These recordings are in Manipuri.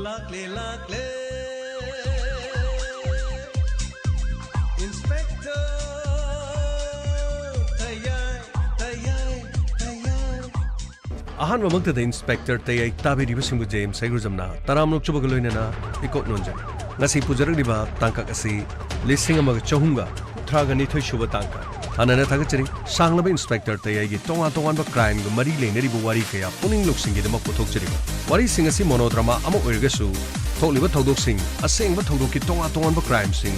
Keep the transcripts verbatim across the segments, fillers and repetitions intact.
ꯂꯥꯛꯂꯦ, ꯂꯥꯛꯂꯦ, Inspector ꯇꯌꯥꯏ, ꯇꯌꯥꯏ, ꯇꯌꯥꯏ꯫ ꯑꯍꯥꯟꯕꯃꯛꯇꯗ Inspector ꯇꯌꯥꯏ ꯇꯥꯕꯤꯔꯤꯕꯁꯤꯡꯕꯨ ꯖꯦ ꯑꯦꯝ ꯁꯩꯒ꯭ꯔꯨꯖꯝꯅ ꯇꯔꯥꯝꯅ ꯑꯣꯛꯆꯕꯒ ꯂꯣꯏꯅꯅ ꯏꯀꯣꯛ ꯅꯣꯟꯖꯔꯤ꯫ ꯉꯁꯤ ꯄꯨꯖꯔꯛꯂꯤꯕ ꯇꯥꯡꯀꯛ ꯑꯁꯤ ꯂꯤꯁꯤꯡ ꯑꯃꯒ ꯆꯍꯨꯝꯒ ꯀꯨꯟꯊ꯭ꯔꯥꯒ ꯅꯤꯊꯣꯏ ꯁꯨꯕ ꯇꯥꯡꯀꯛ꯫ ꯍꯥꯟꯅꯅ ꯊꯥꯒꯠꯆꯔꯤ꯫ ꯁꯥꯡꯂꯕ Inspector ꯇꯌꯥꯏꯒꯤ ꯇꯣꯉꯥꯟ ꯇꯣꯉꯥꯟꯕ crime ꯒ ꯃꯔꯤ ꯂꯩꯅꯔꯤꯕ ꯋꯥꯔꯤ ꯀꯌꯥ ꯄꯨꯛꯅꯤꯡ ꯂꯧꯁꯤꯡꯒꯤꯗꯃꯛ ꯄꯨꯊꯣꯛꯆꯔꯤꯕ ꯋꯥꯔꯤꯁꯤꯡ ꯑꯁꯤ monodrama ꯑꯃ ꯑꯣꯏꯔꯒꯁꯨ, ꯊꯣꯛꯂꯤꯕ ꯊꯧꯗꯣꯛꯁꯤꯡ, ꯑꯁꯦꯡꯕ ꯊꯧꯗꯣꯛꯀꯤ ꯇꯣꯉꯥꯟ ꯇꯣꯉꯥꯟꯕ crime ꯁꯤꯡ,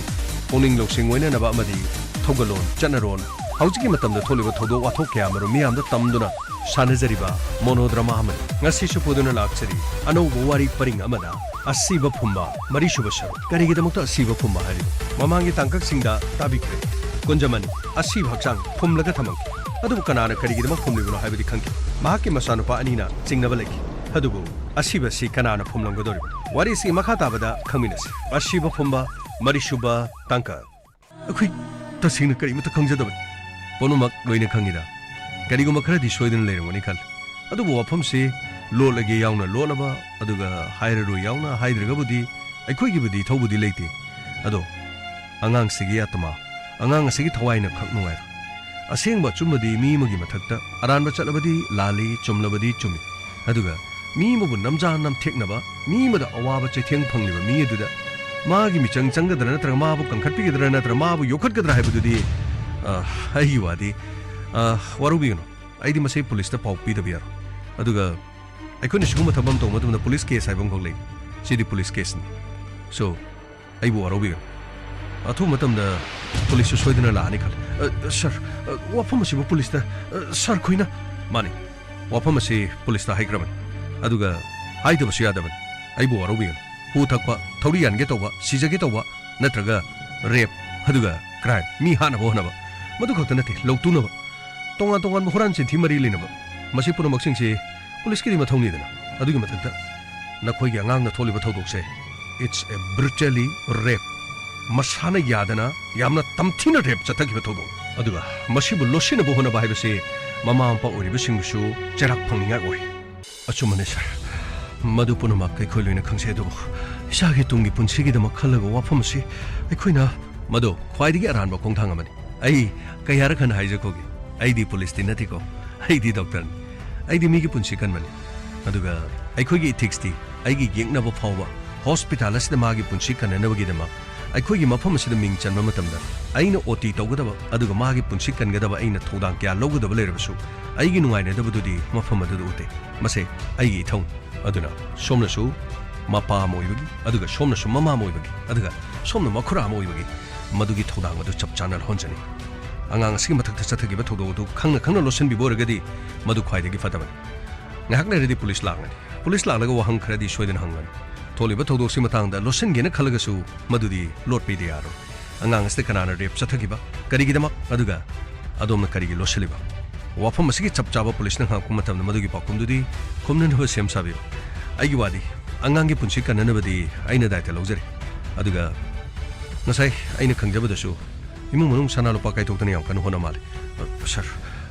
ꯄꯨꯛꯅꯤꯡ ꯂꯧꯁꯤꯡ ꯑꯣꯏꯅꯅꯕ ꯑꯃꯗꯤ ꯊꯧꯒꯜꯂꯣꯟ, ꯆꯠꯅꯔꯣꯟ, ꯍꯧꯖꯤꯛꯀꯤ ꯃꯇꯝꯗ ꯊꯣꯛꯂꯤꯕ ꯊꯧꯗꯣꯛ ꯋꯥꯊꯣꯛ ꯀꯌꯥꯃꯔꯨꯝ ꯃꯤꯌꯥꯝꯗ ꯇꯝꯗꯨꯅ ꯁꯥꯟꯅꯖꯔꯤꯕ monodrama ꯑꯃꯅꯤ꯫ ꯉꯁꯤꯁꯨ ꯄꯨꯗꯨꯅ ꯂꯥꯛꯆꯔꯤ ꯑꯅꯧꯕ ꯋꯥꯔꯤ ꯄꯔꯤꯡ ꯑꯃꯗ꯫ ꯑꯁꯤꯕ ꯐꯨꯝꯕ, ꯃꯔꯤꯁꯨꯕ ꯁꯔꯨꯛ꯫ ꯀꯔꯤꯒꯤꯗꯃꯛꯇ ꯑꯁꯤꯕ ꯐꯨꯝꯕ ꯍꯥꯏꯔꯤꯕ? ꯃꯃꯥꯡꯒꯤ ꯇꯥꯡꯀꯛꯁꯤꯡꯗ ꯇꯥꯕꯤꯈ꯭ꯔꯦ꯫ ꯀꯨꯟꯖꯃꯅꯤ ꯑꯁꯤꯕ ꯍꯛꯆꯥꯡ ꯐꯨꯝꯂꯒ ꯊꯝꯃꯝꯈꯤ꯫ ꯑꯗꯨꯕꯨ ꯀꯅꯥꯅ ꯀꯔꯤꯒꯤꯗꯃꯛ ꯐꯨꯝꯂꯤꯕꯅꯣ ꯍꯥꯏꯕꯗꯤ ꯈꯪꯈꯤ꯫ ꯃꯍꯥꯛꯀꯤ ꯃꯆꯥꯅꯨꯄꯥ ꯑꯅꯤꯅ ꯆꯤꯡꯅꯕ ꯂꯩꯈꯤ꯫ ꯑꯗꯨꯕꯨ ꯑꯁꯤꯕ ꯑꯁꯤ ꯀꯅꯥꯅ ꯐꯨꯝꯂꯝꯒꯗꯧꯔꯤꯕꯅꯣ? ꯋꯥꯔꯤꯁꯤ ꯃꯈꯥ ꯇꯥꯕꯗ ꯈꯪꯃꯤꯟꯅꯁꯤ꯫ ꯑꯁꯤꯕ ꯐꯨꯝꯕ, ꯃꯔꯤꯁꯨꯕ ꯇꯥꯡꯀꯛ꯫ ꯑꯩꯈꯣꯏ ꯇꯁꯦꯡꯅ ꯀꯔꯤꯃꯠꯇ ꯈꯪꯖꯗꯕꯅꯤ꯫ ꯄꯨꯝꯅꯃꯛ ꯂꯣꯏꯅ ꯈꯪꯉꯤꯗ꯫ ꯀꯔꯤꯒꯨꯝꯕ ꯈꯔꯗꯤ ꯁꯣꯏꯗꯅ ꯂꯩꯔꯝꯒꯅꯤ ꯈꯜꯂꯤ꯫ ꯑꯗꯨꯕꯨ ꯋꯥꯐꯝꯁꯤ ꯂꯣꯠꯂꯒꯦ ꯌꯥꯎꯅ ꯂꯣꯠꯂꯕ, ꯑꯗꯨꯒ ꯍꯥꯏꯔꯔꯣꯏ ꯌꯥꯎꯅ ꯍꯥꯏꯗ꯭ꯔꯒꯕꯨꯗꯤ ꯑꯩꯈꯣꯏꯒꯤꯕꯨꯗꯤ ꯏꯊꯧꯕꯨꯗꯤ ꯂꯩꯇꯦ꯫ ꯑꯗꯣ ꯑꯉꯥꯡꯁꯤꯒꯤ ꯑꯥꯇꯃꯥ, ꯑꯉꯥꯡ ꯑꯁꯤꯒꯤ ꯊꯋꯥꯏꯅ ꯈꯛ ꯅꯨꯡꯉꯥꯏꯔꯣꯏ꯫ ꯑꯁꯦꯡꯕ ꯑꯆꯨꯝꯕꯗꯤ ꯃꯤ ꯑꯃꯒꯤ ꯃꯊꯛꯇ, ꯑꯔꯥꯟꯕ ꯆꯠꯂꯕꯗꯤ ꯂꯥꯜꯂꯤ, ꯆꯨꯝꯂꯕꯗꯤ ꯆꯨꯝꯃꯤ꯫ ꯑꯗꯨꯒ ꯃꯤ ꯑꯃꯕꯨ ꯅꯝꯖꯥ ꯅꯝꯊꯦꯛꯅꯕ, ꯃꯤ ꯑꯃꯗ ꯑꯋꯥꯕ ꯆꯩꯊꯦꯡ ꯐꯪꯂꯤꯕ ꯃꯤ ꯑꯗꯨꯗ ꯃꯥꯒꯤ ꯃꯤꯆꯪ ꯆꯪꯒꯗ꯭ꯔꯥ, ꯅꯠꯇ꯭ꯔꯒ ꯃꯥꯕꯨ ꯀꯟꯈꯠꯄꯤꯒꯗ꯭ꯔꯥ, ꯅꯠꯇ꯭ꯔꯒ ꯃꯥꯕꯨ ꯌꯣꯛꯈꯠꯀꯗ꯭ꯔꯥ ꯍꯥꯏꯕꯗꯨꯗꯤ, ꯑ, ꯑꯩꯒꯤ ꯋꯥꯗꯤ, ꯑ, ꯋꯥꯔꯧꯕꯤꯒꯅꯨ꯫ ꯑꯩꯗꯤ ꯃꯁꯤ ꯄꯨꯂꯤꯁꯇ ꯄꯥꯎ ꯄꯤꯗꯕ ꯌꯥꯔꯣꯏ꯫ ꯑꯗꯨꯒ ꯑꯩꯈꯣꯏꯅ ꯁꯤꯒꯨꯝꯕ ꯊꯕꯛ ꯑꯃ ꯇꯧꯕ ꯃꯇꯝꯗ ꯄꯨꯂꯤꯁ ꯀꯦꯁ ꯍꯥꯏꯕ ꯑꯃꯈꯛ ꯂꯩ꯫ ꯁꯤꯗꯤ ꯄꯨꯂꯤꯁ ꯀꯦꯁꯅꯤ꯫ So, ꯑꯩꯕꯨ ꯋꯥꯔꯧꯕꯤꯒꯅꯨ꯫ ꯑꯊꯨꯕ ꯃꯇꯝꯗ ꯄꯨꯂꯤꯁꯁꯨ ꯁꯣꯏꯗꯅ ꯂꯥꯛꯑꯅꯤ ꯈꯜꯂꯤ꯫ ꯑ, ꯁꯥꯔ, ꯑ, ꯋꯥꯐꯝ ꯑꯁꯤꯕꯨ ꯄꯨꯂꯤꯁꯇ, ꯑ, ꯁꯥꯔ, ꯑꯩꯈꯣꯏꯅ ꯃꯥꯅꯤ꯫ ꯋꯥꯐꯝ ꯑꯁꯤ ꯄꯨꯂꯤꯁꯇ ꯍꯥꯏꯈ꯭ꯔꯕꯅꯤ꯫ ꯑꯗꯨꯒ ꯍꯥꯏꯗꯕꯁꯨ ꯌꯥꯗꯕꯅꯤ꯫ ꯑꯩꯕꯨ ꯋꯥꯔꯧꯕꯤꯒꯅꯨ꯫ ꯍꯨ ꯊꯛꯄ, ꯊꯧꯔꯤ ꯌꯥꯟꯒꯦ ꯇꯧꯕ, ꯁꯤꯖꯒꯦ ꯇꯧꯕ, ꯅꯠꯇ꯭ꯔꯒ ꯔꯦꯞ, ꯑꯗꯨꯒ ꯀ꯭ꯔꯥꯏꯝ, ꯃꯤ ꯍꯥꯠꯅꯕ ꯍꯣꯠꯅꯕ, ꯃꯗꯨ ꯈꯛꯇ ꯅꯠꯇꯦ, ꯂꯧ ꯇꯨꯅꯕ, ꯇꯣꯉꯥꯟ ꯇꯣꯉꯥꯟꯕ ꯍꯨꯔꯥꯟ ꯆꯤꯟꯊꯤ ꯃꯔꯤ ꯂꯩꯅꯕ, ꯃꯁꯤ ꯄꯨꯝꯅꯃꯛꯁꯤꯡꯁꯤ ꯄꯨꯂꯤꯁꯀꯤꯗꯤ ꯃꯊꯧꯅꯤꯗꯅ꯫ ꯑꯗꯨꯒꯤ ꯃꯊꯛꯇ ꯅꯈꯣꯏꯒꯤ ꯑꯉꯥꯡꯅ ꯊꯣꯛꯂꯤꯕ ꯊꯧꯗꯣꯛꯁꯦ, it's a brutally rape, ꯃꯁꯥꯅ ꯌꯥꯗꯅ ꯌꯥꯝꯅ ꯇꯝꯊꯤꯅ ꯔꯦꯞ ꯆꯠꯊꯈꯤꯕ ꯊꯧꯗꯣꯛ꯫ ꯑꯗꯨꯒ ꯃꯁꯤꯕꯨ ꯂꯣꯠꯁꯤꯟꯅꯕ ꯍꯣꯠꯅꯕ ꯍꯥꯏꯕꯁꯤ ꯃꯃꯥ ꯃꯄꯥ ꯑꯣꯏꯔꯤꯕꯁꯤꯡꯕꯨꯁꯨ ꯆꯩꯔꯥꯛ ꯐꯪꯅꯤꯡꯉꯥꯏ ꯑꯣꯏ꯫ ꯑꯆꯨꯝꯕꯅꯤ, ꯁꯥꯔ꯫ ꯃꯗꯨ ꯄꯨꯝꯅꯃꯛ ꯑꯩꯈꯣꯏ ꯂꯣꯏꯅ ꯈꯪꯖꯩ, ꯑꯗꯨꯕꯨ ꯏꯁꯥꯒꯤ ꯇꯨꯡꯒꯤ ꯄꯨꯟꯁꯤꯒꯤꯗꯃꯛ ꯈꯜꯂꯒ ꯋꯥꯐꯝ ꯑꯁꯤ ꯑꯩꯈꯣꯏꯅ ꯃꯗꯨ ꯈ꯭ꯋꯥꯏꯗꯒꯤ ꯑꯔꯥꯟꯕ ꯈꯣꯡꯊꯥꯡ ꯑꯃꯅꯤ꯫ ꯑꯩ ꯀꯌꯥꯔꯛ ꯍꯟꯅ ꯍꯥꯏꯖꯈꯣꯒꯦ, ꯑꯩꯗꯤ ꯄꯨꯂꯤꯁꯇꯤ ꯅꯠꯇꯦꯀꯣ, ꯑꯩꯗꯤ ꯗꯣꯛꯇꯔꯅꯤ꯫ ꯑꯩꯗꯤ ꯃꯤꯒꯤ ꯄꯨꯟꯁꯤ ꯀꯟꯕꯅꯤ꯫ ꯑꯗꯨꯒ ꯑꯩꯈꯣꯏꯒꯤ ethicsꯇꯤ ꯑꯩꯒꯤ ꯌꯦꯛꯅꯕ ꯐꯥꯎꯕ ꯍꯣꯁꯄꯤꯇꯥꯜ ꯑꯁꯤꯗ ꯃꯥꯒꯤ ꯄꯨꯟꯁꯤ ꯀꯟꯅꯅꯕꯒꯤꯗꯃꯛ ꯑꯩꯈꯣꯏꯒꯤ ꯃꯐꯝ ꯑꯁꯤꯗ ꯃꯤꯡ ꯆꯟꯕ ꯃꯇꯝꯗ ꯑꯩꯅ OT ꯇꯧꯒꯗꯕ ꯑꯗꯨꯒ ꯃꯥꯒꯤ ꯄꯨꯟꯁꯤ ꯀꯟꯒꯗꯕ ꯑꯩꯅ ꯊꯧꯗꯥꯡ ꯀꯌꯥ ꯂꯧꯒꯗꯕ ꯂꯩꯔꯕꯁꯨ ꯑꯩꯒꯤ ꯅꯨꯡꯉꯥꯏꯅꯗꯕꯗꯨꯗꯤ ꯃꯐꯝ ꯑꯗꯨꯗ ꯎꯠꯇꯦ꯫ ꯃꯁꯦ ꯑꯩꯒꯤ ꯏꯊꯧꯅꯤ꯫ ꯑꯗꯨꯅ ꯁꯣꯝꯅꯁꯨ ꯃꯄꯥ ꯑꯃ ꯑꯣꯏꯕꯒꯤ, ꯑꯗꯨꯒ ꯁꯣꯝꯅꯁꯨ ꯃꯃꯥ ꯑꯃ ꯑꯣꯏꯕꯒꯤ, ꯑꯗꯨꯒ ꯁꯣꯝꯅ ꯃꯈꯨꯔꯥ ꯑꯃ ꯑꯣꯏꯕꯒꯤ ꯃꯗꯨꯒꯤ ꯊꯧꯗꯥꯡ ꯑꯗꯨ ꯆꯞ ꯆꯥꯅ ꯂꯧꯍꯟꯖꯅꯤꯡꯏ꯫ ꯑꯉꯥꯡ ꯑꯁꯤꯒꯤ ꯃꯊꯛꯇ ꯆꯠꯊꯈꯤꯕ ꯊꯧꯗꯣꯛ ꯑꯗꯨ ꯈꯪꯅ ꯈꯪꯅ ꯂꯣꯠꯁꯤꯟꯕꯤꯕ ꯑꯣꯏꯔꯒꯗꯤ ꯃꯗꯨ ꯈ꯭ꯋꯥꯏꯗꯒꯤ ꯐꯠꯇꯕꯅꯤ꯫ ꯉꯥꯏꯍꯥꯛ ꯂꯩꯔꯗꯤ ꯄꯨꯂꯤꯁ ꯂꯥꯛꯂꯅꯤ꯫ ꯄꯨꯂꯤꯁ ꯂꯥꯛꯂꯒ ꯋꯥꯍꯪ ꯈꯔꯗꯤ ꯁꯣꯏꯗꯅ ꯍꯪꯒꯅꯤ꯫ ꯊꯣꯛꯂꯤꯕ ꯊꯧꯗꯣꯛꯁꯤ ꯃꯇꯥꯡꯗ ꯂꯣꯠꯁꯤꯟꯒꯦꯅ ꯈꯜꯂꯒꯁꯨ ꯃꯗꯨꯗꯤ ꯂꯣꯠꯄꯤꯗ ꯌꯥꯔꯣꯏ꯫ ꯑꯉꯥꯡ ꯑꯁꯤꯗ ꯀꯅꯥꯅ ꯔꯦꯞ ꯆꯠꯊꯈꯤꯕ, ꯀꯔꯤꯒꯤꯗꯃꯛ, ꯑꯗꯨꯒ ꯑꯗꯣꯝꯅ ꯀꯔꯤꯒꯤ ꯂꯣꯠꯁꯤꯜꯂꯤꯕ? ꯋꯥꯐꯝ ꯑꯁꯤꯒꯤ ꯆꯞ ꯆꯥꯕ ꯄꯨꯂꯤꯁꯅ ꯍꯪꯉꯛꯄ ꯃꯇꯝꯗ ꯃꯗꯨꯒꯤ ꯄꯥꯎꯈꯨꯝꯗꯨꯗꯤ ꯈꯨꯝꯅꯅꯕ ꯁꯦꯝ ꯁꯥꯕꯤꯌꯨ꯫ ꯑꯩꯒꯤ ꯋꯥꯗꯤ, ꯑꯉꯥꯡꯒꯤ ꯄꯨꯟꯁꯤ ꯀꯟꯅꯅꯕꯗꯤ ꯑꯩꯅ ꯗꯥꯏꯇ ꯂꯧꯖꯔꯤ꯫ ꯑꯗꯨꯒ ꯉꯁꯥꯏ ꯑꯩꯅ ꯈꯪꯖꯕꯗꯁꯨ ꯏꯃꯨꯡ ꯃꯅꯨꯡ ꯁꯅꯥ ꯂꯨꯄꯥ ꯀꯥꯏꯊꯣꯛꯇꯅ ꯌꯥꯝ ꯀꯟꯅ ꯍꯣꯠꯅ ꯃꯥꯜꯂꯤ꯫ ꯑ, ꯁꯥꯔ,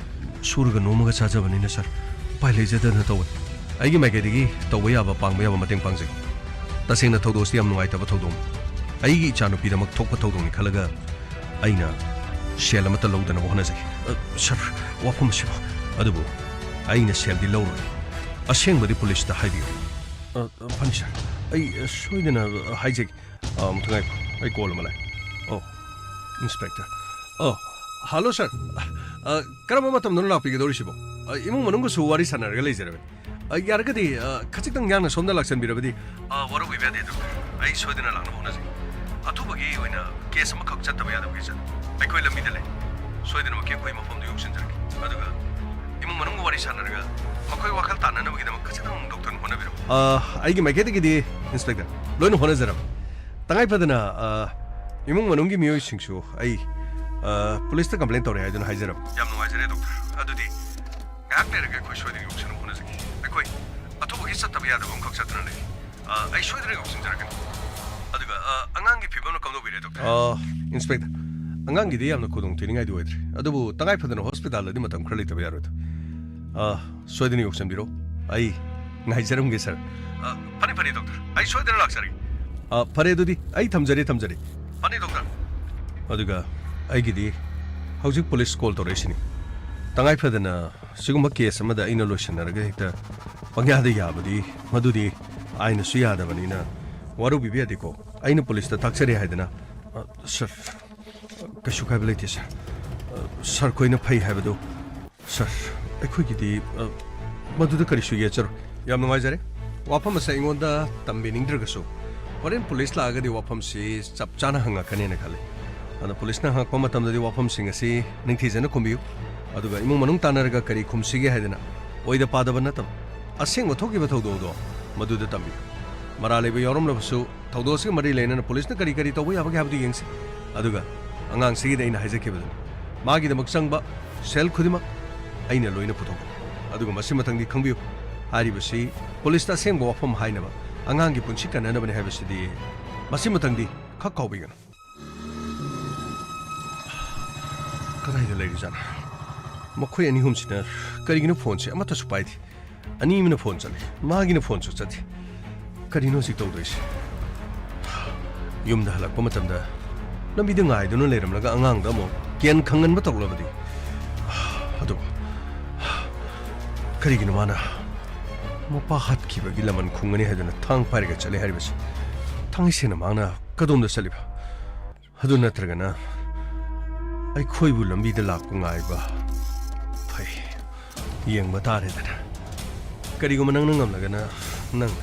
ꯁꯨꯔꯒ ꯅꯣꯝꯃꯒ ꯆꯥꯖꯕꯅꯤꯅ, ꯁꯥꯔ, ꯎꯄꯥꯏ ꯂꯩꯖꯗꯗꯅ ꯇꯧꯕꯅꯤ꯫ ꯑꯩꯒꯤ ꯃꯥꯏꯀꯩꯗꯒꯤ ꯇꯧꯕ ꯌꯥꯕ, ꯄꯥꯡꯕ ꯌꯥꯕ ꯃꯇꯦꯡ ꯄꯥꯡꯖꯒꯦ꯫ ꯇꯁꯦꯡꯅ ꯊꯧꯗꯣꯛ ꯑꯁꯤ ꯌꯥꯝ ꯅꯨꯡꯉꯥꯏꯇꯕ ꯊꯧꯗꯣꯛꯅꯤ꯫ ꯑꯩꯒꯤ ꯏꯆꯥꯅꯨꯄꯤꯗꯃꯛ ꯊꯣꯛꯄ ꯊꯧꯗꯣꯛꯅꯤ ꯈꯜꯂꯒ ꯑꯩꯅ ꯁꯦꯜ ꯑꯃꯠꯇ ꯂꯧꯗꯅꯕ ꯍꯣꯠꯅꯖꯒꯦ꯫ ꯑ, ꯁꯥꯔ, ꯋꯥꯐꯝ ꯑꯁꯤꯕꯨ꯫ ꯑꯗꯨꯕꯨ ꯑꯩꯅ ꯁꯦꯜꯗꯤ ꯂꯧꯔꯣꯏ꯫ ꯑꯁꯦꯡꯕꯗꯤ ꯄꯨꯂꯤꯁꯇ ꯍꯥꯏꯕꯤꯌꯨ꯫ ꯑ, ꯑ, ꯐꯅꯤ, ꯁꯥꯔ꯫ ꯑꯩ, ꯑ, ꯁꯣꯏꯗꯅ, ꯑ, ꯍꯥꯏꯖꯒꯦ꯫ ꯑ, ꯑꯃꯨꯛꯇ ꯉꯥꯏꯈꯣ꯫ ꯑꯩ ꯀꯣꯜ ꯑꯃ ꯂꯥꯛꯑꯦ꯫ ꯑꯣ, ꯏꯟꯁꯄꯦꯛꯇꯔ꯫ ꯑꯣ, ꯍꯜꯂꯣ, ꯁꯥꯔ꯫ ꯑ, ꯀꯔꯝꯕ ꯃꯇꯝꯗꯅꯣ ꯂꯥꯛꯄꯤꯒꯗꯧꯔꯤꯁꯤꯕꯣ? ꯑ, ꯏꯃꯨꯡ ꯃꯅꯨꯡꯒꯁꯨ ꯋꯥꯔꯤ ꯁꯥꯟꯅꯔꯒ ꯂꯩꯖꯔꯕꯅꯤ꯫ ꯑ, ꯌꯥꯔꯒꯗꯤ, ꯑ, ꯈꯖꯤꯛꯇꯪ ꯌꯥꯡꯅ ꯁꯣꯝꯗ ꯂꯥꯛꯆꯟꯕꯤꯔꯕꯗꯤ꯫ ꯑ, ꯋꯥꯔꯧꯕꯤꯕ ꯌꯥꯗꯦ, ꯗꯣꯛꯇꯔ꯫ ꯑꯩ ꯁꯣꯏꯗꯅ ꯂꯥꯛꯅꯕ ꯍꯣꯠꯅꯖꯒꯦ꯫ ꯑꯊꯨꯕꯒꯤ ꯑꯣꯏꯅ ꯀꯦꯁ ꯑꯃꯈꯛ ꯆꯠꯇꯕ ꯌꯥꯗꯕꯒꯤ ꯆꯠ-, ꯑꯩꯈꯣꯏ ꯂꯝꯕꯤꯗ ꯂꯩ꯫ ꯁꯣꯏꯗꯅꯃꯛꯀꯤ ꯑꯩꯈꯣꯏ ꯃꯐꯝꯗꯨ ꯌꯧꯁꯤꯟꯖꯔꯛꯀꯦ꯫ ꯑꯗꯨꯒ ꯏꯃꯨꯡ ꯃꯅꯨꯡꯒ ꯋꯥꯔꯤ ꯁꯥꯟꯅꯔꯒ ꯃꯈꯣꯏ ꯋꯥꯈꯜ ꯇꯥꯅꯅꯕꯒꯤꯗꯃꯛ ꯈꯖꯤꯛꯇꯪ ꯗꯣꯛꯇꯔꯅ ꯍꯣꯠꯅꯕꯤꯔꯝꯃꯨ꯫ ꯑ, ꯑꯩꯒꯤ ꯃꯥꯏꯀꯩꯗꯒꯤꯗꯤ, ꯏꯟꯁꯄꯦꯛꯇꯔ, ꯂꯣꯏꯅ ꯍꯣꯠꯅꯖꯔꯝꯃꯤ꯫ ꯇꯉꯥꯏ ꯐꯗꯅ, ꯑ, ꯏꯃꯨꯡ ꯃꯅꯨꯡꯒꯤ ꯃꯤꯑꯣꯏꯁꯤꯡꯁꯨ ꯑꯩ, ꯑ, ꯄꯨꯂꯤꯁꯇ ꯀꯝꯄ꯭ꯂꯦꯟ ꯇꯧꯔꯦ ꯍꯥꯏꯗꯨꯅ ꯍꯥꯏꯖꯔꯝꯃꯤ꯫ ꯌꯥꯝ ꯅꯨꯡꯉꯥꯏꯖꯔꯦ, ꯗꯣꯛꯇꯔ꯫ ꯑꯗꯨꯗꯤ ꯉꯥꯏꯍꯥꯛ ꯂꯩꯔꯒ ꯑꯩꯈꯣꯏ ꯁꯣꯏꯗꯅ ꯌꯧꯁꯤꯟꯅꯕ ꯍꯣꯠꯅꯖꯒꯦ꯫ ꯑꯩꯈꯣꯏ ꯑꯊꯨꯕꯒꯤ ꯆꯠꯇꯕ ꯌꯥꯗꯕ ꯑꯃꯈꯛ ꯆꯠꯇꯨꯅ ꯂꯩ꯫ ꯑ, ꯑꯩ ꯁꯣꯏꯗꯅ ꯌꯧꯁꯤꯟꯖꯔꯛꯀꯅꯤ꯫ ꯑꯗꯨꯒ, ꯑ, ꯑꯉꯥꯡꯒꯤ ꯐꯤꯕꯝꯅ ꯀꯝꯗꯧꯕꯤꯔꯦ, ꯗꯣꯛꯇꯔ? ꯑ, ꯏꯟꯁꯄꯦꯛꯇꯔ, ꯑꯉꯥꯡꯒꯤꯗꯤ ꯌꯥꯝꯅ ꯈꯨꯗꯣꯡ ꯊꯤꯅꯤꯡꯉꯥꯏꯗꯤ ꯑꯣꯏꯗ꯭ꯔꯦ, ꯑꯗꯨꯕꯨ ꯇꯉꯥꯏ ꯐꯗꯅ ꯍꯣꯁꯄꯤꯇꯥꯜꯗꯗꯤ ꯃꯇꯝ ꯈꯔ ꯂꯩꯇꯕ ꯌꯥꯔꯣꯏꯗ꯫ ꯑ, ꯁꯣꯏꯗꯅ ꯌꯧꯁꯤꯟꯕꯤꯔꯣ꯫ ꯑꯩ ꯉꯥꯏꯖꯔꯝꯒꯦ, ꯁꯥꯔ꯫ ꯑ, ꯐꯅꯤ, ꯐꯅꯤ, ꯗꯣꯛꯇꯔ꯫ ꯑꯩ ꯁꯣꯏꯗꯅ ꯂꯥꯛꯆꯔꯒꯦ꯫ ꯑ, ꯐꯔꯦ, ꯑꯗꯨꯗꯤ ꯑꯩ ꯊꯝꯖꯔꯦ, ꯊꯝꯖꯔꯦ꯫ ꯐꯅꯤ, ꯗꯣꯛꯇꯔ꯫ ꯑꯗꯨꯒ ꯑꯩꯒꯤꯗꯤ ꯍꯧꯖꯤꯛ ꯄꯨꯂꯤꯁ ꯀꯣꯜ ꯇꯧꯔꯛꯏꯁꯤꯅꯤ꯫ ꯇꯉꯥꯏ ꯐꯗꯅ ꯁꯤꯒꯨꯝꯕ ꯀꯦꯁ ꯑꯃꯗ ꯑꯩꯅ ꯂꯣꯏꯁꯤꯟꯅꯔꯒ ꯍꯦꯛꯇ ꯄꯪꯌꯥꯗ ꯌꯥꯕꯗꯤ, ꯃꯗꯨꯗꯤ ꯑꯥꯏꯟꯅꯁꯨ ꯌꯥꯗꯕꯅꯤꯅ ꯋꯥꯔꯧꯕꯤꯕ ꯌꯥꯗꯦꯀꯣ꯫ ꯑꯩꯅ ꯄꯨꯂꯤꯁꯇ ꯊꯥꯛꯆꯔꯦ ꯍꯥꯏꯗꯅ, ꯑ, ꯁꯥꯔ, ꯀꯩꯁꯨ ꯀꯥꯏꯕ ꯂꯩꯇꯦ, ꯁꯥꯔ꯫ ꯑ, ꯁꯥꯔ ꯈꯣꯏꯅ ꯐꯩ ꯍꯥꯏꯕꯗꯨ, ꯁꯥꯔ, ꯑꯩꯈꯣꯏꯒꯤꯗꯤ, ꯑ, ꯃꯗꯨꯗ ꯀꯔꯤꯁꯨ ꯌꯦꯠꯆꯔꯣꯏ꯫ ꯌꯥꯝ ꯅꯨꯡꯉꯥꯏꯖꯔꯦ꯫ ꯋꯥꯐꯝ ꯑꯁꯦ ꯑꯩꯉꯣꯟꯗ ꯇꯝꯕꯤꯅꯤꯡꯗ꯭ꯔꯒꯁꯨ, ꯍꯣꯔꯦꯟ ꯄꯨꯂꯤꯁ ꯂꯥꯛꯑꯒꯗꯤ ꯋꯥꯐꯝꯁꯤ ꯆꯞ ꯆꯥꯅ ꯍꯪꯉꯛꯀꯅꯦꯅ ꯈꯜꯂꯤ꯫ ꯑꯗꯣ ꯄꯨꯂꯤꯁꯅ ꯍꯪꯉꯛꯄ ꯃꯇꯝꯗꯗꯤ ꯋꯥꯐꯝꯁꯤꯡ ꯑꯁꯤ ꯅꯤꯡꯊꯤꯖꯅ ꯈꯨꯝꯕꯤꯌꯨ꯫ ꯑꯗꯨꯒ ꯏꯃꯨꯡ ꯃꯅꯨꯡ ꯇꯥꯟꯅꯔꯒ ꯀꯔꯤ ꯈꯨꯝꯁꯤꯒꯦ ꯍꯥꯏꯗꯅ ꯑꯣꯏꯗ ꯄꯥꯗꯕ ꯅꯠꯇꯕ, ꯑꯁꯦꯡꯕ ꯊꯣꯛꯈꯤꯕ ꯊꯧꯗꯣꯛ ꯑꯗꯣ ꯃꯗꯨꯗ ꯇꯝꯕꯤꯌꯨ꯫ ꯃꯔꯥꯜ ꯂꯩꯕ ꯌꯥꯎꯔꯝꯂꯕꯁꯨ, ꯊꯧꯗꯣꯛ ꯑꯁꯤꯒ ꯃꯔꯤ ꯂꯩꯅꯅ ꯄꯨꯂꯤꯁꯅ ꯀꯔꯤ ꯀꯔꯤ ꯇꯧꯕ ꯌꯥꯕꯒꯦ ꯍꯥꯏꯕꯗꯨ ꯌꯦꯡꯁꯤ꯫ ꯑꯗꯨꯒ ꯑꯉꯥꯡꯁꯤꯒꯤꯗꯤ ꯑꯩꯅ ꯍꯥꯏꯖꯈꯤꯕꯗꯨꯅꯤ, ꯃꯥꯒꯤꯗꯃꯛ ꯆꯪꯕ ꯁꯦꯜ ꯈꯨꯗꯤꯡꯃꯛ ꯑꯩꯅ ꯂꯣꯏꯅ ꯄꯨꯊꯣꯛꯀꯅꯤ꯫ ꯑꯗꯨꯒ ꯃꯁꯤ ꯃꯊꯪꯗꯤ ꯈꯪꯕꯤꯌꯨ, ꯍꯥꯏꯔꯤꯕꯁꯤ ꯄꯨꯂꯤꯁꯇ ꯑꯁꯦꯡꯕ ꯋꯥꯐꯝ ꯍꯥꯏꯅꯕ, ꯑꯉꯥꯡꯒꯤ ꯄꯨꯟꯁꯤ ꯀꯟꯅꯅꯕꯅꯤ ꯍꯥꯏꯕꯁꯤꯗꯤ ꯃꯁꯤ ꯃꯊꯪꯗꯤ ꯈꯛ ꯀꯥꯎꯕꯤꯒꯅꯨ꯫ ꯀꯗꯥꯏꯗ ꯂꯩꯔꯤꯖꯥꯠꯅꯣ? ꯃꯈꯣꯏ ꯑꯅꯤ ꯑꯍꯨꯝꯁꯤꯅ ꯀꯔꯤꯒꯤꯅꯣ ꯐꯣꯟꯁꯦ ꯑꯃꯠꯇꯁꯨ ꯄꯥꯏꯗꯦ꯫ ꯑꯅꯤ ꯑꯃꯅ ꯐꯣꯟ ꯆꯠꯂꯤ, ꯃꯥꯒꯤꯅ ꯐꯣꯟꯁꯨ ꯆꯠꯇꯦ꯫ ꯀꯔꯤꯅꯣ ꯍꯧꯖꯤꯛ ꯇꯧꯗꯣꯏꯁꯦ? ꯌꯨꯝꯗ ꯍꯜꯂꯛꯄ ꯃꯇꯝꯗ ꯂꯝꯕꯤꯗ ꯉꯥꯏꯗꯨꯅ ꯂꯩꯔꯝꯂꯒ ꯑꯉꯥꯡꯗ ꯑꯃꯨꯛ ꯀꯦꯟ ꯈꯪꯍꯟꯕ ꯇꯧꯔꯛꯂꯕꯗꯤ? ꯑꯗꯨꯕꯨ ꯀꯔꯤꯒꯤꯅꯣ ꯃꯥꯅ ꯃꯄꯥ ꯍꯥꯠꯈꯤꯕꯒꯤ ꯂꯃꯟ ꯈꯨꯝꯒꯅꯤ ꯍꯥꯏꯗꯨꯅ ꯊꯥꯡ ꯄꯥꯏꯔꯒ ꯆꯠꯂꯦ ꯍꯥꯏꯔꯤꯕꯁꯤ? ꯊꯥꯡꯒꯩ ꯁꯦꯡꯅ ꯃꯥꯅ ꯀꯗꯣꯝꯗ ꯆꯠꯂꯤꯕ? ꯑꯗꯨ ꯅꯠꯇ꯭ꯔꯒꯅ ꯑꯩꯈꯣꯏꯕꯨ ꯂꯝꯕꯤꯗ ꯂꯥꯛꯄ ꯉꯥꯏꯕ ꯐꯩ꯫ ꯌꯦꯡꯕ ꯇꯥꯔꯦꯗꯅ꯫ ꯀꯔꯤꯒꯨꯝꯕ ꯅꯪꯅ ꯉꯝꯂꯒꯅ ꯅꯪ,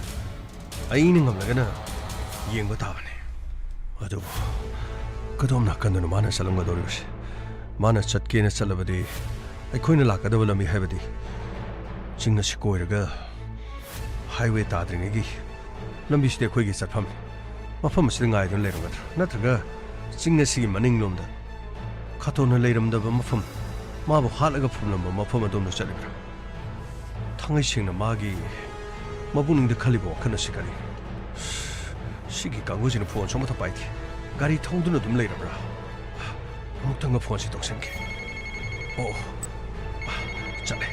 ꯑꯩꯅ ꯉꯝꯂꯒꯅ ꯌꯦꯡꯕ ꯇꯥꯕꯅꯤ꯫ ꯑꯗꯨꯕꯨ ꯀꯗꯣꯝ ꯅꯥꯀꯟꯗꯅꯣ ꯃꯥꯅ ꯆꯠꯂꯝꯒꯗꯧꯔꯤꯕꯁꯦ? ꯃꯥꯅ ꯆꯠꯀꯦꯅ ꯆꯠꯂꯕꯗꯤ ꯑꯩꯈꯣꯏꯅ ꯂꯥꯛꯀꯗꯕ ꯂꯝꯕꯤ, ꯍꯥꯏꯕꯗꯤ ꯆꯤꯡ ꯑꯁꯤ ꯀꯣꯏꯔꯒ ꯍꯥꯏꯋꯦ ꯇꯥꯗ꯭ꯔꯤꯉꯩꯒꯤ ꯂꯝꯕꯤꯁꯤꯗꯤ ꯑꯩꯈꯣꯏꯒꯤ ꯆꯠꯐꯝꯅꯤ꯫ ꯃꯐꯝ ꯑꯁꯤꯗ ꯉꯥꯏꯗꯨꯅ ꯂꯩꯔꯝꯒꯗ꯭ꯔꯥ? ꯅꯠꯇ꯭ꯔꯒ ꯆꯤꯡ ꯑꯁꯤꯒꯤ ꯃꯅꯤꯡꯂꯣꯝꯗ ꯈꯥꯇꯣꯟꯅ ꯂꯩꯔꯝꯗꯕ ꯃꯐꯝ, ꯃꯥꯕꯨ ꯍꯥꯠꯂꯒ ꯐꯨꯝꯂꯝꯕ ꯃꯐꯝ ꯑꯗꯣꯝꯗ ꯆꯠꯂꯤꯕ꯭ꯔꯥ? ꯊꯥꯡꯒꯩ ꯁꯦꯡꯅ ꯃꯥꯒꯤ ꯃꯄꯨꯛꯅꯤꯡꯗ ꯈꯜꯂꯤꯕ ꯋꯥꯈꯜ ꯑꯁꯤ ꯀꯔꯤꯅꯣ? ꯁꯤꯒꯤ ꯀꯥꯡꯕꯨꯁꯤꯅ ꯐꯣꯟꯁꯨ ꯑꯃꯠꯇ ꯄꯥꯏꯗꯦ꯫ ꯒꯥꯔꯤ ꯊꯧꯗꯨꯅ ꯑꯗꯨꯝ ꯂꯩꯔꯕ꯭ꯔꯥ? ꯑꯃꯨꯛꯇꯪꯒ ꯐꯣꯟꯁꯤ ꯇꯧꯁꯟꯒꯦ꯫ ꯑꯣ, ꯑꯣ꯫ ꯆꯠꯂꯦ꯫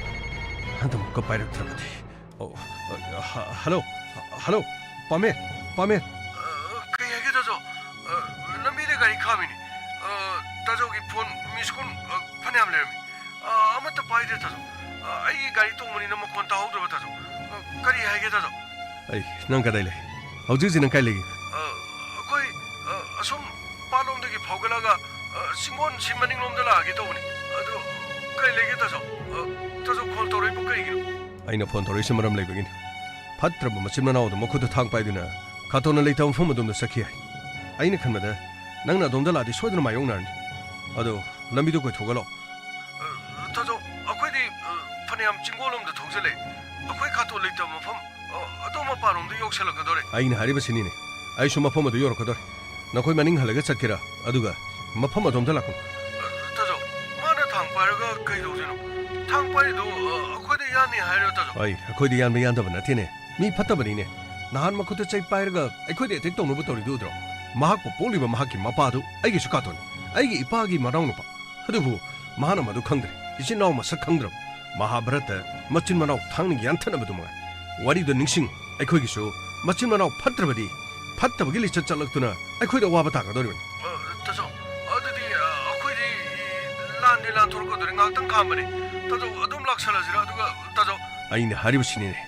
ꯍꯟꯗꯛ ꯑꯃꯨꯛꯀ ꯄꯥꯏꯔꯛꯇ꯭ꯔꯕꯗꯤ꯫ ꯑꯣ, ꯑ, ꯍ-, ꯍꯜꯂꯣ꯫ ꯍ-, ꯍꯜꯂꯣ꯫ ꯄꯥꯃꯦꯟ꯫ ꯄꯥꯃꯦꯟ꯫ ꯑ, ꯀꯩ ꯍꯥꯏꯒꯦ, ꯇꯥꯖꯧ? ꯑ, ꯂꯝꯕꯤꯗ ꯒꯥꯔꯤ ꯈꯥꯝꯃꯤꯅꯦ꯫ ꯑ, ꯇꯥꯖꯧꯒꯤ ꯐꯣꯟ ꯃꯤꯁ ꯀꯣꯜ, ꯑ, ꯐꯅꯌꯥꯝ ꯂꯩꯔꯝꯃꯤ꯫ ꯑ, ꯑꯃꯠꯇ ꯄꯥꯏꯗ꯭ꯔꯦ, ꯇꯥꯖꯧ꯫ ꯑ, ꯑꯩꯒꯤ ꯒꯥꯔꯤ ꯇꯣꯡꯕꯅꯤꯅ ꯃꯈꯣꯟ ꯇꯥꯍꯧꯗ꯭ꯔꯕ, ꯇꯥꯖꯧ꯫ ꯑ, ꯀꯔꯤ ꯍꯥꯏꯒꯦ, ꯇꯥꯖꯧ? ꯑꯩ, ꯅꯪ ꯀꯗꯥꯏ ꯂꯩ? ꯍꯧꯖꯤꯛ ꯍꯧꯖꯤꯛ ꯅꯪ ꯀꯥꯏ ꯂꯩꯒꯦ? ꯑ, ꯑꯩꯈꯣꯏ, ꯑ, ꯑꯁꯣꯝ ꯄꯥꯠꯂꯣꯝꯗꯒꯤ ꯐꯥꯎꯒꯠꯂꯒ, ꯑ, ꯆꯤꯡꯒꯣꯟ ꯁꯤ ꯃꯅꯤꯡꯂꯣꯝꯗ ꯂꯥꯛꯑꯒꯦ ꯇꯧꯕꯅꯤ꯫ ꯑꯗꯨ ꯀꯩ ꯂꯩꯒꯦ, ꯇꯥꯖꯧ? ꯑ, ꯇꯥꯖꯧ ꯀꯣꯜ ꯇꯧꯔꯛꯏꯕꯨ ꯀꯩꯒꯤꯅꯣ? ꯑꯩꯅ ꯐꯣꯟ ꯇꯧꯔꯛꯏꯁꯦ ꯃꯔꯝ ꯂꯩꯕꯒꯤꯅꯤ꯫ ꯐꯠꯇ꯭ꯔꯕ ꯃꯆꯤꯟ ꯃꯅꯥꯎꯗꯣ ꯃꯈꯨꯠꯇ ꯊꯥꯡ ꯄꯥꯏꯗꯨꯅ ꯀꯥꯇꯣꯟꯅ ꯂꯩꯇꯕ ꯃꯐꯝ ꯑꯗꯣꯝꯗ ꯆꯠꯈꯤ ꯍꯥꯏ꯫ ꯑꯩꯅ ꯈꯟꯕꯗ ꯅꯪꯅ ꯑꯗꯣꯝꯗ ꯂꯥꯛꯑꯗꯤ ꯁꯣꯏꯗꯅ ꯃꯥꯌꯣꯛꯅꯔꯅꯤ꯫ ꯑꯗꯣ ꯂꯝꯕꯤꯗꯣ ꯀꯣꯏꯊꯣꯛꯍꯜꯂꯣ꯫ ꯑ, ꯇꯥꯖꯧ, ꯑꯩꯈꯣꯏꯗꯤ, ꯑ, ꯐꯅꯌꯥꯝ ꯆꯤꯡꯒꯣꯜꯂꯣꯝꯗ ꯊꯧꯖꯜꯂꯦ꯫ ꯑꯩꯈꯣꯏ ꯀꯥꯇꯣꯟ ꯂꯩꯇꯕ ꯃꯐꯝ, ꯑ, ꯑꯗꯣꯝ ꯃꯄꯥꯔꯣꯝꯗ ꯌꯧꯁꯜꯂꯛꯀꯗꯧꯔꯦ꯫ ꯑꯩꯅ ꯍꯥꯏꯔꯤꯕꯁꯤꯅꯤꯅꯦ꯫ ꯑꯩꯁꯨ ꯃꯐꯝ ꯑꯗꯨ ꯌꯧꯔꯛꯀꯗꯧꯔꯦ꯫ ꯅꯈꯣꯏ ꯃꯅꯤꯡ ꯍꯜꯂꯒ ꯆꯠꯀꯦꯔꯥ? ꯑꯗꯨꯒ ꯃꯐꯝ ꯑꯗꯣꯝꯗ ꯂꯥꯛꯀꯅꯨ꯫ ꯑ, ꯇꯥꯖꯧ, ꯃꯥꯅ ꯊꯥꯡ ꯄꯥꯏꯔꯒ ꯀꯩꯗꯧꯗꯣꯏꯅꯣ? ꯊꯥꯡ ꯄꯥꯏꯔꯤꯗꯣ, ꯑ, ꯑꯩꯈꯣꯏꯗ ꯌꯥꯟꯅꯤ ꯍꯥꯏꯔꯣ, ꯇꯥꯖꯧ? ꯑꯩ, ꯑꯩꯈꯣꯏꯗ ꯌꯥꯟꯕ ꯌꯥꯟꯗꯕ ꯅꯠꯇꯦꯅꯦ꯫ ꯃꯤ ꯐꯠꯇꯕꯅꯤꯅꯦ꯫ ꯅꯍꯥꯟ ꯃꯈꯨꯠꯇ ꯆꯩ ꯄꯥꯏꯔꯒ ꯑꯩꯈꯣꯏꯗ ꯑꯦꯇꯦꯛ ꯇꯧꯅꯕ ꯇꯧꯔꯤꯗꯨ ꯎꯗ꯭ꯔꯣ? ꯃꯍꯥꯛꯄꯨ ꯄꯣꯛꯂꯤꯕ ꯃꯍꯥꯛꯀꯤ ꯃꯄꯥꯗꯨ ꯑꯩꯒꯤꯁꯨ ꯀꯥꯇꯣꯟꯅꯤ꯫ ꯑꯩꯒꯤ ꯏꯄꯥꯒꯤ ꯃꯅꯥꯎꯅꯨꯄꯥ꯫ ꯑꯗꯨꯕꯨ ꯃꯍꯥꯛꯅ ꯃꯗꯨ ꯈꯪꯗ꯭ꯔꯦ꯫ ꯏꯆꯤꯟ ꯏꯅꯥꯎ ꯃꯁꯛ ꯈꯪꯗ꯭ꯔꯕ꯫ ꯃꯍꯥꯚꯥꯔꯠꯇ ꯃꯆꯤꯟ ꯃꯅꯥꯎ ꯊꯥꯡꯅ ꯌꯥꯟꯊꯠꯅꯕꯗꯨ ꯃꯉꯥꯏ꯫ ꯋꯥꯔꯤꯗꯣ ꯅꯤꯡꯁꯤꯡꯉꯨ꯫ ꯑꯩꯈꯣꯏꯒꯤꯁꯨ ꯃꯆꯤꯟ ꯃꯅꯥꯎ ꯐꯠꯇ꯭ꯔꯕꯗꯤ ꯐꯠꯇꯕꯒꯤ ꯂꯤꯆꯠ ꯆꯠꯂꯛꯇꯨꯅ ꯑꯩꯈꯣꯏꯗ ꯑꯋꯥꯕ ꯇꯥꯒꯗꯧꯔꯤꯕꯅꯤ꯫ ꯑ, ꯇꯥꯖꯧ, ꯑꯗꯨꯗꯤ, ꯑ, ꯑꯩꯈꯣꯏꯗꯤ ꯂꯥꯟꯗꯤ ꯂꯥꯟꯊꯣꯔꯛꯀꯗꯧꯔꯦ꯫ ꯉꯥꯏꯍꯥꯛꯇꯪ ꯈꯥꯝꯕꯅꯦ꯫ ꯇꯥꯖꯧ, ꯑꯗꯨꯝ ꯂꯥꯛꯁꯜꯂꯁꯤꯔꯥ? ꯑꯗꯨꯒ, ꯇꯥꯖꯧ꯫ ꯑꯩꯅ ꯍꯥꯏꯔꯤꯕꯁꯤꯅꯤꯅꯦ꯫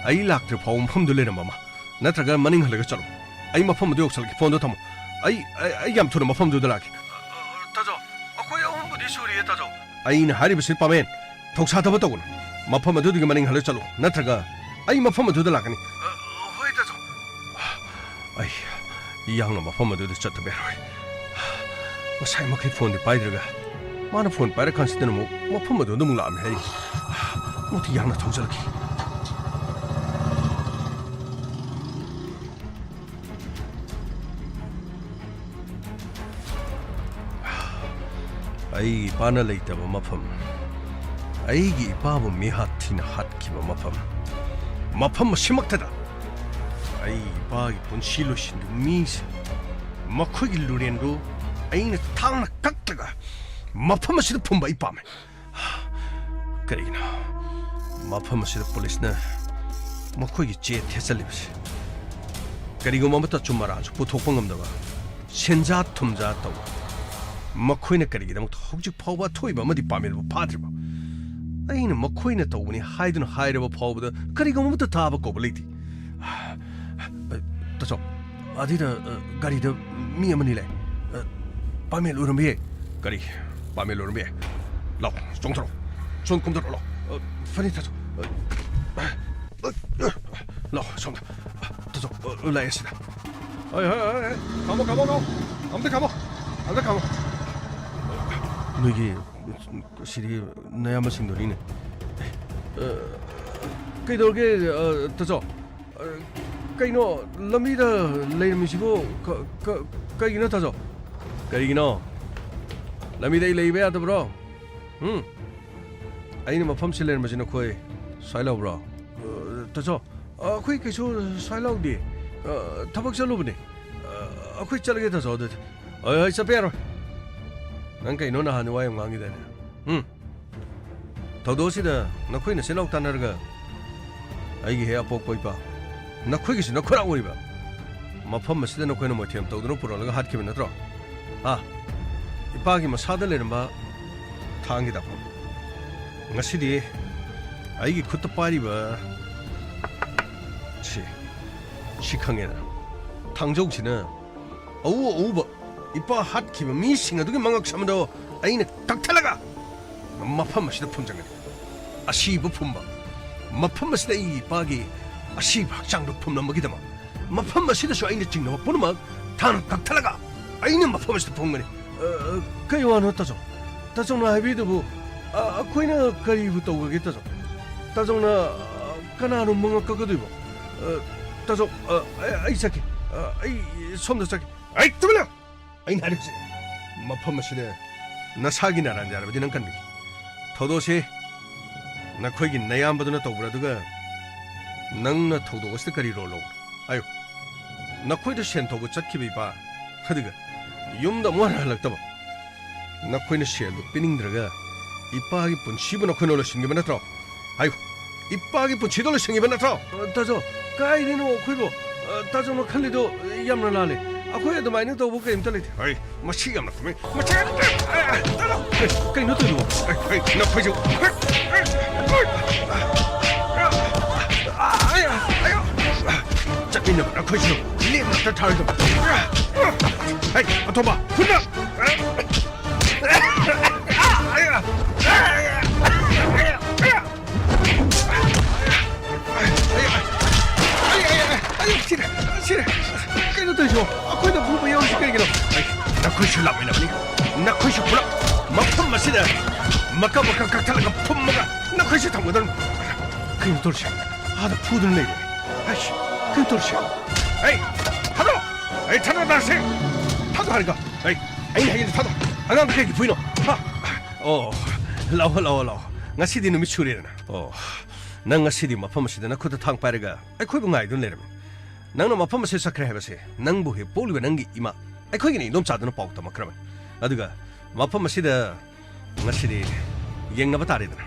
ꯑꯩ ꯂꯥꯛꯇ꯭ꯔꯤ ꯐꯥꯎꯕ ꯃꯐꯝꯗꯨ ꯂꯩꯔꯝꯕ ꯑꯃ꯫ ꯅꯠꯇ꯭ꯔꯒ ꯃꯅꯤꯡ ꯍꯜꯂꯒ ꯆꯠꯂꯣ꯫ ꯑꯩ ꯃꯐꯝ ꯑꯗꯨ ꯌꯧꯁꯜꯂꯛꯀꯦ꯫ ꯐꯣꯟꯗꯣ ꯊꯝꯃꯣ꯫ ꯑꯩ, ꯑꯩ, ꯑꯩ ꯌꯥꯝ ꯊꯨꯅ ꯃꯐꯝꯗꯨꯗ ꯂꯥꯛꯀꯦ꯫ ꯑ, ꯑ, ꯇꯥꯖꯧ, ꯑꯩꯈꯣꯏ ꯑꯍꯨꯝꯕꯨꯗꯤ ꯁꯨꯔꯤꯌꯦ, ꯇꯥꯖꯧ꯫ ꯑꯩꯅ ꯍꯥꯏꯔꯤꯕꯁꯤ ꯄꯥꯃꯦꯟ, ꯊꯧꯁꯥꯗꯕ ꯇꯧꯒꯅꯨ꯫ ꯃꯐꯝ ꯑꯗꯨꯗꯒꯤ ꯃꯅꯤꯡ ꯍꯜꯂ ꯆꯠꯂꯨ, ꯅꯠꯇ꯭ꯔꯒ ꯑꯩ ꯃꯐꯝ ꯑꯗꯨꯗ ꯂꯥꯛꯀꯅꯤ꯫ ꯑ, ꯍꯣꯏ, ꯇꯥꯖꯧ꯫ ꯑꯩ ꯌꯥꯡꯅ ꯃꯐꯝ ꯑꯗꯨꯗ ꯆꯠꯇꯕ ꯌꯥꯔꯣꯏ꯫ ꯉꯁꯥꯏ ꯃꯈꯩ ꯐꯣꯟꯗꯤ ꯄꯥꯏꯗ꯭ꯔꯒ ꯃꯥꯅ ꯐꯣꯟ ꯄꯥꯏꯔꯀꯥꯟꯁꯤꯗꯅ ꯑꯃꯨꯛ ꯃꯐꯝ ꯑꯗꯨꯗ ꯑꯃꯨꯛ ꯂꯥꯛꯑꯝꯃꯦ꯫ ꯑꯩ ꯑꯃꯨꯛꯇ ꯌꯥꯡꯅ ꯊꯧꯖꯜꯂꯛꯈꯤ꯫ ꯑꯩ ꯏꯄꯥꯅ ꯂꯩꯇꯕ ꯃꯐꯝ, ꯑꯩꯒꯤ ꯏꯄꯥꯕꯨ ꯃꯤꯍꯥꯠ ꯊꯤꯅ ꯍꯥꯠꯈꯤꯕ ꯃꯐꯝ, ꯃꯐꯝ ꯑꯁꯤꯃꯛꯇꯗ ꯑꯩ ꯏꯄꯥꯒꯤ ꯄꯨꯟꯁꯤ ꯂꯣꯏꯁꯤꯟꯈꯤꯕ ꯃꯤꯁꯤꯡ, ꯃꯈꯣꯏꯒꯤ ꯂꯨꯔꯦꯟꯗꯨ ꯑꯩꯅ ꯊꯥꯡꯅ ꯀꯛꯂꯒ ꯃꯐꯝ ꯑꯁꯤꯗ ꯐꯨꯝꯕ ꯑꯩ ꯄꯥꯝꯃꯤ꯫ ꯀꯔꯤꯒꯤꯅꯣ ꯃꯐꯝ ꯑꯁꯤꯗ ꯄꯨꯂꯤꯁꯅ ꯃꯈꯣꯏꯒꯤ ꯆꯦ ꯊꯦꯠꯆꯜꯂꯤꯕꯁꯦ ꯀꯔꯤꯒꯨꯝꯕ ꯑꯃꯠꯇ ꯑꯆꯨꯝ ꯑꯔꯥꯟꯁꯨ ꯄꯨꯊꯣꯛꯄ ꯉꯝꯗꯕ, ꯁꯦꯟꯖꯥ ꯊꯨꯝꯖꯥ ꯇꯧꯕ, ꯃꯈꯣꯏꯅ ꯀꯔꯤꯒꯤꯗꯃꯛꯇ ꯍꯧꯖꯤꯛ ꯐꯥꯎꯕ ꯑꯊꯣꯏꯕ ꯑꯃꯗꯤ ꯄꯥꯃꯦꯜꯕꯨ ꯐꯥꯗ꯭ꯔꯤꯕ? ꯑꯩꯅ ꯃꯈꯣꯏꯅ ꯇꯧꯕꯅꯤ ꯍꯥꯏꯗꯨꯅ ꯍꯥꯏꯔꯕ ꯐꯥꯎꯕꯗ ꯀꯔꯤꯒꯨꯝꯕ ꯑꯃꯠꯇ ꯇꯥꯕ ꯀꯧꯕ ꯂꯩꯇꯦ꯫ ꯇꯥꯆꯧ, ꯑꯗꯨꯗ, ꯑ, ꯒꯥꯔꯤꯗ ꯃꯤ ꯑꯃꯅꯤ ꯂꯩ꯫ ꯑ, ꯄꯥꯃꯦꯜ ꯑꯣꯏꯔꯝꯕ ꯌꯥꯏ꯫ ꯀꯔꯤ? ꯄꯥꯃꯦꯜ ꯑꯣꯏꯔꯝꯕ ꯌꯥꯏ꯫ ꯂꯥꯎ, ꯆꯣꯡꯊꯔꯣ꯫ ꯁꯣꯝ ꯀꯨꯝꯊꯔꯛꯑꯣ, ꯂꯥꯎ꯫ ꯑ, ꯐꯅꯤ, ꯇꯥꯆꯧ꯫ ꯑ, ꯑ, ꯂꯥꯎ, ꯁꯣꯝꯗ꯫ ꯇꯥꯆꯧ, ꯑ, ꯂꯥꯛꯑꯦ ꯁꯤꯗ꯫ ꯍꯣꯏ, ꯍꯣꯏ, ꯍꯣꯏ, ꯍꯣꯏ꯫ ꯈꯥꯝꯃꯣ, ꯈꯥꯝꯃꯣ, ꯈꯥꯝꯃꯣ꯫ ꯑꯝꯇ ꯈꯥꯝꯃꯣ꯫ ꯑꯝꯇ ꯈꯥꯝꯃꯣ꯫ ꯅꯣꯏꯒꯤ ꯁꯤꯗꯤ ꯅꯌꯥꯝꯕꯁꯤꯡꯗꯨꯅꯤꯅꯦ꯫ ꯑ, ꯀꯩꯗꯧꯔꯒꯦ, ꯑ, ꯇꯥꯆꯧ? ꯑ, ꯀꯩꯅꯣ, ꯂꯝꯕꯤꯗ ꯂꯩꯔꯝꯃꯤꯁꯤꯕꯨ ꯀ-, ꯀ-, ꯀꯩꯒꯤꯅꯣ, ꯇꯥꯆꯧ? ꯀꯔꯤꯒꯤꯅꯣ? ꯂꯝꯕꯤꯗ ꯑꯩ ꯂꯩꯕ ꯌꯥꯗꯕ꯭ꯔꯣ? ꯎꯝ? ꯑꯩꯅ ꯃꯐꯝꯁꯤ ꯂꯩꯔꯝꯕꯁꯤ ꯅꯈꯣꯏ ꯁ꯭ꯋꯥꯏ ꯂꯧꯕ꯭ꯔꯣ? ꯑ, ꯇꯥꯆꯧ, ꯑ, ꯑꯩꯈꯣꯏ ꯀꯩꯁꯨ ꯁ꯭ꯋꯥꯏ ꯂꯧꯗꯦ꯫ ꯑ, ꯊꯕꯛ ꯆꯠꯂꯨꯕꯅꯦ꯫ ꯑ, ꯑꯩꯈꯣꯏ ꯆꯠꯂꯒꯦ, ꯇꯥꯆꯧ, ꯑꯗꯨꯗꯤ꯫ ꯍꯣꯏ, ꯍꯣꯏ, ꯆꯠꯄ ꯌꯥꯔꯣꯏ꯫ ꯅꯪ ꯀꯩꯅꯣ ꯅꯍꯥꯟ ꯋꯥ ꯌꯥꯝ ꯉꯥꯡꯈꯤꯗꯥꯏꯅꯦ? ꯎꯝ? ꯊꯧꯗꯣꯛ ꯑꯁꯤꯗ ꯅꯈꯣꯏ ꯅꯆꯤꯟ ꯅꯅꯥꯎ ꯇꯥꯟꯅꯔꯒ ꯑꯩꯒꯤ ꯍꯦꯛ ꯑꯄꯣꯛꯄ ꯏꯄꯥ, ꯅꯈꯣꯏꯒꯤꯁꯨ ꯅꯈꯨꯔꯥ ꯑꯣꯏꯔꯤꯕ ꯃꯐꯝ ꯑꯁꯤꯗ ꯅꯈꯣꯏꯅ ꯃꯣꯏꯊꯦꯝ ꯇꯧꯗꯨꯅ ꯄꯨꯔꯛꯂꯒ ꯍꯥꯠꯈꯤꯕ ꯅꯠꯇ꯭ꯔꯣ? ꯍꯥ? ꯏꯄꯥꯒꯤ ꯃꯁꯥꯗ ꯂꯩꯔꯝꯕ ꯊꯥꯡꯒꯤ ꯗꯥꯛꯐꯝ꯫ ꯉꯁꯤꯗꯤ ꯑꯩꯒꯤ ꯈꯨꯠꯇ ꯄꯥꯏꯔꯤꯕ ꯁꯤ, ꯁꯤ ꯈꯪꯉꯦꯗꯅ꯫ ꯊꯥꯡꯖꯧꯁꯤꯅ ꯑꯎ ꯑꯎꯕ ꯏꯄꯥ ꯍꯥꯠꯈꯤꯕ ꯃꯤꯁꯤꯡ ꯑꯗꯨꯒꯤ ꯃꯉꯛ ꯁꯝꯗꯣ ꯑꯩꯅ ꯀꯛꯊꯠꯂꯒ ꯃꯐꯝ ꯑꯁꯤꯗ ꯐꯨꯝꯖꯟꯒꯅꯤ꯫ ꯑꯁꯤꯕ ꯐꯨꯝꯕ꯫ ꯃꯐꯝ ꯑꯁꯤꯗ ꯑꯩꯒꯤ ꯏꯄꯥꯒꯤ ꯑꯁꯤꯕ ꯍꯛꯆꯥꯡꯗꯣ ꯐꯨꯝꯂꯝꯕꯒꯤꯗꯃꯛ ꯃꯐꯝ ꯑꯁꯤꯗꯁꯨ ꯑꯩꯅ ꯆꯤꯡꯅꯕ ꯄꯨꯝꯅꯃꯛ ꯊꯥꯡꯅ ꯀꯛꯊꯠꯂꯒ ꯑꯩꯅ ꯃꯐꯝ ꯑꯁꯤꯗ ꯐꯨꯝꯒꯅꯤ꯫ ꯑ, ꯀꯩ ꯋꯥꯅꯣ, ꯇꯥꯆꯧ? ꯇꯥꯆꯧꯅ ꯍꯥꯏꯕꯤꯗꯨꯕꯨ, ꯑ, ꯑꯩꯈꯣꯏꯅ ꯀꯔꯤꯕꯨ ꯇꯧꯒ꯭ꯔꯒꯦ, ꯇꯥꯆꯧ? ꯇꯥꯆꯧꯅ, ꯑ, ꯀꯅꯥꯅꯣ ꯃꯉꯛ ꯀꯛꯀꯗꯣꯏꯕꯣ? ꯑ, ꯇꯥꯆꯧ, ꯑ, ꯑꯩ, ꯑꯩ ꯆꯠꯀꯦ꯫ ꯑ, ꯑꯩ ꯁꯣꯝꯗ ꯆꯠꯀꯦ꯫ ꯑꯩ, ꯇꯨꯃꯤꯟꯅ! ꯑꯩꯅ ꯍꯥꯏꯔꯤꯕꯁꯦ, ꯃꯐꯝ ꯑꯁꯤꯗ ꯅꯁꯥꯒꯤ ꯅꯥꯔꯥꯟ ꯌꯥꯔꯕꯗꯤ ꯅꯪ ꯀꯟꯕꯤꯒꯦ꯫ ꯊꯧꯗꯣꯛꯁꯤ ꯅꯈꯣꯏꯒꯤ ꯅꯌꯥꯝꯕꯗꯨꯅ ꯇꯧꯕ꯭ꯔꯥ? ꯑꯗꯨꯒ ꯅꯪꯅ ꯊꯧꯗꯣꯛ ꯑꯁꯤꯗ ꯀꯔꯤ ꯔꯣꯜ ꯂꯧꯕ꯭ꯔꯥ? ꯍꯥꯏꯌꯨ꯫ ꯅꯈꯣꯏꯗ ꯁꯦꯟ ꯊꯧꯕ ꯆꯠꯈꯤꯕ ꯏꯄꯥ ꯑꯗꯨꯒ ꯌꯨꯝꯗ ꯑꯃꯨꯛ ꯍꯟꯅ ꯍꯜꯂꯛꯇꯕ꯫ ꯅꯈꯣꯏꯅ ꯁꯦꯜꯗꯨ ꯄꯤꯅꯤꯡꯗ꯭ꯔꯒ ꯏꯄꯥꯒꯤ ꯄꯨꯟꯁꯤꯕꯨ ꯅꯈꯣꯏꯅ ꯂꯣꯏꯁꯤꯟꯈꯤꯕ ꯅꯠꯇ꯭ꯔꯣ? ꯍꯥꯏꯌꯨ꯫ ꯏꯄꯥꯒꯤ ꯄꯨꯟꯁꯤꯗꯣ ꯂꯣꯏꯁꯤꯟꯈꯤꯕ ꯅꯠꯇ꯭ꯔꯣ? ꯑ, ꯇꯥꯖꯧ, ꯀꯥꯏꯗꯩꯅꯣ ꯑꯩꯈꯣꯏꯕꯣ? ꯑ, ꯇꯥꯖꯧꯅ ꯈꯜꯂꯤꯗꯣ ꯌꯥꯝꯅ ꯂꯥꯜꯂꯦ꯫ ꯑꯩꯈꯣꯏ ꯑꯗꯨꯃꯥꯏꯅ ꯇꯧꯕ ꯀꯔꯤꯝꯇ ꯂꯩꯇꯦ꯫ ꯍꯣꯏ, ꯃꯁꯤ ꯌꯥꯝꯅ ꯈꯨꯝꯃꯤ꯫ ꯃꯁꯤ, ꯑ, ꯑ, ꯇꯥꯖꯧ! ꯑꯦ, ꯀꯩꯅꯣ ꯇꯧꯔꯤꯗꯨꯕꯣ? ꯑꯩ, ꯑꯩ, ꯅꯈꯣꯏꯁꯨ꯫ ꯆꯠꯃꯤꯟꯅꯕ ꯅꯈꯣꯏꯁꯨ ꯂꯦꯝꯅ ꯊꯥꯔꯣꯏꯗꯕ꯫ ꯍꯩ, ꯑꯇꯣꯝꯕ, ꯍꯨꯟꯅ! ꯑꯩ, ꯑꯩ, ꯑꯩ, ꯑꯩ, ꯁꯤꯔꯦ, ꯁꯤꯔꯦ꯫ ꯀꯩꯅꯣ ꯇꯧꯔꯤꯁꯤꯕꯣ? ꯑꯩꯈꯣꯏꯅ ꯐꯨꯕ ꯌꯥꯎꯔꯤꯁꯤ ꯀꯩꯒꯤꯅꯣ? ꯑꯩ, ꯅꯈꯣꯏꯁꯨ ꯂꯥꯛꯃꯤꯟꯅꯕꯅꯤ꯫ ꯅꯈꯣꯏꯁꯨ ꯄꯨꯂꯞ ꯃꯐꯝ ꯑꯁꯤꯗ ꯃꯀꯛ ꯃꯀꯛ ꯀꯛꯊꯠꯂꯒ ꯐꯨꯝꯃꯒ ꯅꯈꯣꯏꯁꯨ ꯊꯝꯒꯗꯕꯅꯤ꯫ ꯀꯩꯅꯣ ꯇꯧꯔꯤꯁꯦ? ꯑꯥꯗ ꯐꯨꯗꯨꯅ ꯂꯩꯔꯦ꯫ ꯑꯩꯁ, ꯀꯩꯅꯣ ꯇꯧꯔꯤꯁꯦ? ꯑꯩ, ꯊꯥꯗꯣꯛ! ꯑꯩ, ꯊꯥꯗꯣꯛ ꯇꯥꯁꯤ! ꯊꯥꯗꯣꯛ ꯍꯥꯏꯔꯒ! ꯑꯩ, ꯑꯩꯅ ꯍꯥꯏꯔꯤꯗꯣ ꯊꯥꯗꯣꯛ! ꯑꯉꯥꯡꯗꯣ ꯀꯩꯒꯤ ꯐꯨꯏꯅꯣ? ꯍꯥ? ꯑꯣ, ꯂꯥꯛꯑꯣ, ꯂꯥꯛꯑꯣ, ꯂꯥꯛꯑꯣ꯫ ꯉꯁꯤꯗꯤ ꯅꯨꯃꯤꯠ ꯁꯨꯔꯦꯗꯅ꯫ ꯑꯣ, ꯅꯪ ꯉꯁꯤꯗꯤ ꯃꯐꯝ ꯑꯁꯤꯗ ꯅꯈꯨꯠꯇ ꯊꯥꯡ ꯄꯥꯏꯔꯒ ꯑꯩꯈꯣꯏꯕꯨ ꯉꯥꯏꯗꯨꯅ ꯂꯩꯔꯝꯃꯤ꯫ ꯅꯪꯅ ꯃꯐꯝ ꯑꯁꯤꯗ ꯆꯠꯈ꯭ꯔꯦ ꯍꯥꯏꯕꯁꯦ ꯅꯪꯕꯨ ꯍꯦꯛ ꯄꯣꯛꯂꯤꯕ ꯅꯪꯒꯤ ꯏꯃꯥ, ꯑꯩꯈꯣꯏꯒꯤꯅ ꯏꯗꯣꯝꯆꯥꯗꯨꯅ ꯄꯥꯎ ꯇꯝꯃꯛꯈ꯭ꯔꯕꯅꯤ꯫ ꯑꯗꯨꯒ ꯃꯐꯝ ꯑꯁꯤꯗ ꯉꯁꯤꯗꯤ ꯌꯦꯡꯅꯕ ꯇꯥꯔꯦꯗꯅ꯫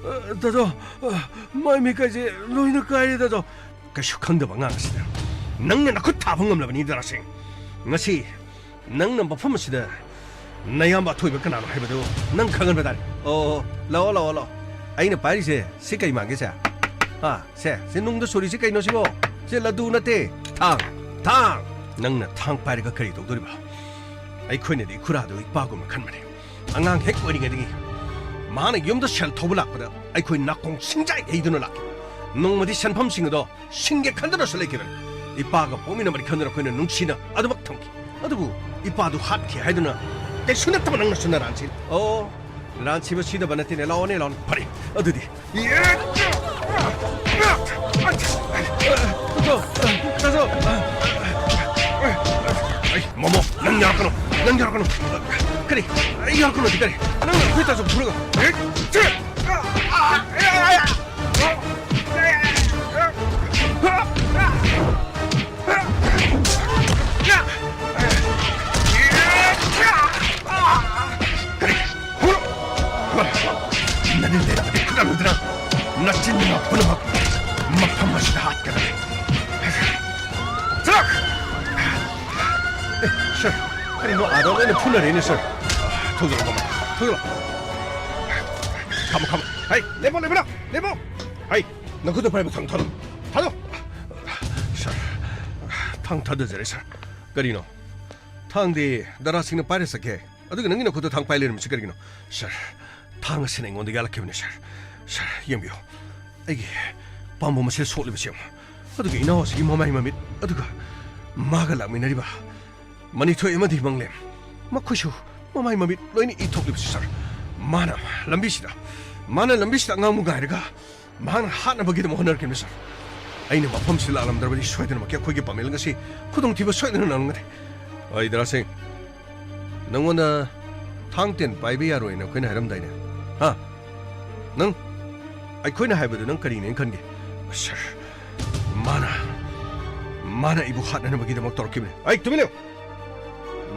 ꯑ, ꯇꯥꯖꯧ, ꯑ, ꯃꯥꯏ ꯃꯤꯠꯀꯥꯏꯁꯦ ꯂꯣꯏꯅ ꯀꯥꯏꯔꯦ, ꯇꯥꯖꯧ꯫ ꯀꯩꯁꯨ ꯈꯪꯗꯕ ꯑꯉꯥꯡ ꯑꯁꯤꯗ ꯅꯪꯅ ꯅꯈꯨꯠ ꯊꯥꯕ ꯉꯝꯂꯕꯅꯤ, ꯗꯥꯔꯥ ꯁꯤꯡ꯫ ꯉꯁꯤ ꯅꯪꯅ ꯃꯐꯝ ꯑꯁꯤꯗ ꯅꯌꯥꯝꯕ ꯑꯊꯣꯏꯕ ꯀꯅꯥꯅꯣ ꯍꯥꯏꯕꯗꯨ ꯅꯪ ꯈꯪꯍꯟꯕ ꯇꯥꯔꯦ꯫ ꯑꯣ, ꯂꯥꯛꯑꯣ, ꯂꯥꯛꯑꯣ, ꯂꯥꯛꯑꯣ꯫ ꯑꯩꯅ ꯄꯥꯏꯔꯤꯁꯦ ꯁꯤ ꯀꯩ ꯃꯥꯟꯒꯦ, ꯁꯦ? ꯍꯥ? ꯁꯦ, ꯁꯤ ꯅꯨꯡꯗ ꯁꯣꯔꯤꯁꯤ ꯀꯩꯅꯣ ꯁꯤꯕꯣ? ꯁꯤ ꯂꯗꯨ ꯅꯠꯇꯦ, ꯊꯥꯡ, ꯊꯥꯡ! ꯅꯪꯅ ꯊꯥꯡ ꯄꯥꯏꯔꯒ ꯀꯔꯤ ꯇꯧꯗꯣꯔꯤꯕ? ꯑꯩꯈꯣꯏꯅꯗꯤ ꯏꯈꯨꯔꯥꯗꯨ ꯏꯄꯥꯒꯨꯝꯅ ꯈꯟꯕꯅꯤ꯫ ꯑꯉꯥꯡ ꯍꯦꯛ ꯑꯣꯏꯔꯤꯉꯩꯗꯒꯤ ꯃꯥꯅ ꯌꯨꯝꯗ ꯁꯦꯜ ꯊꯧꯕ ꯂꯥꯛꯄꯗ ꯑꯩꯈꯣꯏ ꯅꯥꯀꯣꯡ ꯁꯤꯡꯖꯥꯏ ꯍꯩꯗꯨꯅ ꯂꯥꯛꯈꯤ꯫ ꯅꯣꯡꯃꯗꯤ ꯁꯦꯟꯐꯝꯁꯤꯡ ꯑꯗꯣ ꯁꯤꯡꯒꯦ ꯈꯟꯗꯨꯅꯁꯨ ꯂꯩꯈꯤꯕꯅꯤ꯫ ꯏꯄꯥꯒ ꯄꯣꯛꯃꯤꯟꯅꯕꯅꯤ ꯈꯟꯗꯨꯅ ꯑꯩꯈꯣꯏꯅ ꯅꯨꯡꯁꯤꯅ ꯑꯗꯨꯃꯛ ꯊꯝꯈꯤ꯫ ꯑꯗꯨꯕꯨ ꯏꯄꯥꯗꯨ ꯍꯥꯠꯈꯤ ꯍꯥꯏꯗꯨꯅ ꯀꯩꯁꯨ ꯅꯠꯇꯕ ꯅꯪꯅꯁꯨ ꯅꯔꯥꯟ ꯁꯤ꯫ ꯑꯣ, ꯂꯥꯟꯁꯤꯕ ꯁꯤꯗꯕ ꯅꯠꯇꯦꯅꯦ꯫ ꯂꯥꯛꯑꯣꯅꯦ, ꯂꯥꯛꯑꯣꯅꯦ꯫ ꯐꯔꯦ, ꯑꯗꯨꯗꯤ꯫ ꯇꯥꯖꯧ, ꯇꯥꯖꯧ꯫ ꯑꯩ, ꯃꯣꯃꯣ, ꯅꯪ ꯌꯥꯔꯛꯀꯅꯨ, ꯅꯪ ꯌꯥꯔꯛꯀꯅꯨ꯫ ꯀꯔꯤ? ꯑꯩ ꯌꯥꯔꯛꯀꯅꯨꯗꯤ ꯀꯔꯤ? ꯅꯪꯅ ꯑꯩꯈꯣꯏ ꯇꯥꯖꯧ ꯐꯨꯔꯒ꯫ ꯍꯦꯛ! ꯀꯔꯤ? ꯍꯧꯔꯣ! ꯅꯅꯤꯜ ꯂꯩꯔꯝꯃꯗꯤ ꯐꯨꯅꯔꯣꯏꯗ꯭ꯔꯥ? ꯅꯆꯤꯟ ꯑꯥꯗ ꯂꯣꯏꯅ ꯐꯨꯅꯔꯦꯅꯦ, ꯁꯥꯔ꯫ ꯊꯧꯖꯤꯜꯂꯣ, ꯈꯥꯝꯃꯣ, ꯊꯧꯖꯤꯜꯂꯣ꯫ ꯈꯥꯝꯃꯣ, ꯈꯥꯝꯃꯣ꯫ ꯍꯩ, ꯂꯦꯞꯄꯣ, ꯂꯦꯞꯄꯣ, ꯂꯦꯞꯄꯣ꯫ ꯍꯩ, ꯅꯈꯨꯠꯇ ꯄꯥꯏꯕ ꯊꯥꯡ ꯊꯥꯗꯣꯛ꯫ ꯊꯥꯗꯣꯛ꯫ ꯁꯥꯔ, ꯊꯥꯡ ꯊꯥꯗꯖꯔꯦ, ꯁꯥꯔ꯫ ꯀꯔꯤꯅꯣ? ꯊꯥꯡꯗꯤ ꯗꯥꯔꯥ ꯁꯤꯡꯅ ꯄꯥꯏꯔ ꯆꯠꯈꯤ꯫ ꯑꯗꯨꯒ ꯅꯪꯒꯤ ꯅꯈꯨꯠꯇ ꯊꯥꯡ ꯄꯥꯏ ꯂꯩꯔꯝꯃꯤꯁꯤ ꯀꯔꯤꯒꯤꯅꯣ? ꯁꯥꯔ, ꯊꯥꯡ ꯑꯁꯤꯅ ꯑꯩꯉꯣꯟꯗ ꯌꯥꯜꯂꯛꯈꯤꯕꯅꯤ, ꯁꯥꯔ꯫ ꯁꯥꯔ, ꯌꯦꯡꯕꯤꯌꯨ꯫ ꯑꯩꯒꯤ ꯄꯥꯝꯕꯣꯝ ꯑꯁꯤꯗ ꯁꯣꯛꯂꯤꯕꯁꯤ ꯌꯦꯡꯉꯨ꯫ ꯑꯗꯨꯒ ꯏꯅꯥꯎ ꯑꯁꯤꯒꯤ ꯃꯃꯥꯏ ꯃꯃꯤꯠ, ꯑꯗꯨꯒ ꯃꯥꯒ ꯂꯥꯛꯃꯤꯟꯅꯔꯤꯕ ꯃꯅꯤꯊꯣꯏ ꯑꯃꯗꯤ ꯃꯪꯂꯦꯝ, ꯃꯈꯣꯏꯁꯨ ꯃꯃꯥꯏ ꯃꯃꯤꯠ ꯂꯣꯏꯅ ꯏ ꯊꯣꯛꯂꯤꯕꯁꯤ, ꯁꯥꯔ꯫ ꯃꯥꯅ ꯂꯝꯕꯤꯁꯤꯗ, ꯃꯥꯅ ꯂꯝꯕꯤꯁꯤꯗ ꯑꯉꯥꯡꯕꯨ ꯉꯥꯏꯔꯒ ꯃꯍꯥꯛꯅ ꯍꯥꯠꯅꯕꯒꯤꯗꯃꯛ ꯍꯣꯠꯅꯔꯛꯈꯤꯕꯅꯤ, ꯁꯥꯔ꯫ ꯑꯩꯅ ꯃꯐꯝꯁꯤꯗ ꯂꯥꯛꯂꯝꯗ꯭ꯔꯕꯗꯤ ꯁꯣꯏꯗꯅꯃꯛꯀꯤ ꯑꯩꯈꯣꯏꯒꯤ ꯄꯥꯃꯦꯜ ꯉꯁꯤ ꯈꯨꯗꯣꯡꯊꯤꯕ ꯁꯣꯏꯗꯅ ꯅꯪꯒꯅꯤ꯫ ꯑꯩ ꯗꯥꯔꯥ ꯁꯤꯡ, ꯅꯪꯉꯣꯟꯗ ꯊꯥꯡ ꯇꯦꯟ ꯄꯥꯏꯕ ꯌꯥꯔꯣꯏꯅ ꯑꯩꯈꯣꯏꯅ ꯍꯥꯏꯔꯝꯗꯥꯏꯅꯦ? ꯍꯥ? ꯅꯪ, ꯑꯩꯈꯣꯏꯅ ꯍꯥꯏꯕꯗꯨ ꯅꯪ ꯀꯔꯤꯅꯦꯅ ꯈꯟꯒꯦ? ꯁꯥꯔ, ꯃꯥꯅ, ꯃꯥꯅ ꯑꯩꯕꯨ ꯍꯥꯠꯅꯅꯕꯒꯤꯗꯃꯛ ꯇꯧꯔꯛꯈꯤꯕꯅꯤ꯫ ꯑꯩ ꯇꯨꯃꯤꯟ ꯂꯩꯌꯨ!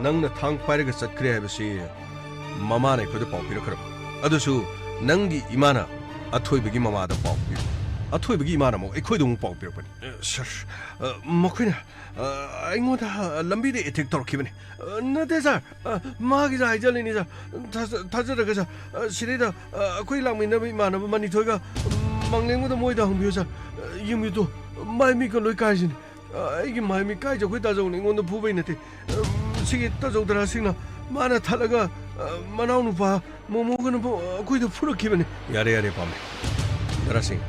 ꯅꯪꯅ ꯊꯥꯡ ꯄꯥꯏꯔꯒ ꯆꯠꯈ꯭ꯔꯦ ꯍꯥꯏꯕꯁꯤ ꯃꯃꯥꯅ ꯑꯩꯈꯣꯏꯗ ꯄꯥꯎ ꯄꯤꯔꯛꯈ꯭ꯔꯕ꯫ ꯑꯗꯨꯁꯨ ꯅꯪꯒꯤ ꯏꯃꯥꯅ ꯑꯊꯣꯏꯕꯒꯤ ꯃꯃꯥꯗ ꯄꯥꯎ ꯄꯤꯔꯛꯄ꯫ ꯑꯊꯣꯏꯕꯒꯤ ꯏꯃꯥꯅ ꯑꯃꯨꯛ ꯑꯩꯈꯣꯏꯗ ꯑꯃꯨꯛ ꯄꯥꯎ ꯄꯤꯔꯛꯄꯅꯤ꯫ ꯑ, ꯁꯥꯔ, ꯑ, ꯃꯈꯣꯏꯅ, ꯑ, ꯑꯩꯉꯣꯟꯗ, ꯑ, ꯂꯝꯕꯤꯗ ꯑꯦꯇꯦꯛ ꯇꯧꯔꯛꯈꯤꯕꯅꯤ꯫ ꯑ, ꯅꯠꯇꯦ, ꯁꯥꯔ꯫ ꯑ, ꯃꯥꯒꯤꯁꯨ ꯍꯥꯏꯖꯜꯂꯤꯅꯤ, ꯁꯥꯔ꯫ ꯊꯥꯖ-, ꯊꯥꯖꯗ꯭ꯔꯒ, ꯁꯥꯔ, ꯑ, ꯁꯤꯗꯩꯗ, ꯑ, ꯑꯩꯈꯣꯏ ꯂꯥꯛꯃꯤꯟꯅꯕ ꯏꯃꯥꯟꯅꯕ ꯃꯅꯤꯊꯣꯏꯒ, ꯎꯝ, ꯃꯪꯂꯦꯝꯒꯗꯣ ꯃꯣꯏꯗ ꯍꯪꯕꯤꯌꯨ, ꯁꯥꯔ꯫ ꯑ, ꯌꯦꯡꯕꯤꯌꯨ ꯇꯨ, ꯃꯥꯏ ꯃꯤꯠꯀ ꯂꯣꯏ ꯀꯥꯏꯁꯤꯅꯤ꯫ ꯑ, ꯑꯩꯒꯤ ꯃꯥꯏ ꯃꯤꯠ ꯀꯥꯏꯁꯦ ꯑꯩꯈꯣꯏ ꯇꯥꯖꯧꯅ ꯑꯩꯉꯣꯟꯗ ꯐꯨꯕꯩ ꯅꯠꯇꯦ꯫ ꯎꯝ, ꯁꯤꯒꯤ ꯇꯥꯖꯧ ꯗꯥꯔꯥ ꯁꯤꯡꯅ ꯃꯥꯅ ꯊꯠꯂꯒ, ꯑ, ꯃꯅꯥꯎꯅꯨꯄꯥ ꯃꯣꯃꯣꯒꯅ ꯐꯨ-, ꯑꯩꯈꯣꯏꯗ ꯐꯨꯔꯛꯈꯤꯕꯅꯤ꯫ ꯌꯥꯔꯦ, ꯌꯥꯔꯦ, ꯄꯥꯝꯃꯦ꯫ ꯗꯥꯔꯥ ꯁꯤꯡ,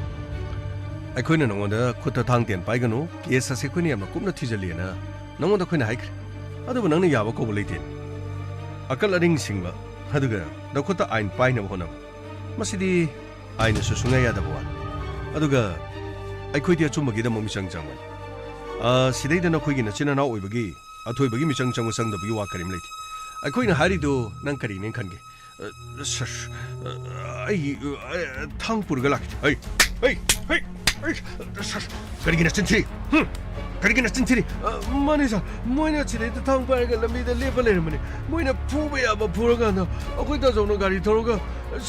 ꯑꯩꯈꯣꯏꯅ ꯅꯉꯣꯟꯗ ꯈꯨꯠꯇ ꯊꯥꯡ ꯇꯦꯟ ꯄꯥꯏꯒꯅꯨ, ꯀꯦꯁ ꯑꯁꯤ ꯑꯩꯈꯣꯏꯅ ꯌꯥꯝꯅ ꯀꯨꯞꯅ ꯊꯤꯖꯤꯜꯂꯤꯑꯅ ꯅꯉꯣꯟꯗ ꯑꯩꯈꯣꯏꯅ ꯍꯥꯏꯈ꯭ꯔꯦ꯫ ꯑꯗꯨꯕꯨ ꯅꯪꯅ ꯌꯥꯕ ꯀꯧꯕ ꯂꯩꯇꯦ꯫ ꯑꯀꯜ ꯑꯔꯤꯡ ꯁꯤꯡꯕ, ꯑꯗꯨꯒ ꯅꯈꯨꯠꯇ ꯑꯥꯏꯟ ꯄꯥꯏꯅꯕ ꯍꯣꯠꯅꯕ꯫ ꯃꯁꯤꯗꯤ ꯑꯥꯏꯟꯅꯁꯨ ꯁꯨꯡꯌꯥ ꯌꯥꯗꯕ ꯋꯥꯅꯤ꯫ ꯑꯗꯨꯒ ꯑꯩꯈꯣꯏꯗꯤ ꯑꯆꯨꯝꯕꯒꯤꯗꯃꯛ ꯃꯤꯆꯪ ꯆꯪꯕꯅꯤ꯫ ꯑ, ꯁꯤꯗꯩꯗ ꯅꯈꯣꯏꯒꯤ ꯅꯆꯤꯟ ꯅꯅꯥꯎ ꯑꯣꯏꯕꯒꯤ, ꯑꯊꯣꯏꯕꯒꯤ ꯃꯤꯆꯪ ꯆꯪꯕ ꯆꯪꯗꯕꯒꯤ ꯋꯥ ꯀꯔꯤꯝ ꯂꯩꯇꯦ꯫ ꯑꯩꯈꯣꯏꯅ ꯍꯥꯏꯔꯤꯗꯨ ꯅꯪ ꯀꯔꯤꯅꯦꯅ ꯈꯟꯒꯦ? ꯑ, ꯁꯥꯔ, ꯑ, ꯑꯩ, ꯑ, ꯊꯥꯡ ꯄꯨꯔꯒ ꯂꯥꯛꯀꯦ꯫ ꯍꯩ, ꯍꯩ, ꯍꯩ, ꯍꯩ, ꯁꯥꯔ, ꯀꯔꯤꯒꯤ ꯅꯆꯤꯟ ꯊꯤ? ꯍꯨꯝ? ꯀꯔꯤꯒꯤ ꯅꯆꯤꯟ ꯊꯤꯔꯤ? ꯑ, ꯃꯥꯅꯦ, ꯁꯥꯔ꯫ ꯃꯣꯏꯅ ꯁꯤꯗꯩꯗ ꯊꯥꯡ ꯄꯥꯏꯔꯒ ꯂꯝꯕꯤꯗ ꯂꯦꯞꯄ ꯂꯩꯔꯝꯕꯅꯤ꯫ ꯃꯣꯏꯅ ꯐꯨꯕ ꯌꯥꯕ ꯐꯨꯔꯀꯥꯟꯗ ꯑꯩꯈꯣꯏ ꯇꯥꯖꯧꯅ ꯒꯥꯔꯤ ꯊꯧꯔꯒ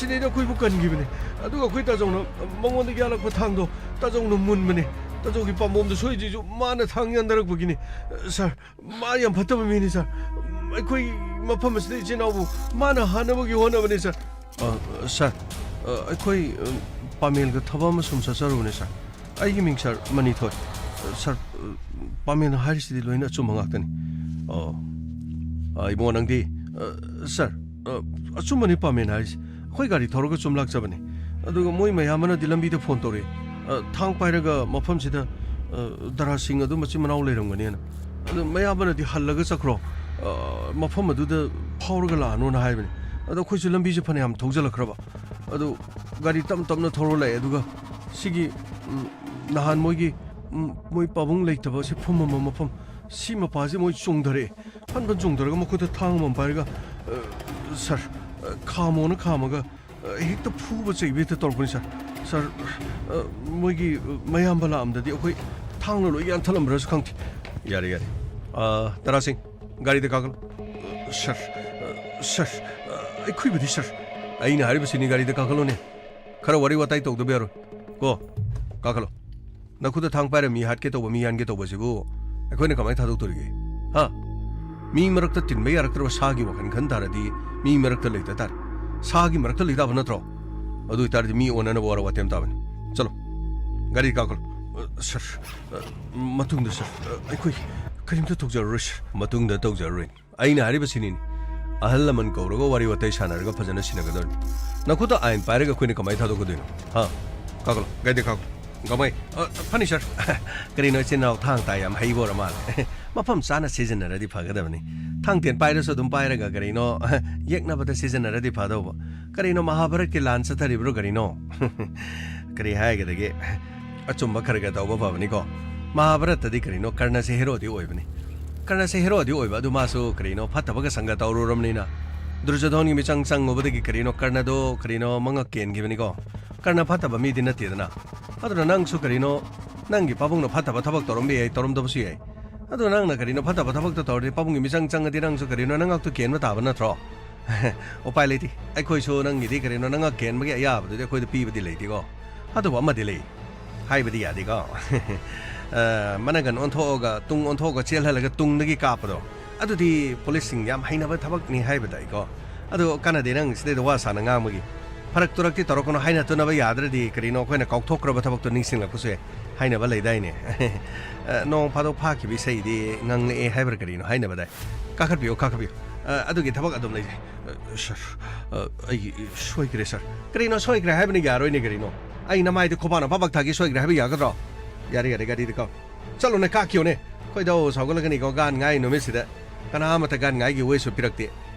ꯁꯤꯗꯩꯗ ꯑꯩꯈꯣꯏꯕꯨ ꯀꯟꯈꯤꯕꯅꯤ꯫ ꯑꯗꯨꯒ ꯑꯩꯈꯣꯏ ꯇꯥꯖꯧꯅ ꯃꯉꯣꯟꯗ ꯌꯥꯜꯂꯛꯄ ꯊꯥꯡꯗꯣ ꯇꯥꯖꯧꯅ ꯃꯨꯟꯕꯅꯤ꯫ ꯇꯥꯖꯧꯒꯤ ꯄꯥꯝꯕꯣꯝꯗ ꯁꯣꯏꯗ꯭ꯔꯤꯁꯨ ꯃꯥꯅ ꯊꯥꯡ ꯌꯥꯟꯊꯔꯛꯄꯒꯤꯅꯤ꯫ ꯁꯥꯔ, ꯃꯥ ꯌꯥꯝ ꯐꯠꯇꯕ ꯃꯤꯅꯤ, ꯁꯥꯔ꯫ ꯑꯩꯈꯣꯏ ꯃꯐꯝ ꯑꯁꯤꯗ ꯏꯆꯤꯟ ꯏꯅꯥꯎꯕꯨ ꯃꯥꯅ ꯍꯥꯠꯅꯕꯒꯤ ꯍꯣꯠꯅꯕꯅꯤ, ꯁꯥꯔ꯫ ꯑ, ꯁꯥꯔ, ꯑ, ꯑꯩꯈꯣꯏ, ꯑ, ꯄꯥꯃꯦꯜꯒ ꯊꯕꯛ ꯑꯃ ꯁꯨꯝ ꯆꯠꯆꯔꯨꯕꯅꯦ, ꯁꯥꯔ꯫ ꯑꯩꯒꯤ ꯃꯤꯡ ꯁꯥꯔ ꯃꯅꯤꯊꯣꯏ꯫ ꯑ, ꯁꯥꯔ, ꯑ, ꯄꯥꯃꯦꯜꯅ ꯍꯥꯏꯔꯤꯁꯤꯗꯤ ꯂꯣꯏꯅ ꯑꯆꯨꯝꯕ ꯉꯥꯛꯇꯅꯤ꯫ ꯑꯣ꯫ ꯑ, ꯏꯕꯨꯡꯉꯣ, ꯅꯪꯗꯤ? ꯑ, ꯁꯥꯔ, ꯑ, ꯑꯆꯨꯝꯕꯅꯤ ꯄꯥꯃꯦꯜꯅ ꯍꯥꯏꯔꯤꯁꯤ꯫ ꯑꯩꯈꯣꯏ ꯒꯥꯔꯤ ꯊꯧꯔꯒ ꯁꯨꯝ ꯂꯥꯛꯆꯕꯅꯤ꯫ ꯑꯗꯨꯒ ꯃꯣꯏ ꯃꯌꯥꯝꯕꯅꯗꯤ ꯂꯝꯕꯤꯗ ꯐꯣꯟ ꯇꯧꯔꯛꯑꯦ꯫ ꯑ, ꯊꯥꯡ ꯄꯥꯏꯔꯒ ꯃꯐꯝꯁꯤꯗ, ꯑ, ꯗꯔꯥ ꯁꯤꯡ ꯑꯗꯨ ꯃꯆꯤꯟ ꯃꯅꯥꯎ ꯂꯩꯔꯝꯒꯅꯤꯅ꯫ ꯑꯗꯨ ꯃꯌꯥꯝꯕꯅꯗꯤ "ꯍꯜꯂꯒ ꯆꯠꯈ꯭ꯔꯣ꯫ ꯑ, ꯃꯐꯝ ꯑꯗꯨꯗ ꯐꯥꯎꯔꯒ ꯂꯥꯛꯑꯅꯣꯅ" ꯍꯥꯏꯕꯅꯤ꯫ ꯑꯗꯣ ꯑꯩꯈꯣꯏꯁꯨ ꯂꯝꯕꯤꯁꯦ ꯐꯅꯌꯥꯝ ꯊꯧꯖꯜꯂꯛꯈ꯭ꯔꯕ꯫ ꯑꯗꯨ ꯒꯥꯔꯤ ꯇꯞ ꯇꯞꯅ ꯊꯧꯔ ꯂꯥꯛꯑꯦ꯫ ꯑꯗꯨꯒ ꯁꯤꯒꯤ, ꯎꯝ, ꯅꯍꯥꯟ ꯃꯣꯏꯒꯤ, ꯎꯝ, ꯃꯣꯏ ꯄꯥꯕꯨꯡ ꯂꯩꯇꯕ ꯁꯤ ꯐꯝꯃꯝꯕ ꯃꯐꯝ, ꯁꯤ ꯃꯄꯥꯁꯤ ꯃꯣꯏ ꯆꯣꯡꯊꯔꯛꯑꯦ꯫ ꯐꯟ ꯐꯟ ꯆꯣꯡꯊꯔꯒ ꯃꯈꯨꯠꯇ ꯊꯥꯡ ꯑꯃꯃꯝ ꯄꯥꯏꯔꯒ, "ꯑ, ꯁꯥꯔ, ꯑ, ꯈꯥꯝꯃꯣꯅ ꯈꯥꯝꯃꯒ, ꯑ, ꯍꯦꯛꯇ ꯐꯨꯕ ꯆꯩꯕ ꯍꯦꯛꯇ ꯇꯧꯔꯛꯄꯅꯤ, ꯁꯥꯔ꯫ ꯁꯥꯔ, ꯑ, ꯃꯣꯏꯒꯤ, ꯑ, ꯃꯌꯥꯝꯕ ꯂꯥꯛꯑꯝꯗꯗꯤ ꯑꯩꯈꯣꯏ ꯊꯥꯡꯅ ꯂꯣꯏ ꯌꯥꯟꯊꯠꯂꯝꯕ꯭ꯔꯁꯨ ꯈꯪꯗꯦ꯫" ꯌꯥꯔꯦ, ꯌꯥꯔꯦ꯫ ꯑ, ꯗꯔꯥ ꯁꯤꯡ, ꯒꯥꯔꯤꯗ ꯀꯥꯈꯠꯂꯣ꯫ ꯑ, ꯁꯥꯔ, ꯑ, ꯁꯥꯔ, ꯑ, ꯑꯩꯈꯣꯏꯕꯨꯗꯤ, ꯁꯥꯔ꯫ ꯑꯩꯅ ꯍꯥꯏꯔꯤꯕꯁꯤꯅꯤ, ꯒꯥꯔꯤꯗ ꯀꯥꯈꯠꯂꯣꯅꯦ꯫ ꯈꯔ ꯋꯥꯔꯤ ꯋꯥꯇꯥꯏ ꯇꯧꯗꯕ ꯌꯥꯔꯣꯏ꯫ ꯀꯣ, ꯀꯥꯈꯠꯂꯣ꯫ ꯅꯈꯨꯠꯇ ꯊꯥꯡ ꯄꯥꯏꯔ ꯃꯤ ꯍꯥꯠꯀꯦ ꯇꯧꯕ, ꯃꯤ ꯌꯥꯟꯒꯦ ꯇꯧꯕꯁꯤꯕꯨ ꯑꯩꯈꯣꯏꯅ ꯀꯃꯥꯏꯅ ꯊꯥꯗꯣꯛꯇꯣꯔꯤꯒꯦ? ꯍꯥ? ꯃꯤ ꯃꯔꯛꯇ ꯇꯤꯟꯕ ꯌꯥꯔꯛꯇ꯭ꯔꯕ ꯁꯥꯒꯤ ꯋꯥꯈꯜ ꯈꯟ ꯇꯥꯔꯗꯤ ꯃꯤ ꯃꯔꯛꯇ ꯂꯩꯇ ꯇꯥꯔꯦ꯫ ꯁꯥꯒꯤ ꯃꯔꯛꯇ ꯂꯩꯇꯥꯕ ꯅꯠꯇ꯭ꯔꯣ? ꯑꯗꯨ ꯑꯣꯏꯇꯥꯔꯗꯤ ꯃꯤ ꯑꯣꯟꯅꯅꯕ ꯋꯥꯔ ꯋꯥꯇꯦꯝ ꯇꯥꯕꯅꯤ꯫ ꯆꯠꯂꯣ, ꯒꯥꯔꯤ ꯀꯥꯈꯠꯂꯣ꯫ ꯑ, ꯁꯥꯔ, ꯑ, ꯃꯇꯨꯡꯗ, ꯁꯥꯔ, ꯑ, ꯑꯩꯈꯣꯏ ꯀꯔꯤꯝꯇ ꯇꯧꯖꯔꯔꯣꯏ, ꯁꯥꯔ꯫ ꯃꯇꯨꯡꯗ ꯇꯧꯖꯔꯔꯣꯏ꯫ ꯑꯩꯅ ꯍꯥꯏꯔꯤꯕꯁꯤꯅꯤꯅꯦ꯫ ꯑꯍꯜ ꯂꯃꯟ ꯀꯧꯔꯒ ꯋꯥꯔꯤ ꯋꯥꯇꯥꯏ ꯁꯥꯟꯅꯔꯒ ꯐꯖꯅ ꯁꯤꯟꯅꯒꯗꯧꯔꯤꯅꯤ꯫ ꯅꯈꯨꯠꯇ ꯑꯥꯏꯟ ꯄꯥꯏꯔꯒ ꯑꯩꯈꯣꯏꯅ ꯀꯃꯥꯏꯅ ꯊꯥꯗꯣꯛꯀꯗꯣꯏꯅꯣ? ꯍꯥ? ꯀꯥꯈꯠꯂꯣ, ꯒꯥꯔꯤꯗ ꯀꯥꯈꯠꯂꯣ꯫ ꯒꯃꯥꯏ, ꯑ, ꯐꯅꯤ, ꯁꯥꯔ꯫ ꯀꯔꯤꯅꯣ, ꯏꯆꯤꯟ ꯏꯅꯥꯎ ꯊꯥꯡ ꯇꯥ ꯌꯥꯝ ꯍꯩꯕ ꯑꯣꯏꯔ ꯃꯥꯜꯂꯦ꯫ ꯃꯐꯝ ꯆꯥꯅ ꯁꯤꯖꯤꯟꯅꯔꯗꯤ ꯐꯒꯗꯕꯅꯤ꯫ ꯊꯥꯡ ꯇꯦꯟ ꯄꯥꯏꯔꯁꯨ ꯑꯗꯨꯝ ꯄꯥꯏꯔꯒ, ꯀꯔꯤꯅꯣ, ꯌꯦꯛꯅꯕꯗ ꯁꯤꯖꯤꯟꯅꯔꯗꯤ ꯐꯗꯧꯕ꯫ ꯀꯔꯤꯅꯣ, ꯃꯍꯥꯚꯥꯔꯠꯀꯤ ꯂꯥꯟ ꯆꯠꯊꯔꯤꯕ꯭ꯔꯣ ꯀꯔꯤꯅꯣ? ꯀꯔꯤ ꯍꯥꯏꯒꯗꯒꯦ? ꯑꯆꯨꯝꯕ ꯈꯔ ꯈꯔ ꯇꯧꯕ ꯐꯕꯅꯤꯀꯣ꯫ ꯃꯍꯥꯚꯥꯔꯠꯇꯗꯤ, ꯀꯔꯤꯅꯣ, ꯀꯔꯅꯁꯦ ꯍꯦꯔꯣꯗꯤ ꯑꯣꯏꯕꯅꯤ꯫ ꯀꯔꯅꯁꯦ ꯍꯦꯔꯣꯗꯤ ꯑꯣꯏꯕ, ꯑꯗꯨ ꯃꯥꯁꯨ, ꯀꯔꯤꯅꯣ, ꯐꯠꯇꯕꯒ ꯁꯪꯒ ꯇꯧꯔꯨꯔꯕꯅꯤꯅ, ꯗꯨꯔꯖꯣꯙꯣꯟꯒꯤ ꯃꯤꯆꯪ ꯆꯪꯉꯨꯕꯗꯒꯤ, ꯀꯔꯤꯅꯣ, ꯀꯔꯅꯗꯣ, ꯀꯔꯤꯅꯣ, ꯃꯉꯛ ꯀꯦꯟꯈꯤꯕꯅꯤꯀꯣ꯫ ꯀꯔꯅ ꯐꯠꯇꯕ ꯃꯤꯗꯤ ꯅꯠꯇꯦꯗꯅ꯫ ꯑꯗꯨꯅ ꯅꯪꯁꯨ, ꯀꯔꯤꯅꯣ, ꯅꯪꯒꯤ ꯄꯥꯕꯨꯡꯅ ꯐꯠꯇꯕ ꯊꯕꯛ ꯇꯧꯔꯝꯕ ꯌꯥꯏ, ꯇꯧꯔꯝꯗꯕꯁꯨ ꯌꯥꯏ꯫ ꯑꯗꯨ ꯅꯪꯅ, ꯀꯔꯤꯅꯣ, ꯐꯠꯇꯕ ꯊꯕꯛꯇ ꯇꯧꯔꯗꯤ ꯄꯥꯕꯨꯡꯒꯤ ꯃꯤꯆꯪ ꯆꯪꯉꯗꯤ ꯅꯪꯁꯨ, ꯀꯔꯤꯅꯣ, ꯅꯉꯛꯇꯨ ꯀꯦꯟꯕ ꯇꯥꯕ ꯅꯠꯇ꯭ꯔꯣ? ꯎꯄꯥꯏ ꯂꯩꯇꯦ꯫ ꯑꯩꯈꯣꯏꯁꯨ ꯅꯪꯒꯤꯗꯤ, ꯀꯔꯤꯅꯣ, ꯅꯉꯛ ꯀꯦꯟꯕꯒꯤ ꯑꯌꯥꯕꯗꯨꯗꯤ ꯑꯩꯈꯣꯏꯗ ꯄꯤꯕꯗꯤ ꯂꯩꯇꯦꯀꯣ꯫ ꯑꯗꯨꯕꯨ ꯑꯃꯗꯤ ꯂꯩ꯫ ꯍꯥꯏꯕꯗꯤ ꯌꯥꯗꯦꯀꯣ꯫ ꯑ, ꯃꯅꯒꯟ ꯑꯣꯟꯊꯣꯛꯑꯒ, ꯇꯨꯡ ꯑꯣꯟꯊꯣꯛꯑꯒ ꯆꯦꯜꯍꯜꯂꯒ ꯇꯨꯡꯗꯒꯤ ꯀꯥꯞꯄꯗꯣ꯫ ꯑꯗꯨꯗꯤ ꯄꯨꯂꯤꯁꯁꯤꯡ ꯌꯥꯝ ꯍꯩꯅꯕ ꯊꯕꯛꯅꯤ ꯍꯥꯏꯕ ꯇꯥꯏꯀꯣ꯫ ꯑꯗꯣ ꯀꯥꯟꯅꯗꯦ ꯅꯪ ꯁꯤꯗꯩꯗ ꯋꯥ ꯁꯥꯅ ꯉꯥꯡꯕꯒꯤ꯫ ꯐꯔꯛ ꯇꯨꯔꯛꯇꯤ ꯇꯧꯔꯛꯀꯅꯨ, ꯍꯥꯏꯅ ꯇꯨꯅꯕ ꯌꯥꯗ꯭ꯔꯗꯤ ꯀꯔꯤꯅꯣ ꯑꯩꯈꯣꯏꯅ ꯀꯥꯎꯊꯣꯛꯈ꯭ꯔꯕ ꯊꯕꯛꯇꯣ ꯅꯤꯡꯁꯤꯡꯂꯛꯄꯁꯨ ꯌꯥꯏ꯫ ꯍꯥꯏꯅꯕ ꯂꯩꯗꯥꯏꯅꯦ? ꯑ, ꯅꯣꯡ ꯐꯥꯗꯣꯛ ꯐꯥꯈꯤꯕ ꯏꯁꯩꯗꯤ ꯉꯪꯂꯛꯑꯦ ꯍꯥꯏꯕ꯭ꯔꯥ ꯀꯔꯤꯅꯣ ꯍꯥꯏꯅꯕꯗꯥꯏ꯫ ꯀꯥꯈꯠꯄꯤꯌꯨ, ꯀꯥꯈꯠꯄꯤꯌꯨ꯫ ꯑ, ꯑꯗꯨꯒꯤ ꯊꯕꯛ ꯑꯗꯨꯝ ꯂꯩꯖꯩ꯫ ꯑ, ꯁꯥꯔ, ꯑ, ꯑꯩ ꯁꯣꯏꯈ꯭ꯔꯦ, ꯁꯥꯔ꯫ ꯀꯔꯤꯅꯣ ꯁꯣꯏꯈ꯭ꯔꯦ ꯍꯥꯏꯕꯅ ꯌꯥꯔꯣꯏꯅꯦ ꯀꯔꯤꯅꯣ? ꯑꯩ ꯅꯃꯥꯏꯗ ꯈꯨꯕꯥꯛꯅ ꯄꯥꯕꯛ ꯊꯥꯒꯤ ꯁꯣꯏꯈ꯭ꯔꯦ ꯍꯥꯏꯕ ꯌꯥꯒꯗ꯭ꯔꯣ? ꯌꯥꯔꯦ, ꯌꯥꯔꯦ, ꯒꯥꯔꯤꯗ ꯀꯥꯎ꯫ ꯆꯠꯂꯣꯅꯦ, ꯀꯥꯈꯤꯌꯣꯅꯦ꯫ ꯈꯣꯏꯗꯧ ꯁꯥꯎꯒꯠꯂꯛꯀꯅꯤꯀꯣ, ꯒꯥꯟ ꯉꯥꯏ ꯅꯨꯃꯤꯠꯁꯤꯗ꯫ ꯀꯅꯥ ꯑꯃꯠꯇ ꯒꯥꯟ ꯉꯥꯏꯒꯤ ꯋꯦꯁꯁꯨ ꯄꯤꯔꯛꯇꯦ꯫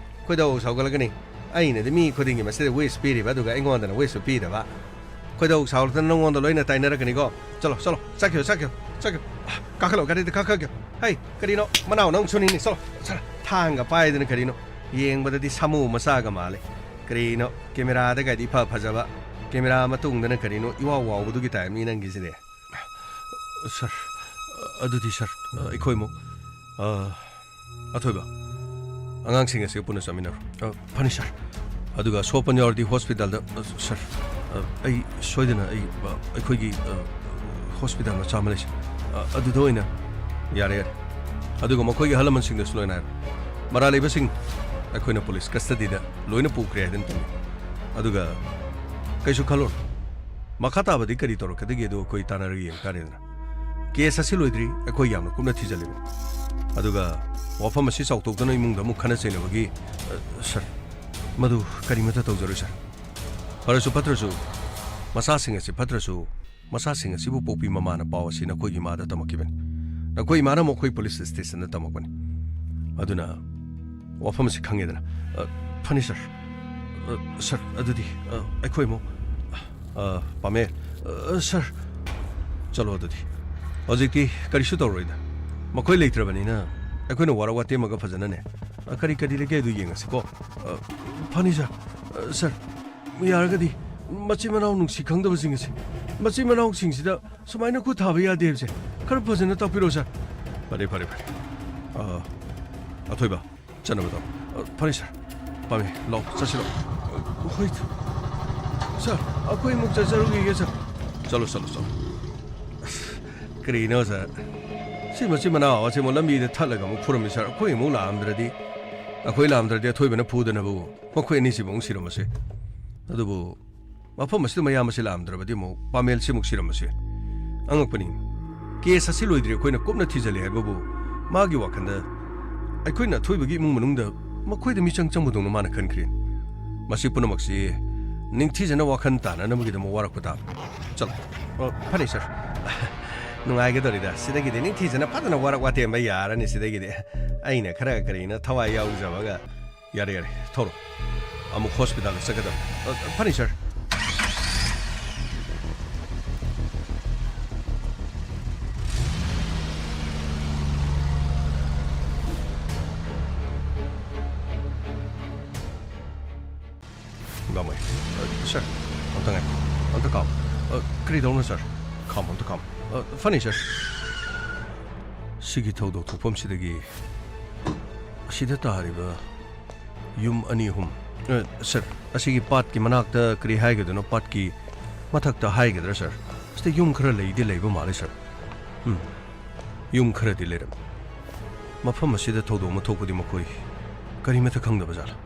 ꯈꯣꯏꯗꯧ ꯁꯥꯎꯒꯠꯂꯛꯀꯅꯤ꯫ ꯑꯩꯅꯗꯤ ꯃꯤ ꯈꯨꯗꯤꯡꯒꯤ ꯃꯁꯤꯗ ꯋꯦꯁ ꯄꯤꯔꯤꯕ, ꯑꯗꯨꯒ ꯑꯩꯉꯣꯟꯗꯅ ꯋꯦꯁꯁꯨ ꯄꯤꯗꯕ꯫ ꯈꯣꯏꯗꯧ ꯁꯥꯎꯒꯠꯇꯅ ꯅꯉꯣꯟꯗ ꯂꯣꯏꯅ ꯇꯥꯏꯅꯔꯛꯀꯅꯤꯀꯣ꯫ ꯆꯠꯂꯣ, ꯆꯠꯂꯣ, ꯆꯠꯈꯤꯌꯣ, ꯆꯠꯈꯤꯌꯣ, ꯆꯠꯈꯤꯌꯣ꯫ ꯀꯥꯈꯠꯂꯣ, ꯒꯥꯔꯤꯗ ꯀꯥꯈꯠꯈꯤꯌꯣ꯫ ꯍꯩ, ꯀꯔꯤꯅꯣ? ꯃꯅꯥꯎ ꯅꯪ ꯁꯨꯅꯤꯡꯅꯤ꯫ ꯆꯠꯂꯣ, ꯆꯠꯂꯣ꯫ ꯊꯥꯡꯒ ꯄꯥꯏꯗꯅ ꯀꯔꯤꯅꯣ? ꯌꯦꯡꯕꯗꯗꯤ ꯁꯥꯃꯨ ꯃꯆꯥꯒ ꯃꯥꯜꯂꯦ꯫ ꯀꯔꯤꯅꯣ? ꯀꯦꯃꯦꯔꯥꯗꯒꯗꯤ ꯏꯐ ꯐꯖꯕ, ꯀꯦꯃꯦꯔꯥ ꯃꯇꯨꯡꯗꯅ ꯀꯔꯤꯅꯣ ꯏꯋꯥꯎ ꯋꯥꯎꯕꯗꯨꯒꯤ ꯇꯥꯏꯞꯅꯤ ꯅꯪꯒꯤꯁꯤꯗꯤ꯫ ꯁꯥꯔ, ꯑꯗꯨꯗꯤ ꯁꯥꯔ, ꯑꯩꯈꯣꯏ ꯑꯃꯨꯛ, ꯑ, ꯑꯊꯣꯏꯕ, ꯑꯉꯥꯡꯁꯤꯡ ꯑꯁꯤꯒ ꯄꯨꯟꯅ ꯆꯠꯃꯤꯟꯅꯔꯣ꯫ ꯑ, ꯐꯅꯤ ꯁꯥꯔ꯫ ꯑꯗꯨꯒ ꯑꯁꯣꯛ ꯑꯄꯟ ꯌꯥꯎꯔꯗꯤ ꯍꯣꯁꯄꯤꯇꯥꯜꯗ, ꯑ, ꯁꯥꯔ, ꯑ, ꯑꯩ ꯁꯣꯏꯗꯅ ꯑꯩ, ꯑ, ꯑꯩꯈꯣꯏꯒꯤ, ꯑ, ꯍꯣꯁꯄꯤꯇꯥꯜ ꯃꯆꯥ ꯑꯃ ꯂꯩꯁꯦ꯫ ꯑ, ꯑꯗꯨꯗ ꯑꯣꯏꯅ꯫ ꯌꯥꯔꯦ, ꯌꯥꯔꯦ꯫ ꯑꯗꯨꯒ ꯃꯈꯣꯏꯒꯤ ꯑꯍꯜ ꯂꯃꯟꯁꯤꯡꯗꯁꯨ ꯂꯣꯏꯅ ꯍꯥꯏꯔꯣ꯫ ꯃꯔꯥꯜ ꯂꯩꯕꯁꯤꯡ ꯑꯩꯈꯣꯏꯅ ꯄꯨꯂꯤꯁ ꯀꯁꯇꯗꯤꯗ ꯂꯣꯏꯅ ꯄꯨꯈ꯭ꯔꯦ ꯍꯥꯏꯗꯨꯅ ꯇꯝꯃꯤ꯫ ꯑꯗꯨꯒ ꯀꯩꯁꯨ ꯈꯜꯂꯨꯔꯅꯨ꯫ ꯃꯈꯥ ꯇꯥꯕꯗꯤ ꯀꯔꯤ ꯇꯧꯔꯛꯀꯗꯒꯦꯗꯣ ꯑꯩꯈꯣꯏ ꯇꯥꯟꯅꯔꯒ ꯌꯦꯡ ꯇꯥꯔꯦꯗꯅ꯫ ꯀꯦꯁ ꯑꯁꯤ ꯂꯣꯏꯗ꯭ꯔꯤ, ꯑꯩꯈꯣꯏ ꯌꯥꯝꯅ ꯀꯨꯞꯅ ꯊꯤꯖꯤꯜꯂꯤꯕꯅꯤ꯫ ꯑꯗꯨꯒ ꯋꯥꯐꯝ ꯑꯁꯤ ꯆꯥꯎꯊꯣꯛꯇꯅ ꯏꯃꯨꯡꯗ ꯑꯃꯨꯛ ꯈꯟꯅ ꯆꯩꯅꯕꯒꯤ, ꯑ, ꯁꯥꯔ, ꯃꯗꯨ ꯀꯔꯤꯃꯠꯇ ꯇꯧꯖꯔꯣꯏ, ꯁꯥꯔ꯫ ꯐꯔꯁꯨ ꯐꯠꯇ꯭ꯔꯁꯨ, ꯃꯆꯥꯁꯤꯡ ꯑꯁꯤ ꯐꯠꯇ꯭ꯔꯁꯨ, ꯃꯆꯥꯁꯤꯡ ꯑꯁꯤꯕꯨ ꯄꯣꯛꯄꯤ ꯃꯃꯥꯅ ꯄꯥꯎ ꯑꯁꯤ ꯅꯈꯣꯏꯒꯤ ꯏꯃꯥꯗ ꯇꯝꯃꯛꯈꯤꯕꯅꯤ꯫ ꯅꯈꯣꯏ ꯏꯃꯥꯅ ꯑꯃꯨꯛ ꯑꯩꯈꯣꯏ ꯄꯨꯂꯤꯁ ꯁ꯭ꯇꯦꯁꯟꯗ ꯇꯝꯃꯛꯄꯅꯤ꯫ ꯑꯗꯨꯅ ꯋꯥꯐꯝ ꯑꯁꯤ ꯈꯪꯉꯦꯗꯅ꯫ ꯑ, ꯐꯅꯤ, ꯁꯥꯔ꯫ ꯑ, ꯁꯥꯔ, ꯑꯗꯨꯗꯤ, ꯑ, ꯑꯩꯈꯣꯏ ꯑꯃꯨꯛ, ꯑ, ꯄꯥꯝꯃꯦ꯫ ꯑ, ꯁꯥꯔ, ꯆꯠꯂꯣ ꯑꯗꯨꯗꯤ꯫ ꯍꯧꯖꯤꯛꯇꯤ ꯀꯔꯤꯁꯨ ꯇꯧꯔꯣꯏꯗ꯫ ꯃꯈꯣꯏ ꯂꯩꯇ꯭ꯔꯕꯅꯤꯅ ꯑꯩꯈꯣꯏꯅ ꯋꯥꯔꯛ ꯋꯥꯇꯦꯝꯃꯒ ꯐꯖꯅꯅꯦ, ꯑ, ꯀꯔꯤ ꯀꯔꯤ ꯂꯩꯒꯦ ꯑꯗꯨ ꯌꯦꯡꯉꯁꯤꯀꯣ꯫ ꯑ, ꯐꯅꯤ, ꯁꯥꯔ꯫ ꯑ, ꯁꯥꯔ, ꯌꯥꯔꯒꯗꯤ ꯃꯆꯤꯟ ꯃꯅꯥꯎ ꯅꯨꯡꯁꯤ ꯈꯪꯗꯕꯁꯤꯡ ꯑꯁꯤ, ꯃꯆꯤꯟ ꯃꯅꯥꯎꯁꯤꯡꯁꯤꯗ ꯁꯨꯃꯥꯏꯅ ꯈꯨꯠ ꯊꯥꯕ ꯌꯥꯗꯦ ꯍꯥꯏꯕꯁꯦ ꯈꯔ ꯐꯖꯅ ꯇꯥꯛꯄꯤꯔꯣ, ꯁꯥꯔ꯫ ꯐꯔꯦ, ꯐꯔꯦ, ꯐꯔꯦ꯫ ꯑ, ꯑꯊꯣꯏꯕ, ꯆꯠꯅꯕ ꯇꯧ꯫ ꯑ, ꯐꯔꯦ, ꯁꯥꯔ꯫ ꯄꯥꯝꯃꯦ, ꯂꯥꯛꯑꯣ, ꯆꯠꯁꯤ ꯂꯥꯛꯑꯣ꯫ ꯑ, ꯍꯣꯏ꯫ ꯁꯥꯔ, ꯑꯩꯈꯣꯏ ꯑꯃꯨꯛ ꯆꯠꯆꯔꯨꯈꯤꯒꯦ, ꯁꯥꯔ꯫ ꯆꯠꯂꯣ, ꯆꯠꯂꯣ, ꯆꯠꯂꯣ꯫ ꯑꯁ, ꯀꯔꯤꯅꯣ, ꯁꯥꯔ? ꯁꯤ ꯃꯆꯤꯟ ꯃꯅꯥꯎ ꯑꯁꯤ ꯑꯃꯨꯛ ꯂꯝꯕꯤꯗ ꯊꯠꯂꯒ ꯑꯃꯨꯛ ꯐꯨꯔꯝꯃꯤ ꯁꯥꯔ꯫ ꯑꯩꯈꯣꯏ ꯑꯃꯨꯛ ꯂꯥꯛꯑꯝꯗ꯭ꯔꯗꯤ, ꯑꯩꯈꯣꯏ ꯂꯥꯛꯑꯝꯗ꯭ꯔꯗꯤ ꯑꯊꯣꯏꯕꯅ ꯐꯨꯗꯅꯕꯨ ꯃꯈꯣꯏ ꯑꯅꯤꯁꯤꯕꯨ ꯑꯃꯨꯛ ꯁꯤꯔꯝꯃꯁꯦ꯫ ꯑꯗꯨꯕꯨ ꯃꯐꯝ ꯑꯁꯤꯗ ꯃꯌꯥꯝ ꯑꯁꯤ ꯂꯥꯛꯑꯝꯗ꯭ꯔꯕꯗꯤ ꯑꯃꯨꯛ ꯄꯥꯃꯦꯜꯁꯤ ꯑꯃꯨꯛ ꯁꯤꯔꯝꯃꯁꯦ꯫ ꯑꯉꯛꯄꯅꯤ꯫ ꯀꯦꯁ ꯑꯁꯤ ꯂꯣꯏꯗ꯭ꯔꯤ, ꯑꯩꯈꯣꯏꯅ ꯀꯨꯞꯅ ꯊꯤꯖꯤꯜꯂꯤ ꯍꯥꯏꯕꯕꯨ ꯃꯥꯒꯤ ꯋꯥꯈꯜꯗ ꯑꯩꯈꯣꯏꯅ ꯑꯊꯣꯏꯕꯒꯤ ꯏꯃꯨꯡ ꯃꯅꯨꯡꯗ ꯃꯈꯣꯏꯗ ꯃꯤꯆꯪ ꯆꯪꯕꯗꯧꯅ ꯃꯥꯅ ꯈꯟꯈ꯭ꯔꯦ꯫ ꯃꯁꯤ ꯄꯨꯝꯅꯃꯛꯁꯤ ꯅꯤꯡꯊꯤꯖꯅ ꯋꯥꯈꯜ ꯇꯥꯅꯅꯕꯒꯤꯗꯃꯛ ꯋꯥꯔꯛꯄ ꯇꯥꯕꯅꯤ꯫ ꯆꯠꯂꯣ꯫ ꯑꯣ, ꯐꯅꯤ ꯁꯥꯔ꯫ ꯅꯨꯡꯉꯥꯏꯒꯗꯧꯔꯤꯗ꯫ ꯁꯤꯗꯒꯤꯗꯤ ꯅꯤꯡꯊꯤꯖꯅ ꯐꯖꯅ ꯋꯥꯔꯛ ꯋꯥꯇꯦꯝꯕ ꯌꯥꯔꯅꯤ ꯁꯤꯗꯒꯤꯗꯤ꯫ ꯑꯩꯅ ꯈꯔ ꯀꯔꯤꯅꯣ ꯊꯋꯥꯏ ꯌꯥꯎꯖꯕꯒ꯫ ꯌꯥꯔꯦ, ꯌꯥꯔꯦ, ꯊꯧꯔꯣ꯫ ꯑꯃꯨꯛ ꯍꯣꯁꯄꯤꯇꯥꯜꯗ ꯆꯠꯀꯗꯕꯅꯤ꯫ ꯑ, ꯐꯅꯤ ꯁꯥꯔ꯫ ꯒꯥꯃꯩ꯫ ꯑ, ꯁꯥꯔ, ꯑꯝꯇ ꯉꯥꯏꯈꯣ꯫ ꯑꯝꯇ ꯈꯥꯝꯃꯣ꯫ ꯑ, ꯀꯔꯤ ꯇꯧꯔꯝꯅꯣ ꯁꯥꯔ? ꯈꯥꯝꯃꯣ, ꯑꯝꯇ ꯈꯥꯝꯃꯣ꯫ ꯑ, ꯐꯅꯤ ꯁꯥꯔ꯫ ꯁꯤꯒꯤ ꯊꯧꯗꯣꯛ ꯊꯣꯛꯐꯝꯁꯤꯗꯒꯤ ꯑꯁꯤꯗ ꯇꯥꯔꯤꯕ ꯌꯨꯝ ꯑꯅꯤ ꯑꯍꯨꯝ꯫ ꯑ, ꯁꯥꯔ, ꯑꯁꯤꯒꯤ ꯄꯥꯠꯀꯤ ꯃꯅꯥꯛꯇ ꯀꯔꯤ ꯍꯥꯏꯒꯗꯣꯏꯅꯣ? ꯄꯥꯠꯀꯤ ꯃꯊꯛꯇ ꯍꯥꯏꯒꯗ꯭ꯔꯥ, ꯁꯥꯔ? ꯑꯁꯤꯗ ꯌꯨꯝ ꯈꯔ ꯂꯩꯗꯤ ꯂꯩꯕ ꯃꯥꯜꯂꯦ, ꯁꯥꯔ꯫ ꯎꯝ, ꯌꯨꯝ ꯈꯔꯗꯤ ꯂꯩꯔꯝꯃꯤ꯫ ꯃꯐꯝ ꯑꯁꯤꯗ ꯊꯧꯗꯣꯛ ꯑꯃ ꯊꯣꯛꯄꯗꯤ ꯃꯈꯣꯏ ꯀꯔꯤꯃꯠꯇ ꯈꯪꯗꯕ ꯖꯥꯠꯂꯥ?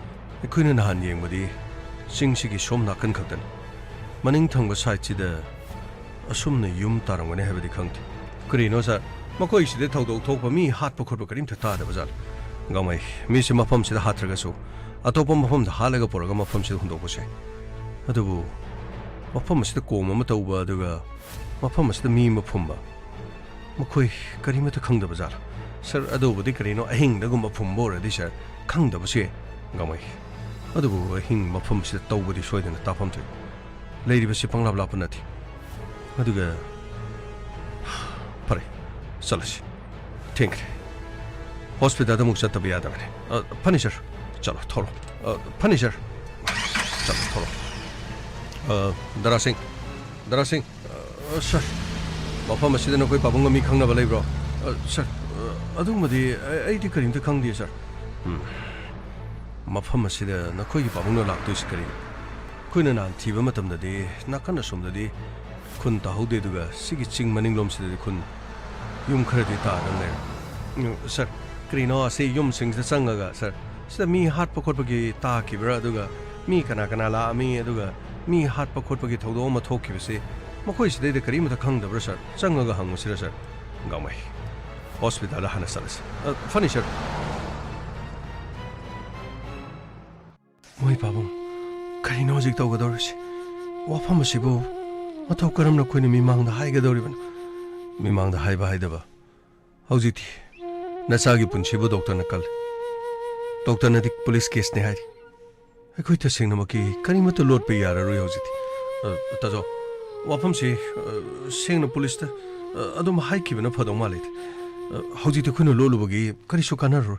ꯑꯩꯈꯣꯏꯅ ꯅꯍꯥꯟ ꯌꯦꯡꯕꯗꯤ ꯆꯤꯡꯁꯤꯒꯤ ꯁꯣꯝ ꯅꯥꯀꯟ ꯈꯛꯇꯅꯤ꯫ ꯃꯅꯤꯡ ꯊꯪꯕ ꯁꯥꯏꯠꯁꯤꯗ ꯑꯁꯨꯝꯅ ꯌꯨꯝ ꯇꯥꯔꯝꯒꯅꯤ ꯍꯥꯏꯕꯗꯤ ꯈꯪꯗꯦ꯫ ꯀꯔꯤꯅꯣ, ꯁꯥꯔ? ꯃꯈꯣꯏꯁꯤꯗ ꯊꯧꯗꯣꯛ ꯊꯣꯛꯄ, ꯃꯤ ꯍꯥꯠꯄ ꯈꯣꯠꯄ ꯀꯔꯤꯝꯇ ꯇꯥꯗꯕ ꯖꯥꯠꯂꯥ? ꯒꯥꯃꯩ, ꯃꯤꯁꯦ ꯃꯐꯝꯁꯤꯗ ꯍꯥꯠꯇ꯭ꯔꯒꯁꯨ ꯑꯇꯣꯞꯄ ꯃꯐꯝꯗ ꯍꯥꯠꯂꯒ ꯄꯨꯔꯒ ꯃꯐꯝꯁꯤꯗ ꯍꯨꯟꯗꯣꯛꯄꯁꯦ꯫ ꯑꯗꯨꯕꯨ ꯃꯐꯝ ꯑꯁꯤꯗ ꯀꯣꯝ ꯑꯃ ꯇꯧꯕ, ꯑꯗꯨꯒ ꯃꯐꯝ ꯑꯁꯤꯗ ꯃꯤ ꯑꯃ ꯐꯨꯝꯕ, ꯃꯈꯣꯏ ꯀꯔꯤꯃꯠꯇ ꯈꯪꯗꯕ ꯖꯥꯠꯂꯥ? ꯁꯥꯔ, ꯑꯗꯨꯕꯨꯗꯤ ꯀꯔꯤꯅꯣ, ꯑꯍꯤꯡꯗꯒꯨꯝꯕ ꯐꯨꯝꯕ ꯑꯣꯏꯔꯗꯤ, ꯁꯥꯔ, ꯈꯪꯗꯕꯁꯨ ꯌꯥꯏ꯫ ꯒꯥꯃꯩ, ꯑꯗꯨꯕꯨ ꯑꯍꯤꯡ ꯃꯐꯝꯁꯤꯗ ꯇꯧꯕꯗꯤ ꯁꯣꯏꯗꯅ ꯇꯥꯐꯝ ꯊꯣꯛꯏ꯫ ꯂꯩꯔꯤꯕꯁꯤ ꯄꯪꯂꯥꯞ ꯂꯥꯞꯄ ꯅꯠꯇꯦ꯫ ꯑꯗꯨꯒ, ꯐꯔꯦ, ꯆꯠꯂꯁꯤ꯫ ꯊꯦꯡꯈ꯭ꯔꯦ꯫ ꯍꯣꯁꯄꯤꯇꯥꯜꯗ ꯑꯃꯨꯛ ꯆꯠꯇꯕ ꯌꯥꯗꯕꯅꯤ꯫ ꯑ, ꯐꯅꯤ, ꯁꯥꯔ꯫ ꯆꯠꯂꯣ, ꯊꯧꯔꯣ꯫ ꯑ, ꯐꯅꯤ, ꯁꯥꯔ꯫ ꯆꯠꯂꯣ, ꯊꯧꯔꯣ꯫ ꯑ, ꯗꯔꯥ ꯁꯤꯡ, ꯗꯔꯥ ꯁꯤꯡ꯫ ꯑ, ꯁꯥꯔ, ꯃꯐꯝ ꯑꯁꯤꯗ ꯅꯈꯣꯏ ꯄꯥꯕꯨꯡꯒ ꯃꯤ ꯈꯪꯅꯕ ꯂꯩꯕ꯭ꯔꯣ? ꯑ, ꯁꯥꯔ, ꯑ, ꯑꯗꯨꯒꯨꯝꯕꯗꯤ ꯑꯩ, ꯑꯩꯗꯤ ꯀꯔꯤꯝꯇ ꯈꯪꯗꯦ, ꯁꯥꯔ꯫ ꯎꯝ꯫ ꯃꯐꯝ ꯑꯁꯤꯗ ꯅꯈꯣꯏꯒꯤ ꯄꯥꯕꯨꯡꯅ ꯂꯥꯛꯇꯣꯏꯁꯤ ꯀꯔꯤꯅꯣ? ꯑꯩꯈꯣꯏꯅ ꯅꯍꯥꯟ ꯊꯤꯕ ꯃꯇꯝꯗꯗꯤ ꯅꯥꯀꯟ ꯑꯁꯣꯝꯗꯗꯤ ꯈꯨꯟ ꯇꯥꯍꯧꯗꯦ, ꯑꯗꯨꯒ ꯁꯤꯒꯤ ꯆꯤꯡ ꯃꯅꯤꯡꯂꯣꯝꯁꯤꯗꯗꯤ ꯈꯨꯟ ꯌꯨꯝ ꯈꯔꯗꯤ ꯇꯥꯗꯅ ꯂꯩꯔꯦ꯫ ꯎꯝ, ꯁꯥꯔ, ꯀꯔꯤꯅꯣ ꯑꯁꯤ ꯌꯨꯝꯁꯤꯡꯁꯤꯗ ꯆꯪꯉꯒ, ꯁꯥꯔ, ꯁꯤꯗ ꯃꯤ ꯍꯥꯠꯄ ꯈꯣꯠꯄꯒꯤ ꯇꯥꯈꯤꯕ꯭ꯔꯥ? ꯑꯗꯨꯒ ꯃꯤ ꯀꯅꯥ ꯀꯅꯥ ꯂꯥꯛꯑꯝꯃꯤ? ꯑꯗꯨꯒ ꯃꯤ ꯍꯥꯠꯄ ꯈꯣꯠꯄꯒꯤ ꯊꯧꯗꯣꯛ ꯑꯃ ꯊꯣꯛꯈꯤꯕꯁꯤ ꯃꯈꯣꯏ ꯁꯤꯗꯩꯗ ꯀꯔꯤꯃꯇ ꯈꯪꯗꯕ꯭ꯔꯥ, ꯁꯥꯔ? ꯆꯪꯉꯒ ꯍꯪꯉꯨꯁꯤꯔꯥ, ꯁꯥꯔ? ꯒꯥꯡꯃꯩ, ꯍꯣꯁꯄꯤꯇꯥꯜꯗ ꯍꯥꯟꯅ ꯆꯠꯂꯁꯤ꯫ ꯑ, ꯐꯅꯤ, ꯁꯥꯔ꯫ ꯃꯣꯏ ꯄꯥꯕꯨꯡ, ꯀꯔꯤꯅꯣ ꯍꯧꯖꯤꯛ ꯇꯧꯒꯗꯧꯔꯤꯁꯤ? ꯋꯥꯐꯝ ꯑꯁꯤꯕꯨ ꯃꯇꯧ ꯀꯔꯝꯅ ꯑꯩꯈꯣꯏꯅ ꯃꯤꯃꯥꯡꯗ ꯍꯥꯏꯒꯗꯧꯔꯤꯕꯅꯣ? ꯃꯤꯃꯥꯡꯗ ꯍꯥꯏꯕ ꯍꯥꯏꯗꯕ꯫ ꯍꯧꯖꯤꯛꯇꯤ ꯅꯆꯥꯒꯤ ꯄꯨꯟꯁꯤꯕꯨ ꯗꯣꯛꯇꯔꯅ ꯀꯜꯂꯤ꯫ ꯗꯣꯛꯇꯔꯅꯗꯤ ꯄꯨꯂꯤꯁ ꯀꯦꯁꯅꯤ ꯍꯥꯏꯔꯤ꯫ ꯑꯩꯈꯣꯏ ꯇꯁꯦꯡꯅꯃꯛꯀꯤ ꯀꯔꯤꯃꯠꯇ ꯂꯣꯠꯄ ꯌꯥꯔꯔꯣꯏ ꯍꯧꯖꯤꯛꯇꯤ꯫ ꯑ, ꯇꯥꯖꯧ, ꯋꯥꯐꯝꯁꯤ, ꯑ, ꯁꯦꯡꯅ ꯄꯨꯂꯤꯁꯇ, ꯑ, ꯑꯗꯨꯝ ꯍꯥꯏꯈꯤꯕꯅ ꯐꯗꯧ ꯃꯥꯜꯂꯤꯗ꯫ ꯑ, ꯍꯧꯖꯤꯛꯇꯤ ꯑꯩꯈꯣꯏꯅ ꯂꯣꯠꯂꯨꯕꯒꯤ ꯀꯔꯤꯁꯨ ꯀꯥꯟꯅꯔꯔꯣꯏ꯫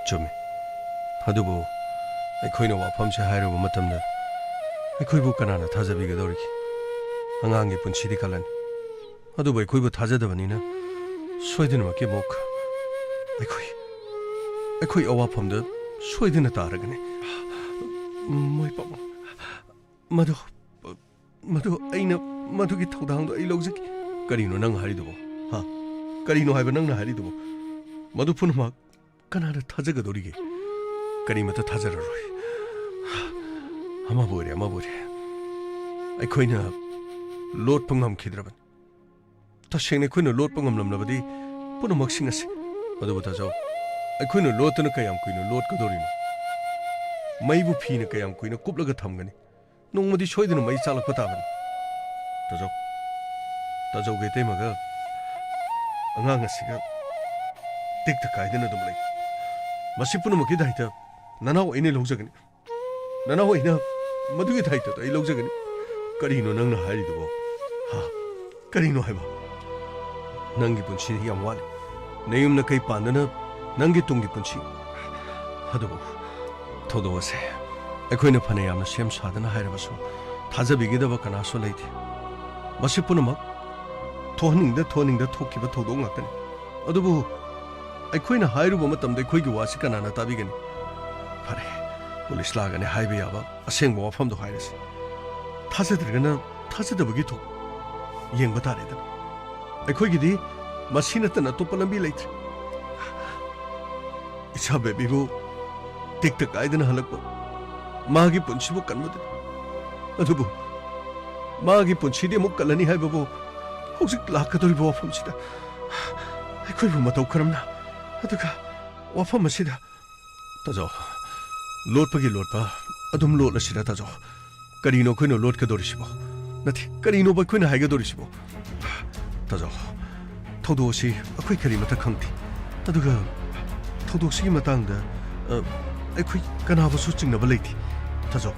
ꯆꯨꯝꯃꯤ꯫ ꯑꯗꯨꯕꯨ ꯑꯩꯈꯣꯏꯅ ꯋꯥꯐꯝꯁꯦ ꯍꯥꯏꯔꯨꯕ ꯃꯇꯝꯗ ꯑꯩꯈꯣꯏꯕꯨ ꯀꯅꯥꯅ ꯊꯥꯖꯕꯤꯒꯗꯧꯔꯤꯒꯦ? ꯑꯉꯥꯡꯒꯤ ꯄꯨꯟꯁꯤꯗꯤ ꯀꯜꯂꯅꯤ꯫ ꯑꯗꯨꯕꯨ ꯑꯩꯈꯣꯏꯕꯨ ꯊꯥꯖꯗꯕꯅꯤꯅ ꯁꯣꯏꯗꯅꯃꯛꯀꯤ ꯑꯃꯨꯛ ꯑꯩꯈꯣꯏ, ꯑꯩꯈꯣꯏ ꯑꯋꯥꯐꯝꯗ ꯁꯣꯏꯗꯅ ꯇꯥꯔꯒꯅꯤ꯫ ꯃꯣꯏ ꯄꯥꯕꯨꯡ, ꯃꯗꯨ, ꯃꯗꯨ ꯑꯩꯅ, ꯃꯗꯨꯒꯤ ꯊꯧꯗꯥꯡꯗꯣ ꯑꯩ ꯂꯧꯖꯒꯦ꯫ ꯀꯔꯤꯅꯣ ꯅꯪ ꯍꯥꯏꯔꯤꯗꯨꯕꯣ? ꯍꯥ? ꯀꯔꯤꯅꯣ ꯍꯥꯏꯕ ꯅꯪꯅ ꯍꯥꯏꯔꯤꯗꯨꯕꯣ? ꯃꯗꯨ ꯄꯨꯝꯅꯃꯛ ꯀꯅꯥꯅ ꯊꯥꯖꯒꯗꯧꯔꯤꯒꯦ? ꯀꯔꯤꯃꯠꯇ ꯊꯥꯖꯔꯔꯣꯏ꯫ ꯑꯃꯕꯨ ꯑꯣꯏꯔꯦ, ꯑꯃꯕꯨ ꯑꯣꯏꯔꯦ, ꯑꯩꯈꯣꯏꯅ ꯂꯣꯠꯄ ꯉꯝꯈꯤꯗ꯭ꯔꯕꯅꯤ꯫ ꯇꯁꯦꯡꯅ ꯑꯩꯈꯣꯏꯅ ꯂꯣꯠꯄ ꯉꯝꯂꯝꯂꯕꯗꯤ ꯄꯨꯝꯅꯃꯛꯁꯤꯡ ꯑꯁꯤ꯫ ꯑꯗꯨꯕꯨ ꯇꯥꯖꯧ, ꯑꯩꯈꯣꯏꯅ ꯂꯣꯠꯇꯨꯅ ꯀꯌꯥꯝ ꯀꯨꯏꯅ ꯂꯣꯠꯀꯗꯧꯔꯤꯅꯣ? ꯃꯩꯕꯨ ꯐꯤꯅ ꯀꯌꯥꯝ ꯀꯨꯏꯅ ꯀꯨꯞꯂꯒ ꯊꯝꯒꯅꯤ? ꯅꯣꯡꯃꯗꯤ ꯁꯣꯏꯗꯅ ꯃꯩ ꯆꯥꯛꯂꯛꯄ ꯇꯥꯕꯅꯤ꯫ ꯇꯥꯖꯧ, ꯇꯥꯖꯧꯒ ꯏꯇꯩꯃꯒ ꯑꯉꯥꯡ ꯑꯁꯤꯒ ꯇꯦꯛꯇ ꯀꯥꯏꯗꯅ ꯑꯗꯨꯝ ꯂꯩ꯫ ꯃꯁꯤ ꯄꯨꯝꯅꯃꯛꯀꯤ ꯗꯥꯏꯇ ꯅꯅꯥꯎ ꯑꯩꯅ ꯂꯧꯖꯒꯅꯤ꯫ ꯅꯅꯥꯎ ꯑꯩꯅ ꯃꯗꯨꯒꯤ ꯗꯥꯏꯇꯗꯣ ꯑꯩ ꯂꯧꯖꯒꯅꯤ꯫ ꯀꯔꯤꯅꯣ ꯅꯪꯅ ꯍꯥꯏꯔꯤꯗꯨꯕꯣ? ꯍꯥ? ꯀꯔꯤꯅꯣ ꯍꯥꯏꯕ? ꯅꯪꯒꯤ ꯄꯨꯟꯁꯤꯗꯤ ꯌꯥꯝ ꯋꯥꯠꯂꯤ꯫ ꯅꯌꯨꯝ ꯅꯀꯩ ꯄꯥꯟꯗꯅ ꯅꯪꯒꯤ ꯇꯨꯡꯒꯤ ꯄꯨꯟꯁꯤ꯫ ꯑꯗꯨꯕꯨ ꯊꯧꯗꯣꯛ ꯑꯁꯦ ꯑꯩꯈꯣꯏꯅ ꯐꯅ ꯌꯥꯝꯅ ꯁꯦꯝ ꯁꯥꯗꯨꯅ ꯍꯥꯏꯔꯕꯁꯨ ꯊꯥꯖꯕꯤꯒꯗꯕ ꯀꯅꯥꯁꯨ ꯂꯩꯇꯦ꯫ ꯃꯁꯤ ꯄꯨꯝꯅꯃꯛ ꯊꯣꯛꯍꯟꯅꯤꯡꯗ ꯊꯣꯛꯍꯟꯅꯤꯡꯗ ꯊꯣꯛꯈꯤꯕ ꯊꯧꯗꯣꯛ ꯉꯥꯛꯇꯅꯤ꯫ ꯑꯗꯨꯕꯨ ꯑꯩꯈꯣꯏꯅ ꯍꯥꯏꯔꯨꯕ ꯃꯇꯝꯗ ꯑꯩꯈꯣꯏꯒꯤ ꯋꯥꯁꯤ ꯀꯅꯥꯅ ꯇꯥꯕꯤꯒꯅꯤ? ꯐꯔꯦ, ꯄꯨꯂꯤꯁ ꯂꯥꯛꯑꯒꯅꯤ ꯍꯥꯏꯕ ꯌꯥꯕ ꯑꯁꯦꯡꯕ ꯋꯥꯐꯝꯗꯣ ꯍꯥꯏꯔꯁꯤ꯫ ꯊꯥꯖꯗ꯭ꯔꯒꯅ ꯊꯥꯖꯗꯕꯒꯤ ꯊꯣꯛ ꯌꯦꯡꯕ ꯇꯥꯔꯦꯗꯅ꯫ ꯑꯩꯈꯣꯏꯒꯤꯗꯤ ꯃꯁꯤ ꯅꯠꯇꯅ ꯑꯇꯣꯞꯄ ꯂꯝꯕꯤ ꯂꯩꯇ꯭ꯔꯦ꯫ ꯏꯆꯥ ꯕꯦꯕꯤꯕꯨ ꯇꯦꯛꯇ ꯀꯥꯏꯗꯅ ꯍꯜꯂꯛꯄ, ꯃꯥꯒꯤ ꯄꯨꯟꯁꯤꯕꯨ ꯀꯟꯕꯗꯨꯅꯤ꯫ ꯑꯗꯨꯕꯨ ꯃꯥꯒꯤ ꯄꯨꯟꯁꯤꯗꯤ ꯑꯃꯨꯛ ꯀꯜꯂꯅꯤ ꯍꯥꯏꯕꯕꯨ ꯍꯧꯖꯤꯛ ꯂꯥꯛꯀꯗꯧꯔꯤꯕ ꯋꯥꯐꯝꯁꯤꯗ ꯑꯩꯈꯣꯏꯕꯨ ꯃꯇꯧ ꯀꯔꯝꯅ, ꯑꯗꯨꯒ ꯋꯥꯐꯝ ꯑꯁꯤꯗ ꯇꯥꯖꯧ, ꯂꯣꯠꯄꯒꯤ ꯂꯣꯠꯄ ꯑꯗꯨꯝ ꯂꯣꯠꯂꯁꯤꯔ ꯇꯥꯖꯧ? ꯀꯔꯤꯅꯣ ꯑꯩꯈꯣꯏꯅ ꯂꯣꯠꯀꯗꯧꯔꯤꯁꯤꯕꯣ? ꯅꯠꯇꯦ, ꯀꯔꯤꯅꯣꯕ ꯑꯩꯈꯣꯏꯅ ꯍꯥꯏꯒꯗꯧꯔꯤꯁꯤꯕꯣ? ꯇꯥꯖꯧ, ꯊꯧꯗꯣꯛ ꯑꯁꯤ ꯑꯩꯈꯣꯏ ꯀꯔꯤꯃꯠꯇ ꯈꯪꯗꯦ꯫ ꯑꯗꯨꯒ ꯊꯧꯗꯣꯛꯁꯤꯒꯤ ꯃꯇꯥꯡꯗ, ꯑ, ꯑꯩꯈꯣꯏ ꯀꯅꯥꯕꯨꯁꯨ ꯆꯤꯡꯅꯕ ꯂꯩꯇꯦ꯫ ꯇꯥꯖꯧ,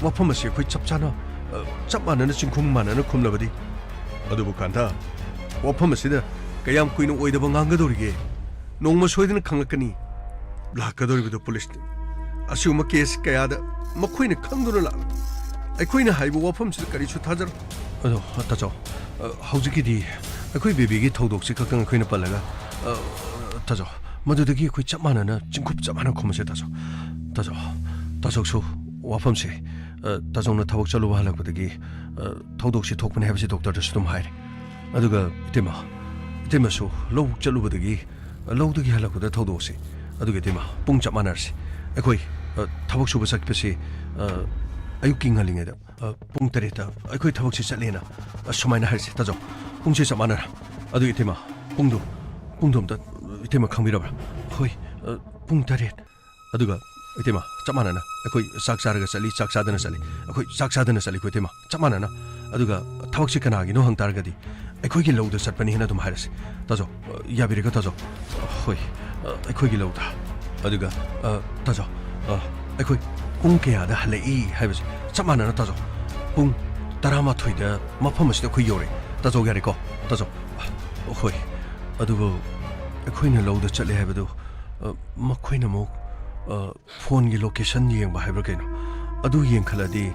ꯋꯥꯐꯝ ꯑꯁꯤ ꯑꯩꯈꯣꯏ ꯆꯞ ꯆꯥꯅ, ꯑ, ꯆꯞ ꯃꯥꯟꯅꯅ ꯆꯤꯡꯈꯨꯝ ꯃꯥꯟꯅꯅ ꯈꯨꯝꯂꯕꯗꯤ꯫ ꯑꯗꯨꯕꯨ ꯀꯥꯟꯊ, ꯋꯥꯐꯝ ꯑꯁꯤꯗ ꯀꯌꯥꯝ ꯀꯨꯏꯅ ꯑꯣꯏꯗꯕ ꯉꯥꯡꯒꯗꯧꯔꯤꯒꯦ? ꯅꯣꯡꯃ ꯁꯣꯏꯗꯅ ꯈꯪꯂꯛꯀꯅꯤ꯫ ꯂꯥꯛꯀꯗꯧꯔꯤꯕꯗꯨ ꯄꯨꯂꯤꯁꯅꯤ꯫ ꯑꯁꯤꯒꯨꯝꯕ ꯀꯦꯁ ꯀꯌꯥꯗ ꯃꯈꯣꯏꯅ ꯈꯪꯗꯨꯅ ꯂꯥꯛꯂ ꯑꯩꯈꯣꯏꯅ ꯍꯥꯏꯕ ꯋꯥꯐꯝꯁꯤꯗ ꯀꯔꯤꯁꯨ ꯊꯥꯖꯔꯣꯏ꯫ ꯑꯗꯣ, ꯇꯥꯆꯧ, ꯑ, ꯍꯧꯖꯤꯛꯀꯤꯗꯤ ꯑꯩꯈꯣꯏ ꯕꯦꯕꯤꯒꯤ ꯊꯧꯗꯣꯛꯁꯤ ꯈꯛꯇꯪ ꯑꯩꯈꯣꯏꯅ ꯄꯜꯂꯒ, ꯑ, ꯇꯥꯆꯧ, ꯃꯗꯨꯗꯒꯤ ꯑꯩꯈꯣꯏ ꯆꯞ ꯃꯥꯟꯅꯅ ꯆꯤꯡꯈꯨꯞ ꯆꯞ ꯃꯥꯟꯅ ꯈꯨꯝꯃꯁꯦ, ꯇꯥꯆꯧ꯫ ꯇꯥꯆꯧ, ꯇꯥꯆꯧꯁꯨ ꯋꯥꯐꯝꯁꯦ, ꯑ, ꯇꯥꯆꯧꯅ ꯊꯕꯛ ꯆꯠꯂꯨꯕ ꯍꯜꯂꯛꯄꯗꯒꯤ, ꯑ, ꯊꯧꯗꯣꯛꯁꯤ ꯊꯣꯛꯄꯅꯦ ꯍꯥꯏꯕꯁꯤ ꯗꯣꯛꯇꯔꯗꯁꯨ ꯑꯗꯨꯝ ꯍꯥꯏꯔꯦ꯫ ꯑꯗꯨꯒ ꯏꯇꯩꯃ, ꯏꯇꯩꯃꯁꯨ ꯂꯧ ꯆꯠꯂꯨꯕꯗꯒꯤ ꯂꯧꯗꯒꯤ ꯍꯜꯂꯛꯄꯗ ꯊꯧꯗꯣꯛꯁꯤ꯫ ꯑꯗꯨꯒ ꯏꯇꯩꯃ, ꯄꯨꯡ ꯆꯞ ꯃꯥꯟꯅꯔꯁꯤ꯫ ꯑꯩꯈꯣꯏ, ꯑ, ꯊꯕꯛ ꯁꯨꯕ ꯆꯠꯄꯁꯤ, ꯑ, ꯑꯌꯨꯛꯀꯤ ꯉꯜꯂꯤꯉꯩꯗ, ꯑ, ꯄꯨꯡ ꯇꯔꯦꯠꯇ ꯑꯩꯈꯣꯏ ꯊꯕꯛꯁꯤ ꯆꯠꯂꯦꯅ, ꯑ, ꯁꯨꯃꯥꯏꯅ ꯍꯥꯏꯔꯁꯤ, ꯇꯥꯖꯧ꯫ ꯄꯨꯡꯁꯤ ꯆꯞ ꯃꯥꯟꯅꯔ꯫ ꯑꯗꯨ ꯏꯇꯩꯃ, ꯄꯨꯡꯗꯣ, ꯄꯨꯡꯗꯣ ꯑꯝꯇ ꯏꯇꯩꯃ ꯈꯪꯕꯤꯔꯕ꯭ꯔꯥ? ꯍꯣꯏ, ꯑ, ꯄꯨꯡ ꯇꯔꯦꯠ꯫ ꯑꯗꯨꯒ ꯏꯇꯩꯃ, ꯆꯞ ꯃꯥꯟꯅꯅ ꯑꯩꯈꯣꯏ ꯆꯥꯛ ꯆꯥꯔꯒ ꯆꯠꯂꯤ, ꯆꯥꯛ ꯆꯥꯗꯅ ꯆꯠꯂꯤ, ꯑꯩꯈꯣꯏ ꯆꯥꯛ ꯆꯥꯗꯅ ꯆꯠꯂꯤꯀꯣ ꯏꯇꯩꯃ, ꯆꯞ ꯃꯥꯟꯅꯅ꯫ ꯑꯗꯨꯒ ꯊꯕꯛꯁꯤ ꯀꯅꯥꯒꯤꯅꯣ ꯍꯪ ꯇꯥꯔꯒꯗꯤ ꯑꯩꯈꯣꯏꯒꯤ ꯂꯧꯗ ꯆꯠꯄꯅꯤ ꯍꯥꯏꯅ ꯑꯗꯨꯝ ꯍꯥꯏꯔꯁꯤ꯫ ꯇꯥꯖꯧ, ꯑ, ꯌꯥꯕꯤꯔꯦꯀꯣ ꯇꯥꯖꯧ? ꯍꯣꯏ, ꯑ, ꯑꯩꯈꯣꯏꯒꯤ ꯂꯧꯗ꯫ ꯑꯗꯨꯒ, ꯑ, ꯇꯥꯖꯧ, ꯑ, ꯑꯩꯈꯣꯏ ꯄꯨꯡ ꯀꯌꯥꯗ ꯍꯜꯂꯛꯏ ꯍꯥꯏꯕꯁꯦ ꯆꯞ ꯃꯥꯟꯅꯅ ꯇꯥꯖꯧ꯫ ꯄꯨꯡ ꯇꯔꯥꯃꯥꯊꯣꯏꯗ ꯃꯐꯝ ꯑꯁꯤꯗ ꯑꯩꯈꯣꯏ ꯌꯧꯔꯛꯑꯦ꯫ ꯇꯥꯖꯧ, ꯌꯥꯔꯦꯀꯣ? ꯇꯥꯖꯧ, ꯑ, ꯍꯣꯏ꯫ ꯑꯗꯨꯕꯨ ꯑꯩꯈꯣꯏꯅ ꯂꯧꯗ ꯆꯠꯂꯦ ꯍꯥꯏꯕꯗꯨ, ꯑ, ꯃꯈꯣꯏꯅ ꯑꯃꯨꯛ, ꯑ, ꯐꯣꯟꯒꯤ ꯂꯣꯀꯦꯁꯟ ꯌꯦꯡꯕ ꯍꯥꯏꯕ꯭ꯔꯥ ꯀꯩꯅꯣ, ꯑꯗꯨ ꯌꯦꯡꯈꯠꯂꯗꯤ